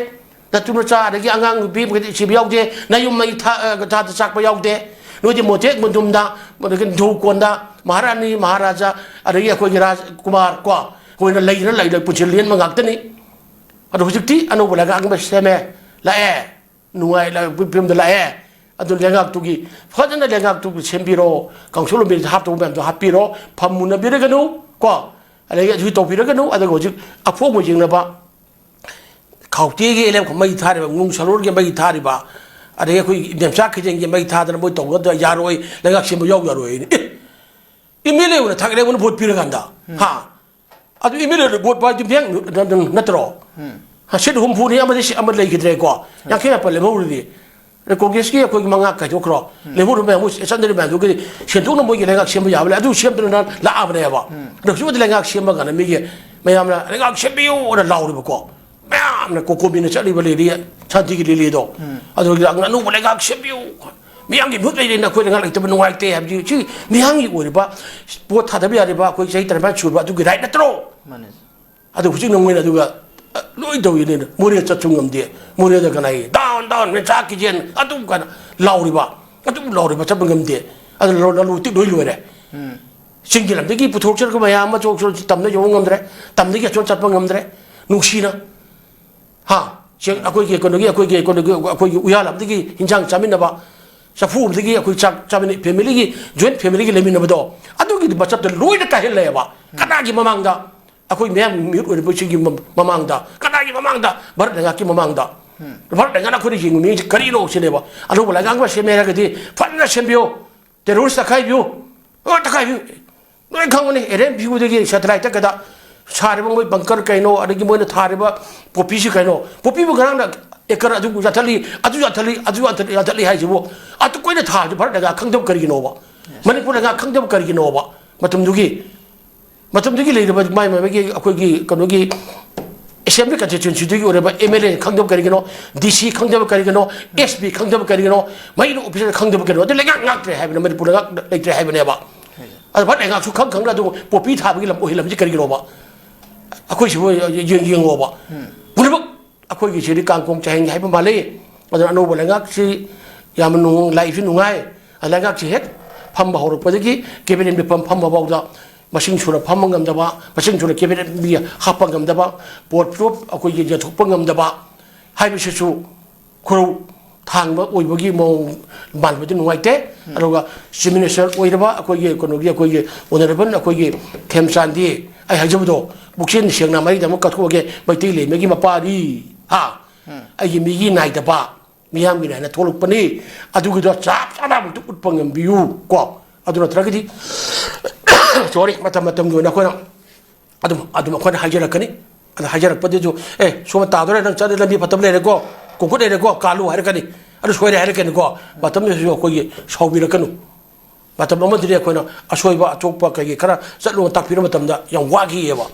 ꯅꯇꯨ ꯅꯆꯥ ꯑꯗꯒꯤ ꯑꯉꯥꯡ ꯅꯨꯄꯤ ꯃꯈꯩꯗꯤ ꯁꯤꯕ ꯌꯥꯎꯗꯦ, ꯅꯌꯨꯝ ꯃꯩ ꯊꯥ-, ꯑ, ꯊꯥꯗ ꯆꯥꯛꯄ ꯌꯥꯎꯗꯦ꯫ ꯅꯣꯏꯗꯤ ꯃꯣꯇꯦꯛ ꯃꯨꯟꯗꯨꯝꯗ, ꯑꯗꯒꯤ ꯙꯨꯀꯣꯟꯗ ꯃꯍꯥꯔꯥꯅꯤ, ꯃꯍꯥꯔꯥꯖꯥ, ꯑꯗꯒꯤ ꯑꯩꯈꯣꯏꯒꯤ ꯔꯥꯖ ꯀꯨꯃꯥꯔ ꯀꯣ, ꯑꯩꯈꯣꯏꯅ ꯂꯩꯗꯅ ꯂꯩꯗꯅ ꯄꯨꯟꯁꯤ ꯂꯦꯟꯕ ꯉꯥꯛꯇꯅꯤ꯫ ꯑꯗꯣ ꯍꯧꯖꯤꯛꯇꯤ ꯑꯅꯧꯕ ꯂꯩꯉꯥꯛ ꯑꯃ ꯁꯦꯝꯃꯦ, ꯂꯥꯛꯑꯦ, ꯅꯨꯡꯉꯥꯏ ꯂ-, ꯐꯤꯕꯝꯗ ꯂꯥꯛꯑꯦ꯫ ꯑꯗꯨ ꯂꯩꯉꯥꯛꯇꯨꯒꯤ ꯐꯖꯅ ꯂꯩꯉꯥꯛꯇꯨꯒꯤ ꯁꯦꯝꯕꯤꯔꯣ, ꯀꯥꯎꯟꯁꯤꯜ ꯑꯣꯐ ꯃꯤꯅꯤꯁꯇꯔ ꯍꯥꯞꯇꯧꯕ ꯃꯌꯥꯝꯗꯣ ꯍꯥꯞꯄꯤꯔꯣ, ꯐꯝ ꯃꯨꯟꯅꯕꯤꯔꯒꯅꯨ ꯀꯣ꯫ ꯑꯗꯒꯤ ꯑꯗꯨ ꯇꯧꯕꯤꯔꯒꯅꯨ꯫ ꯑꯗꯨꯒ ꯍꯧꯖꯤꯛ ꯑꯐꯣꯡꯕ ꯌꯦꯡꯅꯕ ꯈꯥꯎꯇꯦꯒꯤ ꯑꯦꯜ ꯑꯦꯐ ꯃꯩ ꯊꯥꯔꯤꯕ, ꯅꯨꯡ ꯁꯂꯣꯔꯒꯤ ꯃꯩ ꯊꯥꯔꯤꯕ, ꯑꯗꯒꯤ ꯑꯩꯈꯣꯏ ꯏꯕꯦꯝꯆꯥ ꯈꯤꯖꯦꯟꯒꯤ ꯃꯩ ꯊꯥꯗꯅ ꯃꯣꯏ ꯇꯧꯕꯗ ꯌꯥꯔꯣꯏ, ꯂꯩꯉꯥꯛ ꯁꯦꯝꯕ ꯌꯥꯎ ꯌꯥꯔꯣꯏ ꯍꯥꯏꯅꯤ꯫ ꯑꯦ, ꯑꯦꯝ ꯑꯦꯜ ꯑꯦ ꯑꯣꯏꯅ ꯊꯥꯒꯠꯂꯦ ꯑꯩꯉꯣꯟꯗ ꯚꯣꯠ ꯄꯤꯔꯀꯥꯟꯗ꯫ ꯍꯥ? ꯑꯗꯨ ꯑꯦꯝ ꯑꯦꯜ ꯑꯦꯗ ꯚꯣꯠ ꯄꯥꯏꯗꯤ ꯕꯦꯡ ꯅꯠꯇ꯭ꯔꯣ? ꯍꯥ, ꯁꯤꯠ ꯍꯨꯝꯐꯨꯅꯤ, ꯑꯃꯗꯤ ꯁꯤ-, ꯑꯃ ꯂꯩꯈꯤꯗ꯭ꯔꯦꯀꯣ꯫ ꯌꯥꯡꯈꯩ ꯃꯥꯄꯟ ꯂꯦꯝꯍꯧꯔꯤꯗꯤ꯫ ꯑꯗ ꯀꯣꯡꯒ꯭ꯔꯦꯁꯀꯤ ꯑꯩꯈꯣꯏꯒꯤ ꯃꯉꯥ ꯈꯥꯏꯗꯣꯛꯈ꯭ꯔꯣ꯫ ꯂꯦꯝꯍꯧꯔꯤꯕ ꯃꯌꯥꯝ ꯃꯣꯏ ꯆꯠꯅꯔꯤꯕ ꯃꯌꯥꯝꯗꯨꯒꯤ ꯁꯦꯟꯗꯣꯛꯅ ꯃꯣꯏꯒꯤ ꯂꯩꯉꯥꯛ ꯁꯦꯝꯕ ꯌꯥꯕ ꯂꯩ꯫ ꯑꯗꯨ ꯁꯦꯝꯗꯅ ꯂꯥꯛꯑꯕꯅꯦꯕ꯫ ꯑꯗꯣ ꯍꯧꯖꯤꯛ ꯂꯩꯉꯥꯛ ꯁꯦꯝꯕ ꯀꯥꯟꯗ ꯃꯤꯒꯤ ꯃꯌꯥꯝꯅ "ꯂꯩꯉꯥꯛ ꯁꯦꯝꯕꯤꯌꯨ" ꯑꯅ ꯂꯥꯎꯔꯤꯕꯀꯣ꯫ ꯃꯌꯥꯝꯅ ꯀꯣꯀꯣꯃꯤꯅ ꯆꯠꯂꯤꯕ ꯂꯤꯂꯤ, ꯁꯥꯟꯇꯤꯒꯤ ꯂꯤꯂꯤꯗꯣ꯫ ꯑꯗꯨꯒꯤ ꯑꯅꯧꯕ ꯂꯩꯉꯥꯛ ꯁꯦꯝꯕꯤꯌꯨ꯫ ꯃꯤꯌꯥꯝꯒꯤ ꯃꯤꯍꯨꯠ ꯂꯩꯔꯦꯅ ꯑꯩꯈꯣꯏ ꯂꯩꯉꯥꯛ ꯂꯩꯇꯕ ꯅꯨꯡꯉꯥꯏꯇꯦ ꯍꯥꯏꯕꯗꯤ ꯁꯤ ꯃꯤꯌꯥꯝꯒꯤ ꯑꯣꯏꯔꯤꯕ ꯄꯣꯠ ꯊꯥꯗꯕ ꯌꯥꯔꯤꯕ ꯑꯩꯈꯣꯏ ꯆꯍꯤ ꯇꯔꯥꯅꯤꯄꯥꯟ ꯁꯨꯔꯕ ꯑꯗꯨꯒꯤ ꯔꯥꯏꯠ ꯅꯠꯇ꯭ꯔꯣ? ꯃꯥꯅꯦ꯫ ꯑꯗꯨ ꯍꯧꯖꯤꯛ ꯅꯃꯣꯏꯅ ꯑꯗꯨꯒ ꯑ, ꯂꯣꯏ ꯇꯧꯏꯅꯦ꯫ ꯃꯣꯔꯦ ꯆꯠꯁꯨ ꯉꯝꯗꯦ꯫ ꯃꯣꯔꯦꯗ ꯀꯅꯥꯏ ꯗꯥꯎꯟ ꯗꯥꯎꯟ ꯃꯦꯟꯆꯥꯛ ꯀꯤꯖꯦꯟ ꯑꯗꯨꯝ ꯀꯥꯏꯅ ꯂꯥꯎꯔꯤꯕ, ꯑꯗꯨꯝ ꯂꯥꯎꯔꯤꯕ ꯆꯠꯄ ꯉꯝꯗꯦ꯫ ꯑꯗꯨ ꯂꯧ- ꯂꯂꯨ ꯇꯤꯛ ꯂꯣꯏ ꯂꯣꯏꯔꯦ꯫ ꯆꯤꯡꯒꯤ ꯂꯝꯗꯒꯤ ꯄꯨꯊꯣꯛꯆꯔꯒ ꯃꯌꯥꯝ ꯑꯃ ꯆꯣꯛ ꯆꯣꯛ ꯇꯝꯗ ꯌꯧꯕ ꯉꯝꯗ꯭ꯔꯦ꯫ ꯇꯝꯗꯒꯤ ꯑꯁꯣꯝ ꯆꯠꯄ ꯉꯝꯗ꯭ꯔꯦ꯫ ꯅꯨꯡꯁꯤꯅ ꯍꯥ ꯁꯤ ꯑꯩꯈꯣꯏꯒꯤ ꯀꯩꯅꯣꯒꯤ ꯑꯩꯈꯣꯏꯒꯤ ꯀꯩꯅꯣꯒꯤ ꯑꯩꯈꯣꯏꯒꯤ ꯎꯌꯥꯜ ꯑꯃꯗꯒꯤ ꯍꯤꯟꯖꯥꯡ ꯆꯥꯃꯤꯟꯅꯕ, ꯆꯐꯨ ꯑꯃꯗꯒꯤ ꯑꯩꯈꯣꯏ ꯆꯥꯛ ꯆꯥꯃꯤꯟꯅꯩ, ꯐꯦꯃꯤꯂꯤꯒꯤ, ꯖꯣꯏꯟ ꯐꯦꯃꯤꯂꯤꯒꯤ ꯂꯩꯃꯤꯟꯅꯕꯗꯣ, ꯑꯗꯨꯒꯤ ꯃꯆꯠꯇ ꯂꯣꯏꯅ ꯀꯥꯏꯍꯜꯂꯛꯑꯦꯕ꯫ ꯀꯅꯥꯒꯤ ꯃꯃꯥꯡꯗ? ꯑꯩꯈꯣꯏ ꯃꯌꯥꯝ ꯃꯤꯍꯨꯠ ꯑꯣꯏꯔꯤꯕꯁꯤꯡꯒꯤ ꯃ- ꯃꯃꯥꯡꯗ, ꯀꯅꯥꯒꯤ ꯃꯃꯥꯡꯗ? ꯚꯥꯔꯠ ꯂꯩꯉꯥꯛꯀꯤ ꯃꯃꯥꯡꯗ꯫ ꯚꯥꯔꯠ ꯂꯩꯉꯥꯛꯅ ꯑꯩꯈꯣꯏꯅ ꯌꯦꯡꯕ ꯃꯤꯁꯦ ꯀꯔꯤꯅꯣ ꯁꯤꯅꯦꯕ꯫ ꯑꯅꯧꯕ ꯂꯩꯉꯥꯛ ꯑꯃ ꯁꯦꯝꯃꯦ ꯍꯥꯏꯔꯒꯗꯤ ꯐꯖꯅ ꯁꯦꯝꯕꯤꯌꯨ꯫ ꯇꯦꯔꯣꯔꯤꯁ ꯇꯛꯈꯥꯏꯕꯤꯌꯨ꯫ ꯂꯣꯏ ꯇꯛꯈꯥꯏꯕꯤꯌꯨ꯫ ꯂꯣꯏ ꯈꯪꯕꯅꯤ꯫ ꯑꯦꯔꯦꯟ ꯚ꯭ꯌꯨꯗꯒꯤ ꯁꯦꯇꯦꯂꯥꯏꯠꯇ ꯀꯩꯗ ꯁꯥꯔꯤꯕ ꯃꯣꯏ ꯕꯪꯀꯔ ꯀꯩꯅꯣ, ꯑꯗꯒꯤ ꯃꯣꯏꯅ ꯊꯥꯔꯤꯕ ꯄꯣꯄꯤꯁꯤ ꯀꯩꯅꯣ, ꯄꯣꯄꯤꯕꯨ ꯉꯔꯥꯡꯅ ꯑꯦꯀꯔ ꯑꯗꯨ ꯌꯥꯟꯊꯠꯂꯤ, ꯑꯗꯨ ꯌꯥꯟꯊꯠꯂꯤ, ꯑꯗꯨ ꯌꯥꯟꯊꯠꯂꯤ, ꯌꯥꯟꯊꯠꯂꯤ ꯍꯥꯏꯁꯤꯕꯨ ꯑꯗꯨ ꯀꯣꯏꯅ ꯊꯥꯔꯁꯨ ꯚꯥꯔꯠ ꯂꯩꯉꯥꯛ ꯈꯪꯗꯕ ꯀꯔꯤꯒꯤꯅꯣꯕ? ꯃꯅꯤꯄꯨꯔ ꯂꯩꯉꯥꯛ ꯈꯪꯗꯕ ꯀꯔꯤꯒꯤꯅꯣꯕ? ꯃꯇꯝꯗꯨꯒꯤ ꯃꯇꯝꯗꯨꯒꯤ ꯂꯩꯔꯤꯕ ꯃꯥꯏ ꯃꯥꯏꯒꯤ ꯑꯩꯈꯣꯏꯒꯤ ꯀꯩꯅꯣꯒꯤ ꯑꯦꯁꯦꯝꯕ꯭ꯂꯤ ꯀꯟꯁꯇꯤꯇ꯭ꯋꯦꯟꯁꯤꯗꯨꯒꯤ ꯑꯣꯏꯔꯤꯕ ꯑꯦꯝ ꯑꯦꯜ ꯑꯦ ꯈꯪꯗꯕ ꯀꯔꯤꯒꯤꯅꯣ? ꯗꯤ ꯁꯤ ꯈꯪꯗꯕ ꯀꯔꯤꯒꯤꯅꯣ? ꯑꯦꯁ ꯄꯤ ꯈꯪꯗꯕ ꯀꯔꯤꯒꯤꯅꯣ? ꯃꯍꯩꯔꯣꯏ ꯑꯣꯐꯤꯁꯥꯔ ꯈꯪꯗꯕ ꯀꯔꯤꯒꯤꯅꯣ? ꯑꯗꯨ ꯂꯩꯉꯥꯛ ꯉꯥꯛꯇ꯭ꯔꯦ ꯍꯥꯏꯕꯅꯦ, ꯃꯅꯤꯄꯨꯔ ꯂꯩꯉꯥꯛ ꯂꯩꯇ꯭ꯔꯦ ꯍꯥꯏꯕꯅꯦꯕ꯫ ꯑꯗꯨ ꯚꯥꯔꯠ ꯂꯩꯉꯥꯛꯁꯨ ꯈꯪ ꯈꯪꯅ ꯑꯗꯨ ꯄꯣꯄꯤ ꯊꯥꯕꯒꯤ ꯂꯝ ꯑꯣꯏꯍꯜꯂꯝꯁꯤ ꯀꯔꯤꯒꯤꯅꯣꯕ? ꯑꯩꯈꯣꯏꯁꯤꯕꯨ ꯌꯦꯡ- ꯌꯦꯡꯉꯣꯕ꯫ ꯄꯨꯝꯅꯃꯛ ꯑꯩꯈꯣꯏꯒꯤ ꯁꯤꯗꯤ ꯀꯥꯡꯈꯣꯡ ꯆꯥꯏꯍꯟꯒꯦ ꯍꯥꯏꯕ ꯃꯥꯜꯂꯤ꯫ ꯑꯗꯨꯅ ꯑꯅꯧꯕ ꯂꯩꯉꯥꯛꯁꯤ ꯌꯥꯝꯅ ꯅꯨꯡ- ꯂꯥꯛꯏꯁꯨ ꯅꯨꯡꯉꯥꯏ꯫ ꯂꯩꯉꯥꯛꯁꯤ ꯍꯦꯛ ꯐꯝꯕ ꯍꯧꯔꯛꯄꯗꯒꯤ ꯀꯦꯕꯤꯅꯦꯠ ꯃꯤꯐꯝ ꯐꯝꯕ ꯐꯥꯎꯗ ꯃꯁꯤꯡ ꯁꯨꯅ ꯐꯝꯕ ꯉꯝꯗꯕ, ꯃꯁꯤꯡ ꯁꯨꯅ ꯀꯦꯕꯤꯅꯦꯠ ꯃꯤ ꯍꯥꯞꯄ ꯉꯝꯗꯕ, ꯄꯣꯠ ꯄꯣꯠ ꯑꯩꯈꯣꯏꯒꯤ ꯌꯦꯟꯊꯣꯛꯄ ꯉꯝꯗꯕ ꯍꯥꯏꯕꯁꯤꯁꯨ ꯈꯨꯔꯧ ꯊꯥꯡꯕ ꯑꯣꯏꯕꯒꯤ ꯃꯑꯣꯡ ꯃꯥꯟꯕꯗꯤ ꯅꯨꯡꯉꯥꯏꯇꯦ꯫ ꯑꯗꯨꯒ ꯆꯤꯐ ꯃꯤꯅꯤꯁꯇꯔ ꯑꯣꯏꯔꯕ ꯑꯩꯈꯣꯏꯒꯤ ꯀꯩꯅꯣꯒꯤ ꯑꯩꯈꯣꯏꯒꯤ ꯑꯣꯅꯔꯦꯕꯜ ꯑꯩꯈꯣꯏꯒꯤ ꯈꯦꯝꯆꯥꯟꯗꯤ ꯑꯩ ꯍꯥꯏꯖꯕꯗꯣ ꯄꯨꯛꯆꯦꯜ ꯁꯦꯡꯅ ꯃꯔꯤꯗꯃꯛ ꯀꯠꯊꯣꯛꯑꯒꯦ꯫ ꯃꯩꯇꯩ ꯂꯩꯃꯒꯤ ꯃꯄꯥꯔꯤ ꯍꯥ ꯑꯩꯒꯤ ꯃꯤꯒꯤ ꯅꯥꯏꯗꯕ ꯃꯤꯌꯥꯝꯒꯤ ꯅꯥꯏꯅ ꯊꯣꯛꯂꯛꯄꯅꯤ꯫ ꯑꯗꯨꯒꯤꯗꯣ ꯆꯞ ꯆꯥꯅ ꯑꯃꯨꯛꯇ ꯎꯠꯄ ꯉꯝꯕꯤꯌꯨ ꯀꯣ꯫ ꯑꯗꯨ ꯅꯠꯇ꯭ꯔꯒꯗꯤ ꯁꯣꯔꯤ ꯃꯇꯝ ꯃꯇꯝꯒꯤ ꯑꯣꯏꯅ ꯑꯩꯈꯣꯏꯅ ꯑꯗꯨꯝ ꯑꯗꯨꯝ ꯑꯩꯈꯣꯏꯅ ꯍꯥꯏꯖꯔꯛꯀꯅꯤ꯫ ꯑꯗ ꯍꯥꯏꯖꯔꯛꯄꯗꯨꯁꯨ ꯑꯦ ꯁꯣꯝ ꯇꯥꯗꯣꯔꯦ ꯅꯪ ꯆꯠꯂꯦ ꯂꯝꯕꯤ ꯐꯠꯇꯕ ꯂꯩꯔꯦꯀꯣ ꯀꯣꯡꯀꯨꯠ ꯂꯩꯔꯦꯀꯣ ꯀꯥꯜꯂꯨ ꯍꯥꯏꯔꯛꯀꯅꯤ꯫ ꯑꯗꯨ ꯁꯣꯏꯔꯦ ꯍꯥꯏꯔꯛꯀꯅꯤꯀꯣ꯫ ꯃꯇꯝꯗꯨꯗꯁꯨ ꯑꯩꯈꯣꯏꯒꯤ ꯁꯥꯎꯕꯤꯔꯛꯀꯅꯨ꯫ ꯃꯇꯝ ꯑꯃꯗꯗꯤ ꯑꯩꯈꯣꯏꯅ ꯑꯁꯣꯏꯕ ꯑꯆꯣꯛꯄ ꯀꯩꯀꯩ ꯈꯔ ꯆꯠꯂꯨ ꯇꯥꯛꯄꯤꯔ ꯃꯇꯝꯗ ꯌꯥꯝ ꯋꯥꯈꯤꯑꯕ꯫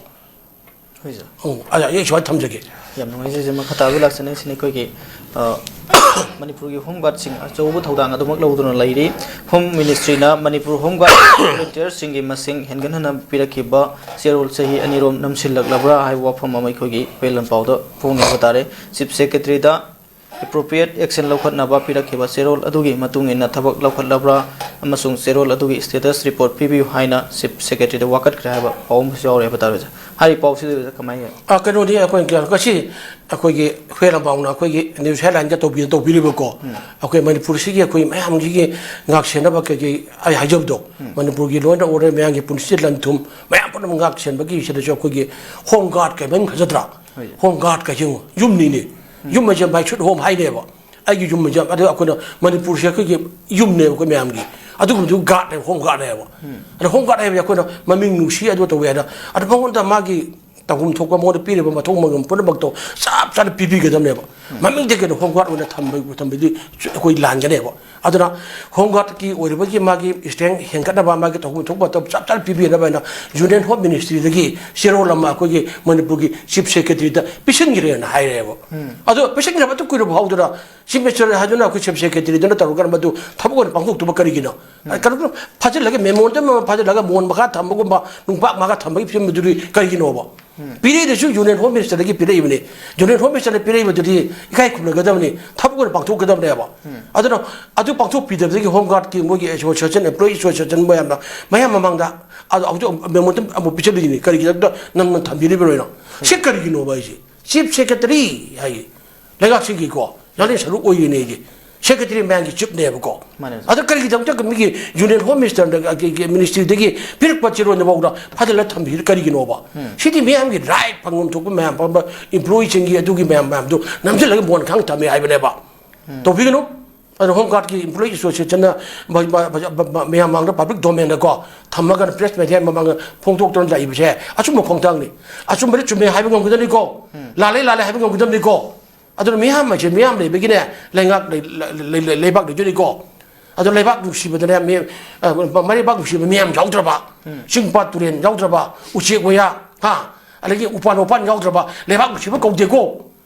ꯍꯣꯏ ꯁꯥꯔ꯫ ꯎꯝ, ꯑꯗ ꯑꯩ ꯁꯨꯃꯥꯏꯅ ꯊꯝꯖꯒꯦ꯫ ꯌꯥꯝ ꯅꯨꯡꯉꯥꯏꯖꯩ ꯁꯥꯔ꯫ ꯃꯈꯥ ꯇꯥꯕ ꯂꯥꯛꯆꯅꯤꯡꯁꯤꯅ ꯑꯩꯈꯣꯏꯒꯤ, ꯑ, ꯃꯅꯤꯄꯨꯔꯒꯤ ꯍꯣꯝ ꯒꯥꯔꯗꯁꯤꯡ ꯑꯆꯧꯕ ꯊꯧꯗꯥꯡ ꯑꯗꯨꯃꯛ ꯂꯧꯗꯨꯅ ꯂꯩꯔꯤ꯫ ꯍꯣꯝ ꯃꯤꯅꯤꯁꯇ꯭ꯔꯤꯅ ꯃꯅꯤꯄꯨꯔ ꯍꯣꯝ ꯒꯥꯔꯗ ꯚꯣꯂꯨꯟꯇꯤꯌꯔꯁꯤꯡꯒꯤ ꯃꯁꯤꯡ ꯍꯦꯟꯒꯠꯍꯟꯅ ꯄꯤꯔꯛꯈꯤꯕ ꯆꯦꯔꯣꯜ ꯆꯍꯤ ꯑꯅꯤꯔꯣꯝ ꯅꯝꯁꯤꯜꯂꯛꯂꯕ꯭ꯔꯥ ꯍꯥꯏꯕ ꯋꯥꯐꯝ ꯑꯃ ꯑꯩꯈꯣꯏꯒꯤ ꯍꯨꯏꯌꯦꯟ ꯂꯥꯟꯄꯥꯎꯗ ꯐꯣꯡꯉꯤ ꯍꯥꯏꯕ ꯇꯥꯔꯦ꯫ ꯆꯤꯐ ꯁꯦꯀ꯭ꯔꯦꯇꯔꯤꯗ ꯑꯦꯄ꯭ꯔꯣꯄ꯭ꯔꯤꯌꯦꯠ ꯑꯦꯛꯁꯟ ꯂꯧꯈꯠꯅꯕ ꯄꯤꯔꯛꯈꯤꯕ ꯆꯦꯔꯣꯜ ꯑꯗꯨꯒꯤ ꯃꯇꯨꯡ ꯏꯟꯅ ꯊꯕꯛ ꯂꯧꯈꯠꯂꯕ꯭ꯔꯥ ꯑꯃꯁꯨꯡ ꯆꯦꯔꯣꯜ ꯑꯗꯨꯒꯤ ꯁ꯭ꯇꯦꯇꯁ ꯔꯤꯄꯣꯔꯠ ꯄꯤꯕꯤꯌꯨ ꯍꯥꯏꯅ ꯆꯤꯐ ꯁꯦꯀ꯭ꯔꯦꯇꯔꯤꯗ ꯋꯥꯀꯠꯈ꯭ꯔꯦ ꯍꯥꯏꯕ ꯄꯥꯎ ꯑꯃꯁꯨ ꯌꯥꯎꯔꯤ ꯍꯥꯏꯕ ꯇꯥꯔꯦ ꯁꯥꯔ꯫ ꯍꯥꯏꯔꯤꯕ ꯄꯥꯎꯁꯤꯗ ꯀꯃꯥꯏꯅ ꯌꯦꯡꯉꯤ? ꯑ, ꯀꯩꯅꯣꯗꯤ ꯑꯩꯈꯣꯏ ꯉꯁꯤ ꯑꯩꯈꯣꯏꯒꯤ ꯍꯨꯏꯌꯦꯟ ꯂꯥꯟꯄꯥꯎꯅ ꯑꯩꯈꯣꯏꯒꯤ ꯅ꯭ꯌꯨꯁ ꯍꯦꯗꯂꯥꯏꯟꯒ ꯇꯧꯕꯤ-, ꯇꯧꯕꯤꯔꯤꯕꯀꯣ꯫ ꯎꯝ꯫ ꯑꯩꯈꯣꯏ ꯃꯅꯤꯄꯨꯔꯁꯤꯒꯤ ꯑꯩꯈꯣꯏ ꯃꯌꯥꯝꯁꯤꯒꯤ ꯉꯥꯛ ꯁꯦꯟꯅꯕ ꯀꯩꯀꯩ ꯑꯩ ꯍꯥꯏꯖꯕꯗꯣ, ꯎꯝ꯫ ꯃꯅꯤꯄꯨꯔꯒꯤ ꯂꯣꯏꯅ ꯑꯣꯔꯗꯔ ꯃꯌꯥꯝꯒꯤ ꯄꯨꯟꯁꯤ ꯂꯟ ꯊꯨꯝ ꯃꯌꯥꯝ ꯄꯨꯝꯅꯃꯛ ꯉꯥꯛ ꯁꯦꯟꯕꯒꯤ ꯁꯤꯗꯁꯨ ꯑꯩꯈꯣꯏꯒꯤ ꯍꯣꯝ ꯒꯥꯔꯗ ꯀꯩ ꯃꯃꯤꯡ ꯐꯖꯗ꯭ꯔꯥ? ꯍꯣꯏ꯫ ꯍꯣꯝ ꯒꯥꯔꯗ ꯀꯩꯁꯦ ꯌꯦꯡꯉꯨ, ꯌꯨꯝꯅꯤꯅꯦ꯫ ꯎꯝ꯫ ꯌꯨꯝ ꯍꯥꯏꯁꯦ ꯃꯥꯏ ꯁ꯭ꯋꯤꯠ ꯍꯣꯝ ꯍꯥꯏꯅꯦꯕ꯫ ꯑꯩꯒꯤ ꯌꯨꯝ ꯍꯥꯏꯁꯦ, ꯑꯗꯨ ꯑꯩꯈꯣꯏꯅ ꯃꯅꯤꯄꯨꯔꯁꯦ ꯑꯩꯈꯣꯏꯒꯤ ꯌꯨꯝꯅꯦꯕ, ꯑꯩꯈꯣꯏ ꯃꯌꯥꯝꯒꯤ꯫ ꯑꯗꯨꯒꯨꯝꯕꯗꯨ ꯒꯥꯔꯗꯅꯦꯕ, ꯍꯣꯝ ꯒꯥꯔꯗꯅꯦꯕ꯫ ꯎꯝ꯫ ꯑꯗ ꯍꯣꯝ ꯒꯥꯔꯗ ꯍꯥꯏꯕꯁꯦ ꯑꯩꯈꯣꯏꯅ ꯃꯃꯤꯡ ꯅꯨꯡꯁꯤ ꯑꯗꯨ ꯇꯧꯋꯦ ꯍꯥꯏꯅ, ꯑꯗ ꯃꯉꯣꯟꯗ ꯃꯥꯒꯤ ꯇꯧꯐꯝ ꯊꯣꯛꯄ ꯃꯉꯣꯟꯗ ꯄꯤꯔꯤꯕ ꯃꯊꯧ ꯃꯉꯝ ꯄꯨꯝꯅꯃꯛꯇꯣ ꯆꯞ ꯆꯥꯅ ꯄꯤꯕꯤꯒꯗꯕꯅꯦꯕ꯫ ꯎꯝ꯫ ꯃꯃꯤꯡꯗꯒꯤ ꯀꯩꯅꯣ ꯍꯣꯝ ꯒꯥꯔꯗ ꯑꯣꯏꯅ ꯊꯝꯕ-, ꯊꯝꯕꯗꯤ ꯑꯩꯈꯣꯏ ꯂꯥꯟꯒꯅꯦꯕ꯫ ꯑꯗꯨꯅ ꯍꯣꯝ ꯒꯥꯔꯗꯀꯤ ꯑꯣꯏꯔꯤꯕꯒꯤ ꯃꯥꯒꯤ ꯁ꯭ꯇꯔꯦꯡ ꯍꯦꯟꯒꯠꯅꯕ, ꯃꯥꯒꯤ ꯇꯧꯐꯝ ꯊꯣꯛꯄ ꯃꯇꯝ ꯆꯞ ꯆꯥꯅ ꯄꯤꯕꯤꯅꯕ ꯍꯥꯏꯅ ꯌꯨꯅꯤꯌꯟ ꯍꯣꯝ ꯃꯤꯅꯤꯁꯇ꯭ꯔꯤꯗꯒꯤ ꯆꯦꯔꯣꯜ ꯑꯃ ꯑꯩꯈꯣꯏꯒꯤ ꯃꯅꯤꯄꯨꯔꯒꯤ ꯆꯤꯐ ꯁꯦꯀ꯭ꯔꯦꯇꯔꯤꯗ ꯄꯤꯁꯤꯟꯈ꯭ꯔꯦꯅ ꯍꯥꯏꯔꯦꯕ꯫ ꯎꯝ꯫ ꯑꯗꯣ ꯄꯤꯁꯤꯟꯈ꯭ꯔꯕ ꯑꯗꯨ ꯀꯨꯏꯔꯕ ꯐꯥꯎꯗꯅ ꯆꯤꯐ ꯃꯤꯅꯤꯁꯇꯔ ꯍꯥꯏꯗꯨꯅ ꯑꯩꯈꯣꯏ ꯆꯤꯐ ꯁꯦꯀ꯭ꯔꯦꯇꯔꯤꯗꯨꯅ ꯇꯧꯔꯒ ꯃꯗꯨ ꯊꯕꯛ ꯑꯣꯏꯅ ꯄꯥꯡꯊꯣꯛꯇꯕ ꯀꯔꯤꯒꯤꯅꯣ? ꯎꯝ꯫ ꯀꯩꯅꯣ ꯐꯥꯖꯤꯜꯂꯒ, ꯃꯦꯃꯣꯔꯦꯟꯗꯝ ꯑꯃ ꯐꯥꯖꯤꯜꯂꯒ ꯃꯣꯟ ꯃꯈꯥ ꯊꯝꯕꯒꯨꯝꯕ, ꯅꯨꯡꯄꯥꯛ ꯃꯈꯥ ꯊꯝꯕꯒꯤ ꯐꯤꯕꯝꯗꯨꯗꯤ ꯀꯔꯤꯒꯤꯅꯣꯕ? ꯎꯝ꯫ ꯄꯤꯔꯛꯏꯗꯨꯁꯨ ꯌꯨꯅꯤꯌꯟ ꯍꯣꯝ ꯃꯤꯅꯤꯁꯇꯔꯗꯒꯤ ꯄꯤꯔꯛꯏꯕꯅꯤ꯫ ꯌꯨꯅꯤꯌꯟ ꯍꯣꯝ ꯃꯤꯅꯤꯁꯇꯔꯅ ꯄꯤꯔꯛꯏꯕꯗꯨꯗꯤ ꯏꯀꯥꯏ ꯈꯨꯝꯅꯒꯗꯕꯅꯤ, ꯊꯕꯛ ꯑꯣꯏꯅ ꯄꯥꯡꯊꯣꯛꯀꯗꯕꯅꯦꯕ꯫ ꯎꯝ꯫ ꯑꯗꯨꯅ ꯑꯗꯨ ꯄꯥꯡꯊꯣꯛꯄꯤꯗꯕꯗꯒꯤ ꯍꯣꯝ ꯒꯥꯔꯗꯀꯤ ꯃꯣꯏꯒꯤ ꯑꯦꯁꯣꯁꯤꯌꯦꯁꯟ, ꯑꯦꯝꯄ꯭ꯂꯣꯌꯤ ꯑꯦꯁꯣꯁꯤꯌꯦꯁꯟ ꯃꯌꯥꯝꯅ ꯃꯌꯥꯝ ꯃꯃꯥꯡꯗ ꯑꯗꯨ ꯍꯧꯖꯤꯛ ꯃꯦꯃꯣꯔꯦꯟꯗꯝ ꯑꯃꯨꯛ ꯄꯤꯁꯤꯜꯂꯤꯅꯤ, ꯀꯔꯤꯒꯤꯗꯃꯛꯇ ꯅꯝꯅ ꯊꯝꯕꯤꯔꯤꯕꯅꯣ? ꯎꯝ꯫ ꯁꯤ ꯀꯔꯤꯒꯤꯅꯣꯕ ꯍꯥꯏꯁꯦ? ꯆꯤꯐ ꯁꯦꯀ꯭ꯔꯦꯇꯔꯤ ꯍꯥꯏ, ꯂꯩꯉꯥꯛꯁꯤꯒꯤꯀꯣ ꯌꯥꯅꯤꯡ ꯁꯔꯨꯛ ꯑꯣꯏꯔꯤꯅꯦ ꯑꯩꯁꯦ꯫ ꯁꯦꯀ꯭ꯔꯦꯇꯔꯤ ꯃꯌꯥꯝꯒꯤ ꯆꯤꯐꯅꯦꯕꯀꯣ꯫ ꯃꯥꯅꯦ, ꯁꯥꯔ꯫ ꯑꯗ ꯀꯔꯤꯒꯤꯗꯃꯛꯇ ꯃꯤꯒꯤ ꯌꯨꯅꯤꯌꯟ ꯍꯣꯝ ꯃꯤꯅꯤꯁꯇꯔꯗ, ꯃꯤꯅꯤꯁꯇ꯭ꯔꯤꯗꯒꯤ ꯄꯤꯔꯛꯄ ꯆꯦꯔꯣꯟꯗꯐꯥꯎꯗ ꯐꯥꯖꯤꯜꯂ ꯊꯝꯕꯤꯔꯤ ꯀꯔꯤꯒꯤꯅꯣꯕ? ꯎꯝ꯫ ꯁꯤꯗꯤ ꯃꯤꯌꯥꯝꯒꯤ ꯔꯥꯏꯠ ꯐꯪꯐꯝ ꯊꯣꯛꯄ ꯃꯌꯥꯝ ꯐꯪꯕ, ꯏꯝꯄ꯭ꯂꯣꯌꯤꯁꯤꯡꯒꯤ ꯑꯗꯨꯒꯤ ꯃꯌꯥꯝ ꯃꯌꯥꯝꯗꯨ ꯅꯝꯁꯤꯜꯂꯒ ꯃꯣꯟ ꯈꯥꯡ ꯊꯝꯃꯦ ꯍꯥꯏꯕꯅꯦꯕ꯫ ꯎꯝ꯫ ꯇꯧꯕꯤꯒꯅꯨ꯫ ꯑꯗꯨꯅ ꯍꯣꯝ ꯒꯥꯔꯗꯀꯤ ꯏꯝꯄ꯭ꯂꯣꯌꯤ ꯑꯦꯁꯣꯁꯤꯌꯦꯁꯟꯅ ꯃ-, ꯃ-, ꯃ-, ꯃ-, ꯃꯌꯥꯝ ꯃꯥꯡꯗ ꯄꯕ꯭ꯂꯤꯛ ꯗꯣꯃꯦꯟꯗꯀꯣ ꯊꯝꯃꯒ ꯄ꯭ꯔꯦꯁ ꯃꯦꯗꯤꯌꯥ ꯃꯃꯥꯡꯗ ꯐꯣꯡꯗꯣꯛꯇꯨꯅ ꯂꯥꯛꯏꯕꯁꯦ ꯑꯆꯨꯝꯕ ꯈꯣꯡꯊꯥꯡꯅꯤ꯫ ꯑꯆꯨꯝꯕꯗꯤ ꯆꯨꯝꯃꯦ ꯍꯥꯏꯕ ꯉꯝꯒꯗꯕꯅꯤꯀꯣ꯫ ꯎꯝ꯫ ꯂꯥꯜꯂꯦ ꯂꯥꯜꯂꯦ ꯍꯥꯏꯕ ꯉꯝꯒꯗꯕꯅꯤꯀꯣ꯫ ꯑꯗꯨꯅ ꯃꯤꯌꯥꯝ ꯍꯥꯏꯁꯦ ꯃꯤꯌꯥꯝ ꯂꯩꯕꯒꯤꯅꯦ ꯂꯩꯉꯥꯛ ꯂꯩ-, ꯂꯩ-, ꯂꯩ-, ꯂꯩꯕꯥꯛ ꯂꯩꯗꯣꯏꯅꯤꯀꯣ꯫ ꯑꯗꯣ ꯂꯩꯕꯥꯛ ꯅꯨꯡꯁꯤꯕꯗꯅꯦ ꯃꯤ-, ꯑ, ꯃꯔꯩꯕꯥꯛ ꯅꯨꯡꯁꯤꯕ ꯃꯤꯌꯥꯝ ꯌꯥꯎꯗ꯭ꯔꯕ, ꯎꯝ꯫ ꯆꯤꯡ ꯄꯥꯠ ꯇꯨꯔꯦꯟ ꯌꯥꯎꯗ꯭ꯔꯕ, ꯎꯆꯦꯛ ꯋꯥꯌꯥ, ꯍꯥ? ꯑꯗꯒꯤ ꯎꯄꯥꯟ ꯋꯥꯄꯥꯟ ꯌꯥꯎꯗ꯭ꯔꯕ ꯂꯩꯕꯥꯛ ꯅꯨꯡꯁꯤꯕ ꯀꯧꯗꯦꯀꯣ꯫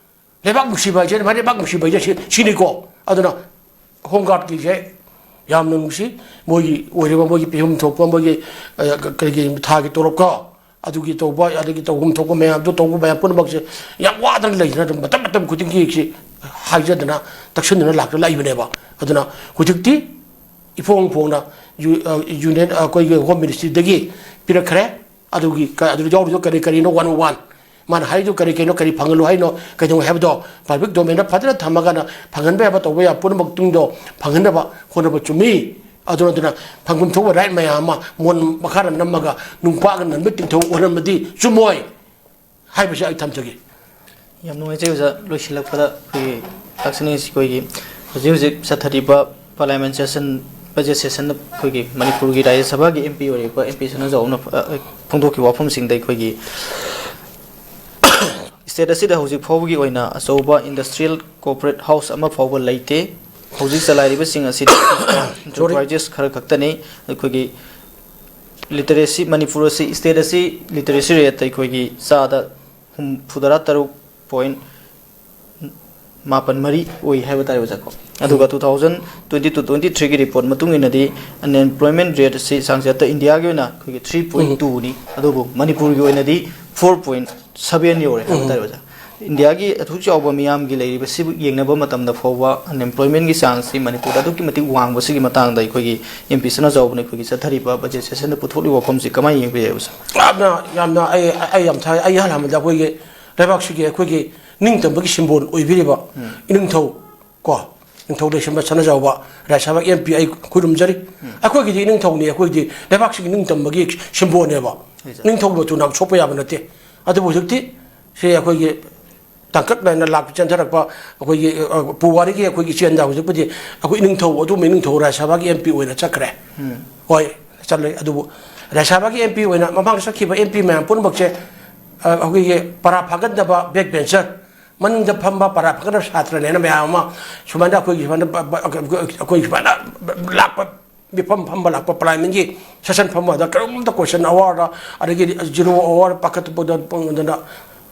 ꯂꯩꯕꯥꯛ ꯅꯨꯡꯁꯤꯕ ꯍꯥꯏꯁꯦ ꯃꯥ ꯂꯩꯕꯥꯛ ꯅꯨꯡꯁꯤꯕ ꯍꯥꯏꯁꯦ ꯁꯤ- ꯁꯤꯅꯤꯀꯣ꯫ ꯑꯗꯨꯅ ꯍꯣꯝ ꯒꯥꯔꯗꯀꯤꯁꯦ ꯌꯥꯝꯅ ꯅꯨꯡꯁꯤ꯫ ꯃꯣꯏꯒꯤ ꯑꯣꯏꯔꯤꯕ ꯃꯣꯏꯒꯤ ꯄꯤꯐꯝ ꯊꯣꯛꯄ ꯃꯣꯏꯒꯤ, ꯑ, ꯀꯔꯤꯒꯤ ꯊꯥꯒꯤ ꯇꯣꯂꯣꯞꯀ ꯑꯗꯨꯒꯤ ꯇꯧꯕ, ꯑꯗꯒꯤ ꯇꯧꯐꯝ ꯊꯣꯛꯄ ꯃꯌꯥꯝꯗꯨ ꯇꯧꯕ ꯃꯌꯥꯝ ꯄꯨꯝꯅꯃꯛꯁꯦ ꯌꯥꯝ ꯋꯥꯗꯅ ꯂꯩꯗꯅ ꯑꯗꯨꯝ ꯃꯇꯝ ꯃꯇꯝ ꯈꯨꯗꯤꯡꯒꯤ ꯁꯤ ꯍꯥꯏꯖꯗꯅ ꯇꯛꯁꯤꯟꯗꯅ ꯂꯥꯛꯇ ꯂꯥꯛꯏꯕꯅꯦꯕ꯫ ꯑꯗꯨꯅ ꯍꯧꯖꯤꯛꯇꯤ ꯏꯐꯣꯡ ꯐꯣꯡꯅ ꯌꯨ-, ꯑ, ꯌꯨꯅꯤꯌꯟ, ꯑ, ꯑꯩꯈꯣꯏꯒꯤ ꯍꯣꯝ ꯃꯤꯅꯤꯁꯇ꯭ꯔꯤꯗꯒꯤ ꯄꯤꯔꯛꯈ꯭ꯔꯦ꯫ ꯑꯗꯨꯒꯤ ꯀ-, ꯑꯗꯨꯗ ꯌꯥꯎꯔꯤꯗꯣ ꯀꯔꯤ ꯀꯔꯤꯅꯣ? One one. ꯃꯥꯅ ꯍꯥꯏꯔꯤꯗꯣ ꯀꯔꯤ ꯀꯔꯤꯅꯣ, ꯀꯔꯤ ꯐꯪꯍꯜꯂꯨ ꯍꯥꯏꯅꯣ, ꯀꯩꯗꯧꯉꯩ ꯍꯥꯏꯕꯗꯣ ꯄꯕ꯭ꯂꯤꯛ ꯗꯣꯃꯦꯟꯗ ꯐꯖꯅ ꯊꯝꯃꯒꯅ ꯐꯪꯍꯟꯕ ꯌꯥꯕ, ꯇꯧꯕ ꯌꯥꯕ ꯄꯨꯝꯅꯃꯛꯇꯨꯡꯗꯣ ꯐꯪꯍꯟꯅꯕ ꯍꯣꯠꯅꯕ ꯆꯨꯝꯃꯤ꯫ ꯑꯗꯨꯅ, ꯑꯗꯨꯅ ꯐꯪꯐꯝ ꯊꯣꯛꯄ ꯔꯥꯏꯠ ꯃꯌꯥꯝ ꯑꯃ ꯃꯣꯟ ꯃꯈꯥꯗ ꯅꯝꯃꯒ ꯅꯨꯡꯄꯥꯛꯅ ꯅꯟꯕ ꯇꯤꯡꯊꯧ ꯑꯣꯏꯔꯝꯃꯗꯤ ꯆꯨꯝꯃꯣꯏ ꯍꯥꯏꯕꯁꯤ ꯑꯩ ꯊꯝꯖꯒꯦ꯫ ꯌꯥꯝ ꯅꯨꯡꯉꯥꯏꯖꯩ ꯑꯣꯖꯥ꯫ ꯂꯣꯏꯁꯤꯜꯂꯛꯄꯗ ꯑꯩꯈꯣꯏꯒꯤ ꯇꯥꯛꯁꯅꯤꯡꯉꯤꯁꯤ ꯑꯩꯈꯣꯏꯒꯤ ꯍꯧꯖꯤꯛ ꯍꯧꯖꯤꯛ ꯆꯠꯊꯔꯤꯕ ꯄꯥꯔꯂꯤꯌꯥꯃꯦꯟ ꯁꯦꯁꯟ, ꯕꯖꯦꯠ ꯁꯦꯁꯟꯗ ꯑꯩꯈꯣꯏꯒꯤ ꯃꯅꯤꯄꯨꯔꯒꯤ ꯔꯥꯖ꯭ꯌ ꯁꯚꯥꯒꯤ ꯑꯦꯝ ꯄꯤ ꯑꯣꯏꯔꯤꯕ ꯑꯦꯝ ꯄꯤ ꯁꯅꯥꯖꯥꯎꯕꯅ, ꯑ, ꯐꯣꯡꯗꯣꯛꯈꯤꯕ ꯋꯥꯐꯝꯁꯤꯡꯗ ꯑꯩꯈꯣꯏꯒꯤ ꯁ꯭ꯇꯦꯠ ꯑꯁꯤꯗ ꯍꯧꯖꯤꯛ ꯐꯥꯎꯕꯒꯤ ꯑꯣꯏꯅ ꯑꯆꯧꯕ ꯏꯟꯗꯁꯇ꯭ꯔꯤꯌꯦꯜ ꯀꯣꯔꯄꯣꯔꯦꯠ ꯍꯥꯎꯁ ꯑꯃ ꯐꯥꯎꯕ ꯂꯩꯇꯦ꯫ ꯍꯧꯖꯤꯛ ꯆꯂꯥꯏꯔꯤꯕꯁꯤꯡ ꯑꯁꯤꯗꯤ ꯏꯟꯇꯔꯄ꯭ꯔꯥꯏꯖꯦꯁ ꯈꯔ ꯈꯛꯇꯅꯤ꯫ ꯑꯩꯈꯣꯏꯒꯤ ꯂꯤꯇꯔꯦꯁꯤ, ꯃꯅꯤꯄꯨꯔ ꯑꯁꯤ, ꯁ꯭ꯇꯦꯠ ꯑꯁꯤ ꯂꯤꯇꯔꯦꯁꯤ ꯔꯦꯠꯇ ꯑꯩꯈꯣꯏꯒꯤ ꯆꯥꯗ ꯍꯨꯝꯐꯨꯇꯔꯥ ꯇꯔꯨꯛ ꯄꯣꯏꯟ ꯃꯥꯄꯟ ꯃꯔꯤ ꯑꯣꯏ ꯍꯥꯏꯕ ꯇꯥꯔꯦ ꯑꯣꯖꯥꯀꯣ꯫ ꯑꯗꯨꯒ two thousand twenty two twenty ꯊ꯭ꯔꯤꯒꯤ ꯔꯤꯄꯣꯔꯠ ꯃꯇꯨꯡ ꯏꯟꯅꯗꯤ ꯑꯟꯑꯦꯝꯄ꯭ꯂꯣꯏꯃꯦꯟ ꯔꯦꯠ ꯑꯁꯤ ꯆꯥꯡꯆꯠꯇ ꯏꯟꯗꯤꯌꯥꯒꯤ ꯑꯣꯏꯅ ꯑꯩꯈꯣꯏꯒꯤ ꯊ꯭ꯔꯤ ꯄꯣꯏꯟ ꯇꯨꯅꯤ, ꯑꯗꯨꯕꯨ ꯃꯅꯤꯄꯨꯔꯒꯤ ꯑꯣꯏꯅꯗꯤ ꯐꯣꯔ ꯄꯣꯏꯟ ꯁꯕꯦꯟ ꯌꯧꯔꯦ ꯍꯥꯏꯕ ꯇꯥꯔꯦ ꯑꯣꯖꯥ꯫ ꯏꯟꯗꯤꯌꯥꯒꯤ ꯑꯗꯨꯛ ꯆꯥꯎꯕ ꯃꯤꯌꯥꯝꯒꯤ ꯂꯩꯔꯤꯕꯁꯤꯕꯨ ꯌꯦꯡꯅꯕ ꯃꯇꯝꯗ ꯐꯥꯎꯕ ꯑꯟꯑꯦꯝꯄ꯭ꯂꯣꯏꯃꯦꯟꯒꯤ ꯆꯥꯡꯁꯤ ꯃꯅꯤꯄꯨꯔꯗ ꯑꯗꯨꯛꯀꯤ ꯃꯇꯤꯛ ꯋꯥꯡꯕꯁꯤꯒꯤ ꯃꯇꯥꯡꯗ ꯑꯩꯈꯣꯏꯒꯤ ꯑꯦꯝ ꯄꯤ ꯁꯅꯥꯖꯥꯎꯕꯅ ꯑꯩꯈꯣꯏꯒꯤ ꯆꯠꯊꯔꯤꯕ ꯕꯖꯦꯠ ꯁꯦꯁꯟꯗ ꯄꯨꯊꯣꯛꯂꯤꯕ ꯋꯥꯐꯝꯁꯤ ꯀꯃꯥꯏꯅ ꯌꯦꯡꯕ ꯌꯥꯏ ꯑꯣꯖꯥ? ꯌꯥꯝꯅ, ꯌꯥꯝꯅ ꯑꯩ, ꯑꯩ ꯌꯥꯝ ꯊꯥꯏ꯫ ꯑꯩ ꯑꯍꯜ ꯂꯃꯟꯗ ꯑꯩꯈꯣꯏꯒꯤ ꯂꯩꯕꯥꯛꯁꯤꯒꯤ ꯑꯩꯈꯣꯏꯒꯤ ꯅꯤꯡꯇꯝꯕꯒꯤ ꯁꯤꯝꯕꯣꯜ ꯑꯣꯏꯕꯤꯔꯤꯕ ꯏꯅꯤꯡꯊꯧ ꯀꯣ, ꯅꯤꯡꯊꯧ ꯂꯩꯁꯦꯝꯕ ꯁꯅꯥꯖꯥꯎꯕ ꯔꯥꯖ꯭ꯌ ꯁꯚꯥꯒꯤ ꯑꯦꯝ ꯄꯤ ꯑꯩ ꯈꯨꯔꯨꯝꯖꯔꯤ꯫ ꯑꯩꯈꯣꯏꯒꯤꯗꯤ ꯏꯅꯤꯡꯊꯧꯅꯤ, ꯑꯩꯈꯣꯏꯗꯤ ꯂꯩꯕꯥꯛꯁꯤꯒꯤ ꯅꯤꯡꯇꯝꯕꯒꯤ ꯁꯤꯝꯕꯣꯜꯅꯦꯕ꯫ ꯅꯤꯡꯊꯧ ꯃꯆꯨ ꯅꯥꯝ ꯁꯣꯛꯄ ꯌꯥꯕ ꯅꯠꯇꯦ꯫ ꯑꯗꯨꯕꯨ ꯍꯧꯖꯤꯛꯇꯤ ꯁꯤ ꯑꯩꯈꯣꯏꯒꯤ ꯇꯥꯡꯀꯛ ꯅꯥꯏꯅ ꯂꯥꯛꯄ ꯆꯦꯟꯊꯔꯛꯄ ꯑꯩꯈꯣꯏꯒꯤ, ꯑ, ꯄꯨꯋꯥꯔꯤꯒꯤ ꯑꯩꯈꯣꯏꯒꯤ ꯏꯆꯦꯜꯗ ꯍꯧꯖꯤꯛꯄꯨꯗꯤ ꯑꯩꯈꯣꯏ ꯏꯅꯤꯡꯊꯧ, ꯑꯗꯨꯝꯕ ꯏꯅꯤꯡꯊꯧ ꯔꯥꯖ꯭ꯌ ꯁꯚꯥꯒꯤ ꯑꯦꯝ ꯄꯤ ꯑꯣꯏꯅ ꯆꯠꯈ꯭ꯔꯦ꯫ ꯍꯣꯏ, ꯆꯠꯂꯦ꯫ ꯑꯗꯨꯕꯨ ꯔꯥꯖ꯭ꯌ ꯁꯚꯥꯒꯤ ꯑꯦꯝ ꯄꯤ ꯑꯣꯏꯅ ꯃꯃꯥꯡꯗ ꯆꯠꯈꯤꯕ ꯑꯦꯝ ꯄꯤ ꯃꯌꯥꯝ ꯄꯨꯝꯅꯃꯛꯁꯦ, ꯑ, ꯑꯩꯈꯣꯏꯒꯤ ꯄꯔꯥ ꯐꯥꯒꯠꯅꯕ ꯕꯦꯛ ꯕꯦꯟꯆꯔ, ꯃꯅꯤꯡꯗ ꯐꯝꯕ ꯄꯔꯥ ꯐꯥꯒꯠꯅꯕ ꯁꯥꯇ꯭ꯔꯅꯦꯅ ꯃꯌꯥꯝ ꯑꯃ ꯁꯨꯃꯥꯏꯅ ꯑꯩꯈꯣꯏꯒꯤ ꯁꯨꯃꯥꯏꯅ ꯕ-, ꯕ-, ꯑꯩꯈꯣꯏ ꯁꯨꯃꯥꯏꯅ ꯂꯥꯛꯄ ꯃꯤꯐꯝ ꯐꯝꯕ ꯂꯥꯛꯄ ꯄꯥꯔꯂꯤꯌꯥꯃꯦꯟꯒꯤ ꯁꯦꯁꯟ ꯐꯝꯕꯗ ꯀꯔꯤꯒꯨꯝꯕ ꯀꯣꯏꯁꯟ ꯑꯋꯥꯔꯗ, ꯑꯗꯒꯤ ꯖꯤꯔꯣ ꯑꯋꯥꯔ ꯄꯥꯈꯠꯄꯗ ꯄꯪꯗꯅ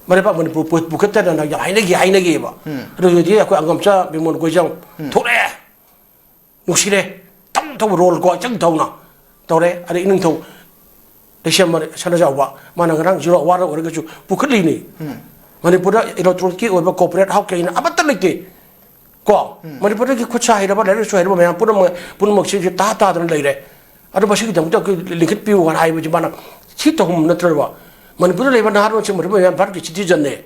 ꯃꯔꯩꯕꯥꯛ ꯃꯅꯤꯄꯨꯔ ꯄꯨ-, ꯄꯨꯈꯠꯇꯗꯅ ꯌꯥꯝ ꯍꯥꯏꯅꯈꯤ, ꯍꯥꯏꯅꯈꯤꯕ꯫ ꯑꯗꯨꯗꯤ ꯑꯩꯈꯣꯏ ꯑꯉꯝꯆꯥ ꯕꯤꯃꯣꯜ ꯀꯣꯏꯖꯝ ꯊꯣꯛꯂꯛꯑꯦ꯫ ꯅꯨꯡꯁꯤꯔꯦ꯫ ꯇꯧ ꯇꯧꯕ ꯔꯣꯜ ꯀꯣ ꯏꯆꯪ ꯇꯧꯅ ꯇꯧꯔꯦ꯫ ꯑꯗꯩ ꯏꯅꯤꯡꯊꯧ ꯂꯩꯁꯦꯝꯕ ꯁꯅꯥꯖꯥꯎꯕ, ꯃꯥꯅ ꯉꯔꯥꯡ ꯖꯤꯔꯣ ꯑꯋꯥꯔ ꯑꯣꯏꯔꯒꯁꯨ ꯄꯨꯈꯠꯂꯤꯅꯤ꯫ ꯃꯅꯤꯄꯨꯔꯗ ꯏꯂꯦꯛꯇ꯭ꯔꯣꯅꯤꯛꯀꯤ ꯑꯣꯏꯕ ꯀꯣꯔꯄꯣꯔꯦꯠ ꯍꯥꯎꯁ ꯀꯩꯅ ꯑꯃꯠꯇ ꯂꯩꯇꯦ꯫ ꯀꯣ ꯃꯅꯤꯄꯨꯔꯗꯒꯤ ꯈꯨꯠ ꯁꯥ ꯍꯩꯔꯕ, ꯂꯥꯏꯔꯤꯛ ꯂꯥꯏꯁꯨ ꯍꯩꯔꯕ ꯃꯌꯥꯝ ꯄꯨꯝꯅꯃꯛ, ꯄꯨꯝꯅꯃꯛꯁꯤꯡꯁꯦ ꯇꯥ ꯇꯥꯗꯅ ꯂꯩꯔꯦ꯫ ꯑꯗꯣ ꯃꯁꯤꯒꯤꯗꯃꯛꯇ ꯑꯩꯈꯣꯏ ꯂꯤꯡꯈꯠꯄꯤꯌꯨ ꯍꯥꯏꯅ ꯍꯥꯏꯕꯁꯤ ꯃꯥꯅ ꯁꯤ ꯇꯧꯍꯟꯕ ꯅꯠꯇ꯭ꯔꯕ? ꯃꯅꯤꯄꯨꯔꯗ ꯂꯩꯕ ꯅꯍꯥꯔꯣꯜꯁꯤꯡ, ꯃꯅꯤꯄꯨꯔ ꯃꯌꯥꯝ ꯚꯥꯔꯠꯀꯤ ꯁꯤꯇꯤꯖꯟꯅꯦ꯫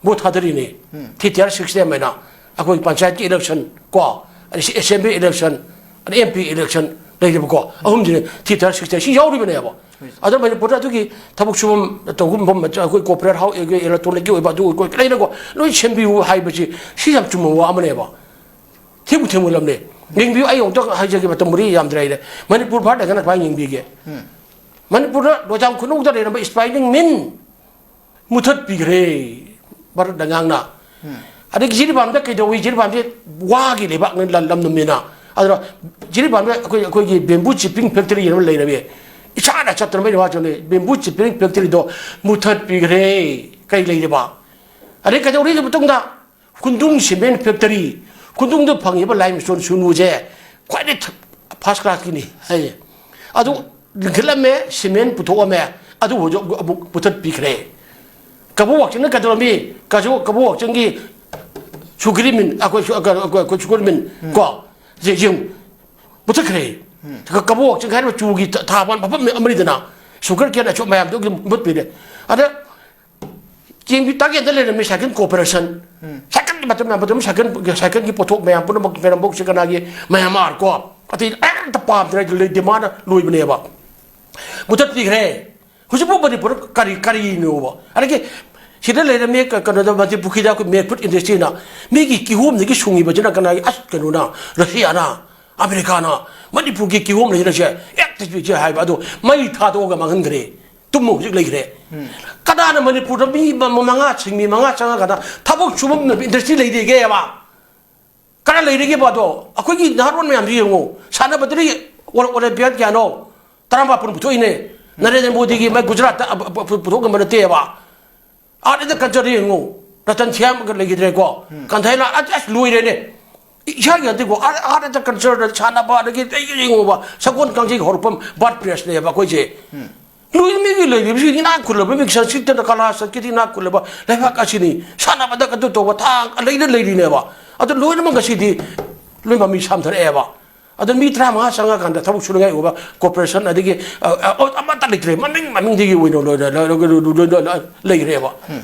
ꯚꯣꯠ ꯊꯥꯗꯔꯤꯅꯦ꯫ ꯊ꯭ꯔꯤ ꯇꯤꯌꯔ ꯁꯤꯁꯇꯦꯝ ꯍꯥꯏꯅ ꯑꯩꯈꯣꯏ ꯄꯟꯆꯥꯌꯠꯀꯤ ꯏꯂꯦꯛꯁꯟ ꯀꯣ, ꯑꯗꯩ ꯁꯤ ꯑꯦꯁꯦꯝꯕ꯭ꯂꯤ ꯏꯂꯦꯛꯁꯟ, ꯑꯗꯩ ꯑꯦꯝ ꯄꯤ ꯏꯂꯦꯛꯁꯟ ꯂꯩꯔꯤꯕꯀꯣ, ꯑꯍꯨꯝꯁꯤꯅꯦ ꯊ꯭ꯔꯤ ꯇꯤꯌꯔ ꯁꯤꯁꯇꯦꯝ ꯁꯤ ꯌꯥꯎꯔꯤꯕꯅꯦꯕ꯫ ꯑꯗꯣ ꯃꯅꯤꯄꯨꯔꯗ ꯑꯗꯨꯒꯤ ꯊꯕꯛ ꯁꯨꯐꯝ ꯇꯧꯐꯝ ꯑꯩꯈꯣꯏ ꯀꯣꯔꯄꯣꯔꯦꯠ ꯍꯥꯎꯁ, ꯏꯂꯦꯛꯇ꯭ꯔꯣꯅꯤꯛꯀꯤ ꯑꯣꯏꯕ ꯑꯗꯨ ꯑꯣꯏ ꯂꯩꯅꯀꯣ, ꯂꯣꯏ ꯁꯦꯝꯕꯤꯌꯨ ꯍꯥꯏꯕꯁꯤ ꯁꯤ ꯌꯥꯝ ꯆꯨꯝꯕ ꯋꯥ ꯑꯃꯅꯦꯕ꯫ ꯊꯦꯡꯕꯨ ꯊꯦꯡꯃꯜꯂꯝꯅꯦ꯫ ꯌꯦꯡꯕꯤꯌꯨ, ꯑꯩ ꯑꯃꯨꯛꯇ ꯍꯥꯏꯖꯒꯦ, ꯃꯇꯝꯕꯨꯗꯤ ꯌꯥꯝꯗ꯭ꯔꯦ ꯍꯥꯏꯔꯦ꯫ ꯃꯅꯤꯄꯨꯔ ꯚꯥꯔꯠ ꯍꯥꯏꯒꯅ ꯀꯃꯥꯏꯅ ꯌꯦꯡꯕꯤꯒꯦ? ꯃꯅꯤꯄꯨꯔꯗ ꯂꯣꯏꯖꯥꯝ ꯈꯨꯅꯧꯗ ꯂꯩꯔꯝꯕ ꯏꯁꯄꯥꯏꯅꯤꯡ ꯃꯤꯟ ꯃꯨꯊꯠꯄꯤꯈ꯭ꯔꯦ ꯚꯥꯔꯠ ꯂꯩꯉꯥꯛꯅ꯫ ꯑꯗꯒꯤ ꯖꯤꯔꯤꯕꯥꯝꯗ ꯀꯩꯗꯧꯏ? ꯖꯤꯔꯤꯕꯥꯝꯁꯦ ꯋꯥꯒꯤ ꯂꯩꯕꯥꯛꯅꯤ, ꯂꯝ, ꯂꯝꯗꯝꯅꯤꯅ꯫ ꯑꯗꯨꯅ ꯖꯤꯔꯤꯕꯥꯝꯗ ꯑꯩꯈꯣꯏ, ꯑꯩꯈꯣꯏꯒꯤ ꯕꯦꯝꯕꯨ ꯆꯤꯞꯄꯤꯡ ꯐꯦꯛꯇꯔꯤ ꯑꯃ ꯂꯩꯔꯝꯃꯤ꯫ ꯏꯁꯥꯅ ꯆꯠꯇꯅ ꯃꯩ ꯋꯥ ꯆꯠꯂꯦ꯫ ꯕꯦꯝꯕꯨ ꯆꯤꯞꯄꯤꯡ ꯐꯦꯛꯇꯔꯤꯗꯣ ꯃꯨꯊꯠꯄꯤꯈ꯭ꯔꯦ꯫ ꯀꯩ ꯂꯩꯔꯤꯕ? ꯑꯗꯩ ꯀꯩꯗꯧꯔꯤꯒꯤ ꯃꯇꯨꯡꯗ ꯈꯨꯟꯗꯨꯡ ꯁꯤꯃꯦꯟ ꯐꯦꯛꯇꯔꯤ, ꯈꯨꯟꯗꯨꯡꯗ ꯐꯪꯉꯤꯕ ꯂꯥꯏꯝꯁ꯭ꯇꯣꯟ ꯁꯨꯅꯨꯁꯦ ꯈ꯭ꯋꯥꯏꯗꯒꯤ ꯊ-, ꯐꯥꯔꯁ ꯀ꯭ꯂꯥꯁꯀꯤꯅꯤ ꯍꯥꯏꯌꯦ꯫ ꯑꯗꯨ ꯂꯤꯡꯈꯠꯂꯝꯃꯦ, ꯁꯤꯃꯦꯟ ꯄꯨꯊꯣꯛꯑꯝꯃꯦ, ꯑꯗꯨ ꯍꯧꯖꯤꯛ ꯑꯃꯨꯛ ꯃꯨꯊꯠꯄꯤꯈ꯭ꯔꯦ꯫ ꯀꯕꯣ ꯋꯥꯛꯆꯤꯡꯅ ꯀꯩꯗꯧꯔꯝꯃꯤ? ꯀꯖꯨ-, ꯀꯕꯣ ꯋꯥꯛꯆꯤꯡꯒꯤ ꯁꯨꯒꯔ ꯃꯤꯟ, ꯑꯩꯈꯣꯏ ꯁꯨ-, ꯑꯩꯈꯣꯏ, ꯑꯩꯈꯣꯏ ꯁꯨꯒꯔ ꯃꯤꯟ ꯀꯣ, ꯁꯦ ꯌꯦꯡꯉꯨ, ꯃꯨꯊꯠꯈ꯭ꯔꯦ꯫ ꯀ-, ꯀꯕꯣ ꯋꯥꯛꯆꯤꯡ ꯍꯥꯏꯔꯤꯕ ꯆꯨꯒꯤ ꯊ-, ꯊꯥꯕ ꯃꯐꯝ ꯑꯃꯅꯤꯗꯅ, ꯁꯨꯒꯔ ꯀꯦꯟ ꯑꯆꯧꯕ ꯃꯌꯥꯝꯗꯨꯒꯤ ꯃꯨꯠꯄꯤꯔꯦ꯫ ꯑꯗ ꯀꯦꯡꯕꯤ ꯇꯥꯒꯦꯟꯗ ꯂꯩꯔꯝꯃꯤ ꯁꯥꯏꯀꯜ ꯀꯣꯔꯄꯣꯔꯦꯁꯟ꯫ ꯁꯥꯏꯀꯜꯒꯤ ꯃꯇꯝ ꯃꯌꯥꯝ, ꯃꯇꯝ ꯁꯥꯏꯀꯜ, ꯁꯥꯏꯀꯜꯒꯤ ꯄꯣꯠꯊꯣꯛ ꯃꯌꯥꯝ ꯄꯨꯝꯅꯃꯛ ꯂꯩꯔꯝꯕ ꯁꯤ ꯀꯅꯥꯒꯤ? ꯃꯌꯥꯝꯃꯥꯔ ꯀꯣ꯫ ꯑꯇꯩ ꯑꯝꯇ ꯄꯥꯝꯗ꯭ꯔꯦ, ꯗꯤꯃꯥꯟꯅ ꯂꯣꯏꯕꯅꯦꯕ꯫ ꯃꯨꯊꯠꯄꯤꯈ꯭ꯔꯦ꯫ ꯍꯧꯖꯤꯛꯄꯨ ꯃꯅꯤꯄꯨꯔ ꯀꯔꯤ, ꯀꯔꯤꯅꯣꯕ? ꯑꯗꯒꯤ ꯁꯤꯗ ꯂꯩꯔꯝꯃꯤ ꯀ-, ꯀꯩꯅꯣꯗ, ꯃꯟꯇ꯭ꯔꯤ ꯄꯨꯈ꯭ꯔꯤꯗ ꯑꯩꯈꯣꯏ ꯃꯦꯠ ꯐꯨꯗ ꯏꯟꯗꯁꯇ꯭ꯔꯤꯅ ꯃꯤꯒꯤ ꯀꯤꯍꯣꯝꯗꯒꯤ ꯁꯨꯡꯉꯤꯕꯁꯤꯅ ꯀꯅꯥꯒꯤ? ꯑꯁ, ꯀꯩꯅꯣꯅ, ꯔꯁꯤꯌꯥꯅ, ꯑꯃꯦꯔꯤꯀꯥꯅ ꯃꯅꯤꯄꯨꯔꯒꯤ ꯀꯤꯍꯣꯝ ꯂꯩꯔꯁꯦ ꯑꯦꯛꯇ ꯄꯤꯖꯩ ꯍꯥꯏꯕ ꯑꯗꯣ ꯃꯩ ꯊꯥꯗꯣꯛꯑꯒ ꯃꯥꯡꯍꯟꯈ꯭ꯔꯦ꯫ ꯇꯨꯝꯃ ꯍꯧꯖꯤꯛ ꯂꯩꯈ꯭ꯔꯦ꯫ ꯀꯅꯥꯅ ꯃꯅꯤꯄꯨꯔꯗ ꯃꯤ ꯃ-, ꯃ-, ꯃꯉꯥ, ꯁꯤꯟꯃꯤ ꯃꯉꯥ ꯆꯪꯉꯀꯥꯟꯗ ꯊꯕꯛ ꯁꯨꯐꯝ ꯏꯟꯗꯁꯇ꯭ꯔꯤ ꯂꯩꯔꯤꯒꯦꯕ? ꯀꯅꯥ ꯂꯩꯔꯤꯒꯦꯕ ꯑꯗꯣ? ꯑꯩꯈꯣꯏꯒꯤ ꯅꯍꯥꯔꯣꯜ ꯃꯌꯥꯝꯁꯤ ꯌꯦꯡꯉꯨ, ꯁꯥꯟꯅꯕꯗꯗꯤ ꯑꯣꯂꯦꯝꯄꯤꯌꯥꯟ ꯀꯌꯥꯅꯣ? ꯇꯔꯥꯃꯥꯄꯟ ꯄꯨꯊꯣꯛꯏꯅꯦ꯫ ꯅꯔꯦꯟꯗ꯭ꯔ ꯃꯣꯗꯤꯒꯤ ꯃꯥꯏ ꯒꯨꯖꯔꯥꯠꯇ ꯄꯨꯊꯣꯛꯂꯝꯕ ꯅꯠꯇꯦꯕ꯫ ꯑꯥꯔꯠ ꯑꯦꯟ ꯗ ꯀꯜꯆꯔꯗ ꯌꯦꯡꯉꯨ꯫ ꯔꯇꯟ ꯁ꯭ꯌꯥꯝꯒ ꯂꯩꯈꯤꯗ꯭ꯔꯦꯀꯣ꯫ ꯀꯟꯊꯩꯅ ꯑꯁ, ꯑꯁ, ꯂꯣꯏꯔꯦꯅꯦ꯫ ꯏꯁꯥꯒꯤ ꯅꯠꯇꯦꯀꯣ, ꯑꯥꯔꯠ, ꯑꯥꯔꯠ ꯑꯦꯟ ꯗ ꯀꯜꯆꯔꯗ ꯁꯥꯟꯅꯕ, ꯑꯗꯒꯤ ꯑꯩ ꯌꯦꯡꯉꯨꯕ, ꯁꯒꯣꯜ ꯀꯥꯡꯖꯩ ꯍꯧꯔꯛꯐꯝ, ꯕꯥꯔꯠ ꯄ꯭ꯂꯦꯁꯅꯦꯕ ꯑꯩꯈꯣꯏꯁꯦ꯫ ꯂꯣꯏ ꯃꯤꯒꯤ ꯂꯩꯔꯤꯕꯁꯤ ꯏꯅꯥꯛ ꯈꯨꯜꯂꯕ, ꯃꯤꯒꯤ ꯁꯪꯁꯀ꯭ꯔꯤꯠꯇꯅ ꯀꯂꯥ ꯁꯪꯁꯀ꯭ꯔꯤꯠ ꯏꯅꯥꯛ ꯈꯨꯜꯂꯕ ꯂꯩꯕꯥꯛ ꯑꯁꯤꯅꯤ꯫ ꯁꯥꯟꯅꯕꯗ ꯑꯗꯨ ꯇꯧꯕ ꯊꯥꯛ ꯂꯩꯅ ꯂꯩꯔꯤꯅꯦꯕ꯫ ꯑꯗꯨ ꯂꯣꯏꯅꯃꯛ ꯉꯁꯤꯗꯤ ꯂꯣꯏ ꯃꯃꯤ ꯁꯥꯝꯊꯔꯛꯑꯦꯕ꯫ ꯑꯗꯨ ꯃꯤ ꯇꯔꯥꯃꯉꯥ ꯆꯪꯉꯀꯥꯟꯗ ꯊꯕꯛ ꯁꯨꯅꯤꯡꯉꯥꯏ ꯑꯣꯏꯕ ꯀꯣꯔꯄꯣꯔꯦꯁꯟ ꯑꯗꯒꯤ, ꯑ, ꯑ, ꯑꯃꯠꯇ ꯂꯩꯇ꯭ꯔꯦ꯫ ꯃꯃꯤꯡ, ꯃꯃꯤꯡꯗꯒꯤ ꯑꯣꯏꯅ ꯂꯣꯏꯅ ꯂꯩ-, ꯂꯩ-, ꯂꯩ-, ꯂꯩ-, ꯂꯩ-, ꯂꯩꯈ꯭ꯔꯦꯕ꯫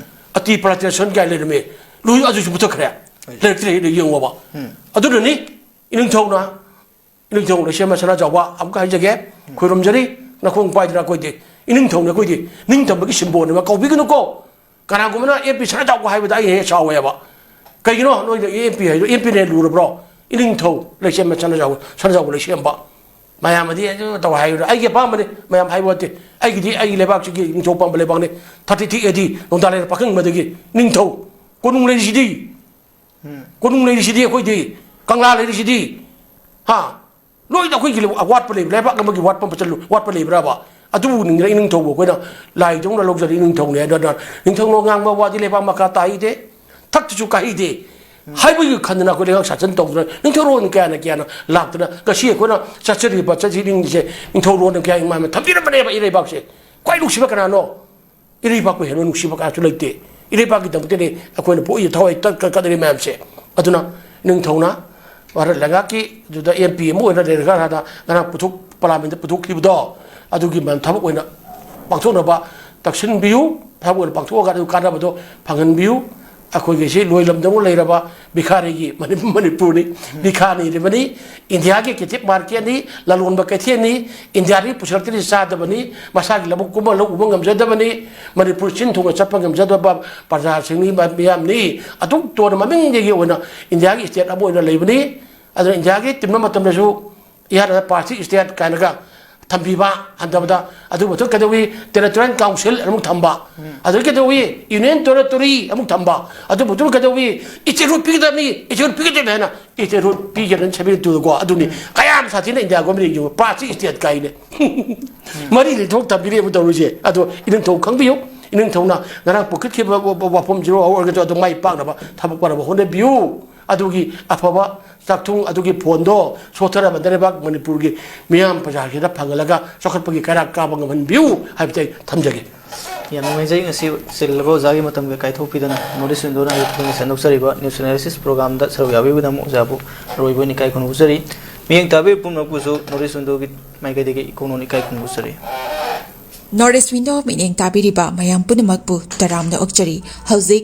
ꯑꯇꯤ ꯄ꯭ꯂꯥꯟꯇꯦꯁꯟ ꯀꯥꯏ ꯂꯩꯔꯝꯃꯤ꯫ ꯂꯣꯏ ꯑꯗꯨꯁꯨ ꯃꯨꯊꯠꯈ꯭ꯔꯦ꯫ ꯂꯩꯔꯛꯇ꯭ꯔꯦ, ꯌꯦꯡꯉꯣꯕ꯫ ꯑꯗꯨꯅꯅꯤ ꯏꯅꯤꯡꯊꯧꯅ, ꯏꯅꯤꯡꯊꯧ ꯂꯩꯁꯦꯝꯕ ꯁꯅꯥꯖꯥꯎꯕ ꯑꯃꯨꯛꯀ ꯍꯥꯏꯖꯒꯦ, ꯈꯣꯏꯔꯨꯝꯖꯔꯤ, ꯅꯈꯣꯡ ꯄꯥꯏꯗꯅ ꯑꯩꯈꯣꯏꯗꯤ꯫ ꯏꯅꯤꯡꯊꯧꯅ ꯑꯩꯈꯣꯏꯗꯤ ꯅꯤꯡꯇꯝꯕꯒꯤ ꯁꯤꯝꯕꯣꯜꯅꯦꯕ, ꯀꯧꯕꯤꯒꯅꯨꯀꯣ꯫ ꯀꯅꯥꯒꯨꯝꯕꯅ ꯑꯦꯝ ꯄꯤ ꯁꯅꯥꯖꯥꯎꯕ ꯍꯥꯏꯕꯗ ꯑꯩ ꯍꯦꯛ ꯁꯥꯎꯋꯦꯕ꯫ ꯀꯩꯒꯤꯅꯣ ꯅꯣꯏꯅ ꯑꯦꯝ ꯄꯤ ꯍꯥꯏꯗꯣ? ꯑꯦꯝ ꯄꯤꯅ ꯍꯦꯟꯅ ꯂꯨꯔꯕ꯭ꯔꯣ? ꯏꯅꯤꯡꯊꯧ ꯂꯩꯁꯦꯝꯕ ꯁꯅꯥꯖꯥꯎ-, ꯁꯅꯥꯖꯥꯎꯕ ꯂꯩꯁꯦꯝꯕ꯫ ꯃꯌꯥꯝ ꯑꯗꯤ ꯑꯗꯨ ꯇꯧ ꯍꯥꯏꯔꯣ, ꯑꯩꯒꯤ ꯑꯄꯥꯝꯕꯅꯤ, ꯃꯌꯥꯝ ꯍꯥꯏꯕ ꯅꯠꯇꯦ꯫ ꯑꯩꯒꯤꯗꯤ ꯑꯩꯒꯤ ꯂꯩꯕꯥꯛꯁꯤꯒꯤ ꯅꯤꯡꯊꯧ ꯄꯥꯟꯕ ꯂꯩꯕꯥꯛꯅꯤ꯫ ꯊꯥꯔꯇꯤ ꯊ꯭ꯔꯤ ꯑꯦ ꯗꯤ ꯅꯣꯡꯗꯥ ꯂꯩꯔꯛ ꯄꯥꯈꯪꯕꯗꯒꯤ ꯅꯤꯡꯊꯧ ꯀꯣꯅꯨꯡ ꯂꯩꯔꯤꯁꯤꯗꯤ꯫ ꯀꯣꯅꯨꯡ ꯂꯩꯔꯤꯁꯤꯗꯤ ꯑꯩꯈꯣꯏꯗꯤ, ꯀꯪꯂꯥ ꯂꯩꯔꯤꯁꯤꯗꯤ꯫ ꯍꯥ? ꯂꯣꯏꯅ ꯑꯩꯈꯣꯏꯒꯤ ꯑꯋꯥꯠꯄ ꯂꯩꯕ, ꯂꯩꯕꯥꯛ ꯑꯃꯒꯤ ꯋꯥꯠꯄ ꯃꯆꯜ ꯋꯥꯠꯄ ꯂꯩꯕ꯭ꯔꯕ? ꯑꯗꯨꯕꯨ ꯅꯤꯡ-, ꯏꯅꯤꯡꯊꯧꯕ ꯑꯩꯈꯣꯏꯅ ꯂꯥꯏꯗꯧꯅ ꯂꯧꯖꯔꯤ ꯏꯅꯤꯡꯊꯧꯅꯦ꯫ ꯑꯗꯨꯅ ꯅꯤꯡꯊꯧꯅ ꯉꯥꯡꯕ ꯋꯥꯗꯤ ꯂꯩꯕꯥꯛ ꯃꯈꯥ ꯇꯥꯍꯩꯗꯦ, ꯊꯛꯇꯁꯨ ꯀꯥꯍꯩꯗꯦ ꯍꯥꯏꯕꯒꯤ ꯈꯟꯗꯅ ꯑꯩꯈꯣꯏ ꯂꯩꯉꯥꯛ ꯁꯥꯖꯟ ꯇꯧꯗꯅ ꯅꯤꯡꯊꯧꯔꯣꯟ ꯀꯌꯥꯅ ꯀꯌꯥꯅ ꯂꯥꯛꯇꯅ ꯉꯁꯤ ꯑꯩꯈꯣꯏꯅ ꯆꯠꯆꯔꯤꯕ ꯆꯠꯆꯔꯤꯁꯦ ꯅꯤꯡꯊꯧꯔꯣꯟꯅ ꯀꯌꯥ ꯏꯃꯥꯅ ꯊꯝꯕꯤꯔꯝꯕꯅꯦꯕ ꯏꯔꯩꯕꯥꯛꯁꯦ꯫ ꯈ꯭ꯋꯥꯏ ꯅꯨꯡꯁꯤꯕ ꯀꯅꯥꯅꯣ? ꯏꯔꯩꯕꯥꯛꯄꯨ ꯍꯦꯟꯕ ꯅꯨꯡꯁꯤꯕ ꯀꯅꯥꯁꯨ ꯂꯩꯇꯦ꯫ ꯏꯔꯩꯕꯥꯛꯀꯤꯗꯃꯛꯇꯅꯤ ꯑꯩꯈꯣꯏꯅ ꯄꯣꯛꯏ ꯊꯋꯥꯏ ꯀꯠ-, ꯀꯠ-, ꯀꯠꯅꯔꯤ ꯃꯌꯥꯝꯁꯦ꯫ ꯑꯗꯨꯅ ꯅꯤꯡꯊꯧꯅ ꯚꯥꯔꯠ ꯂꯩꯉꯥꯛꯀꯤ ꯑꯗꯨꯗ ꯑꯦꯝ ꯄꯤ ꯑꯃ ꯑꯣꯏꯅ ꯂꯩꯔꯒ ꯍꯥꯟꯅ ꯉꯔꯥꯡ ꯄꯨꯊꯣꯛ-, ꯄꯥꯔꯂꯥꯃꯦꯟꯗ ꯄꯨꯊꯣꯛꯈꯤꯕꯗꯣ ꯑꯗꯨꯒꯤ ꯃꯌꯥꯝ ꯊꯕꯛ ꯑꯣꯏꯅ ꯄꯥꯡꯊꯣꯛꯅꯕ ꯇꯛꯁꯤꯟꯕꯤꯌꯨ꯫ ꯊꯕꯛ ꯑꯣꯏꯅ ꯄꯥꯡꯊꯣꯛꯑꯒ ꯑꯗꯨ ꯀꯥꯟꯅꯕꯗꯣ ꯐꯪꯍꯟꯕꯤꯌꯨ꯫ ꯑꯩꯈꯣꯏꯒꯤꯁꯤ ꯂꯣꯏꯂꯝꯗꯧꯅ ꯂꯩꯔꯕ ꯚꯤꯈꯥꯔꯤꯒꯤ ꯃꯅꯤ-, ꯃꯅꯤꯄꯨꯔꯅꯤ꯫ ꯚꯤꯈꯥꯅꯤꯔꯤꯕꯅꯤ꯫ ꯏꯟꯗꯤꯌꯥꯒꯤ ꯀꯦꯇꯤꯞ ꯃꯥꯔꯀꯦꯠꯅꯤ꯫ ꯂꯂꯣꯟꯕ ꯀꯩꯊꯦꯜꯅꯤ꯫ ꯏꯟꯗꯤꯌꯥꯗꯒꯤ ꯄꯨꯁꯤꯜꯂꯛꯇ꯭ꯔꯗꯤ ꯆꯥꯗꯕꯅꯤ꯫ ꯃꯁꯥꯒꯤ ꯂꯧꯕꯨꯛ ꯀꯨꯝꯕ ꯂꯧ ꯎꯕ ꯉꯝꯖꯗꯕꯅꯤ꯫ ꯃꯅꯤꯄꯨꯔ ꯆꯤꯟ ꯊꯨꯡꯅ ꯆꯠꯄ ꯉꯝꯖꯗꯕ ꯄ꯭ꯔꯖꯥꯁꯤꯡꯅꯤ, ꯃ-, ꯃꯤꯌꯥꯝꯅꯤ꯫ ꯑꯗꯨꯛ ꯇꯣꯟꯅ ꯃꯃꯤꯡꯗꯒꯤ ꯑꯣꯏꯅ ꯏꯟꯗꯤꯌꯥꯒꯤ ꯁ꯭ꯇꯦꯠ ꯑꯃ ꯑꯣꯏꯅ ꯂꯩꯕꯅꯤ꯫ ꯑꯗꯨꯅ ꯏꯟꯗꯤꯌꯥꯒꯤ ꯇꯤꯟꯕ ꯃꯇꯝꯗꯁꯨ ꯏꯍꯥꯟ ꯍꯥꯟꯅ ꯄꯥꯔꯁꯤ ꯁ꯭ꯇꯦꯠ ꯀꯥꯏꯅꯒ ꯊꯝꯕꯤꯕ ꯍꯟꯊꯕꯗ꯫ ꯑꯗꯨ ꯃꯊꯛ ꯀꯩꯗꯧꯏ? Territorial Council ꯑꯃꯨꯛ ꯊꯝꯕ꯫ ꯑꯗꯨ ꯀꯩꯗꯧꯏ? Union Territory ꯑꯃꯨꯛ ꯊꯝꯕ꯫ ꯑꯗꯨ ꯃꯊꯛ ꯀꯩꯗꯧꯏ? Statehood ꯄꯤꯒꯗꯕꯅꯤ, statehood ꯄꯤꯒꯗꯕꯅꯤ ꯍꯥꯏꯅ statehood ꯄꯤꯒꯗꯕꯅꯤ seventy two ꯀꯣ꯫ ꯑꯗꯨꯅꯤ ꯀꯌꯥꯝ ꯁꯥꯊꯤꯅ India government ꯌꯦꯡꯉꯨ, ꯄꯥꯔꯠꯁꯤ state ꯀꯥꯏꯅꯦ꯫ ꯃꯔꯤ ꯂꯩꯊꯣꯛ ꯊꯝꯕꯤꯔꯦ ꯑꯃꯨꯛ ꯇꯧꯔꯤꯁꯦ꯫ ꯑꯗꯣ ꯏꯅꯤꯡꯊꯧ ꯈꯪꯕꯤꯌꯨ, ꯏꯅꯤꯡꯊꯧꯅ ꯉꯔꯥꯡ ꯄꯨꯈꯠꯈꯤꯕ ꯋꯥꯐꯝꯁꯤꯔꯣ ꯑꯣꯏꯔꯒꯁꯨ ꯑꯗꯨ ꯃꯥꯏ ꯄꯥꯛꯅꯕ ꯊꯕꯛ ꯄꯥꯅꯕ ꯍꯣꯠꯅꯕꯤꯌꯨ꯫ ꯑꯗꯨꯒꯤ ꯑꯐꯕ ꯆꯥꯛꯊꯨꯡ ꯑꯗꯨꯒꯤ ꯐꯣꯟꯗꯣ ꯁꯣꯠꯊꯔꯕ ꯂꯩꯕꯥꯛ ꯃꯅꯤꯄꯨꯔꯒꯤ ꯃꯤꯌꯥꯝ ꯄ꯭ꯔꯖꯥꯁꯤꯗ ꯐꯪꯍꯜꯂꯒ ꯆꯥꯎꯈꯠꯄꯒꯤ ꯀꯩꯔꯥꯛ ꯀꯥꯕ ꯉꯝꯍꯟꯕꯤꯌꯨ ꯍꯥꯏꯕꯁꯤ ꯑꯩ ꯊꯝꯖꯒꯦ꯫ ꯌꯥꯝ ꯅꯨꯡꯉꯥꯏꯖꯩ, ꯉꯁꯤ ꯆꯤꯜꯂꯕ ꯑꯣꯖꯥꯒꯤ ꯃꯇꯝꯒ ꯀꯥꯏꯊꯣꯛꯄꯤꯗꯅ North East Window ꯅ ꯍꯧꯖꯤꯛ ꯁꯟꯗꯣꯛꯆꯔꯤꯕ News Analysis Program ꯗ ꯁꯔꯨꯛ ꯌꯥꯕꯤꯕꯒꯤꯗꯃꯛ ꯑꯣꯖꯥꯕꯨ ꯑꯔꯣꯏꯕ ꯑꯣꯏꯅ ꯏꯀꯥꯏ ꯈꯨꯝꯅꯖꯔꯤ꯫ ꯃꯤꯠꯌꯦꯡ ꯇꯥꯕꯤꯕ ꯄꯨꯝꯅꯃꯛꯄꯨꯁꯨ North East Window ꯒꯤ ꯃꯥꯏꯀꯩꯗꯒꯤ ꯏꯀꯣꯛꯅꯣꯟ ꯏꯀꯥꯏ ꯈꯨꯝꯅꯖꯔꯤ꯫ North East Window ꯃꯤꯠꯌꯦꯡ ꯇꯥꯕꯤꯔꯤꯕ ꯃꯌꯥꯝ ꯄꯨꯝꯅꯃꯛꯄꯨ ꯇꯔꯥꯝꯅ ꯑꯣꯛꯆꯔꯤ꯫ ꯍꯧꯖꯤꯛ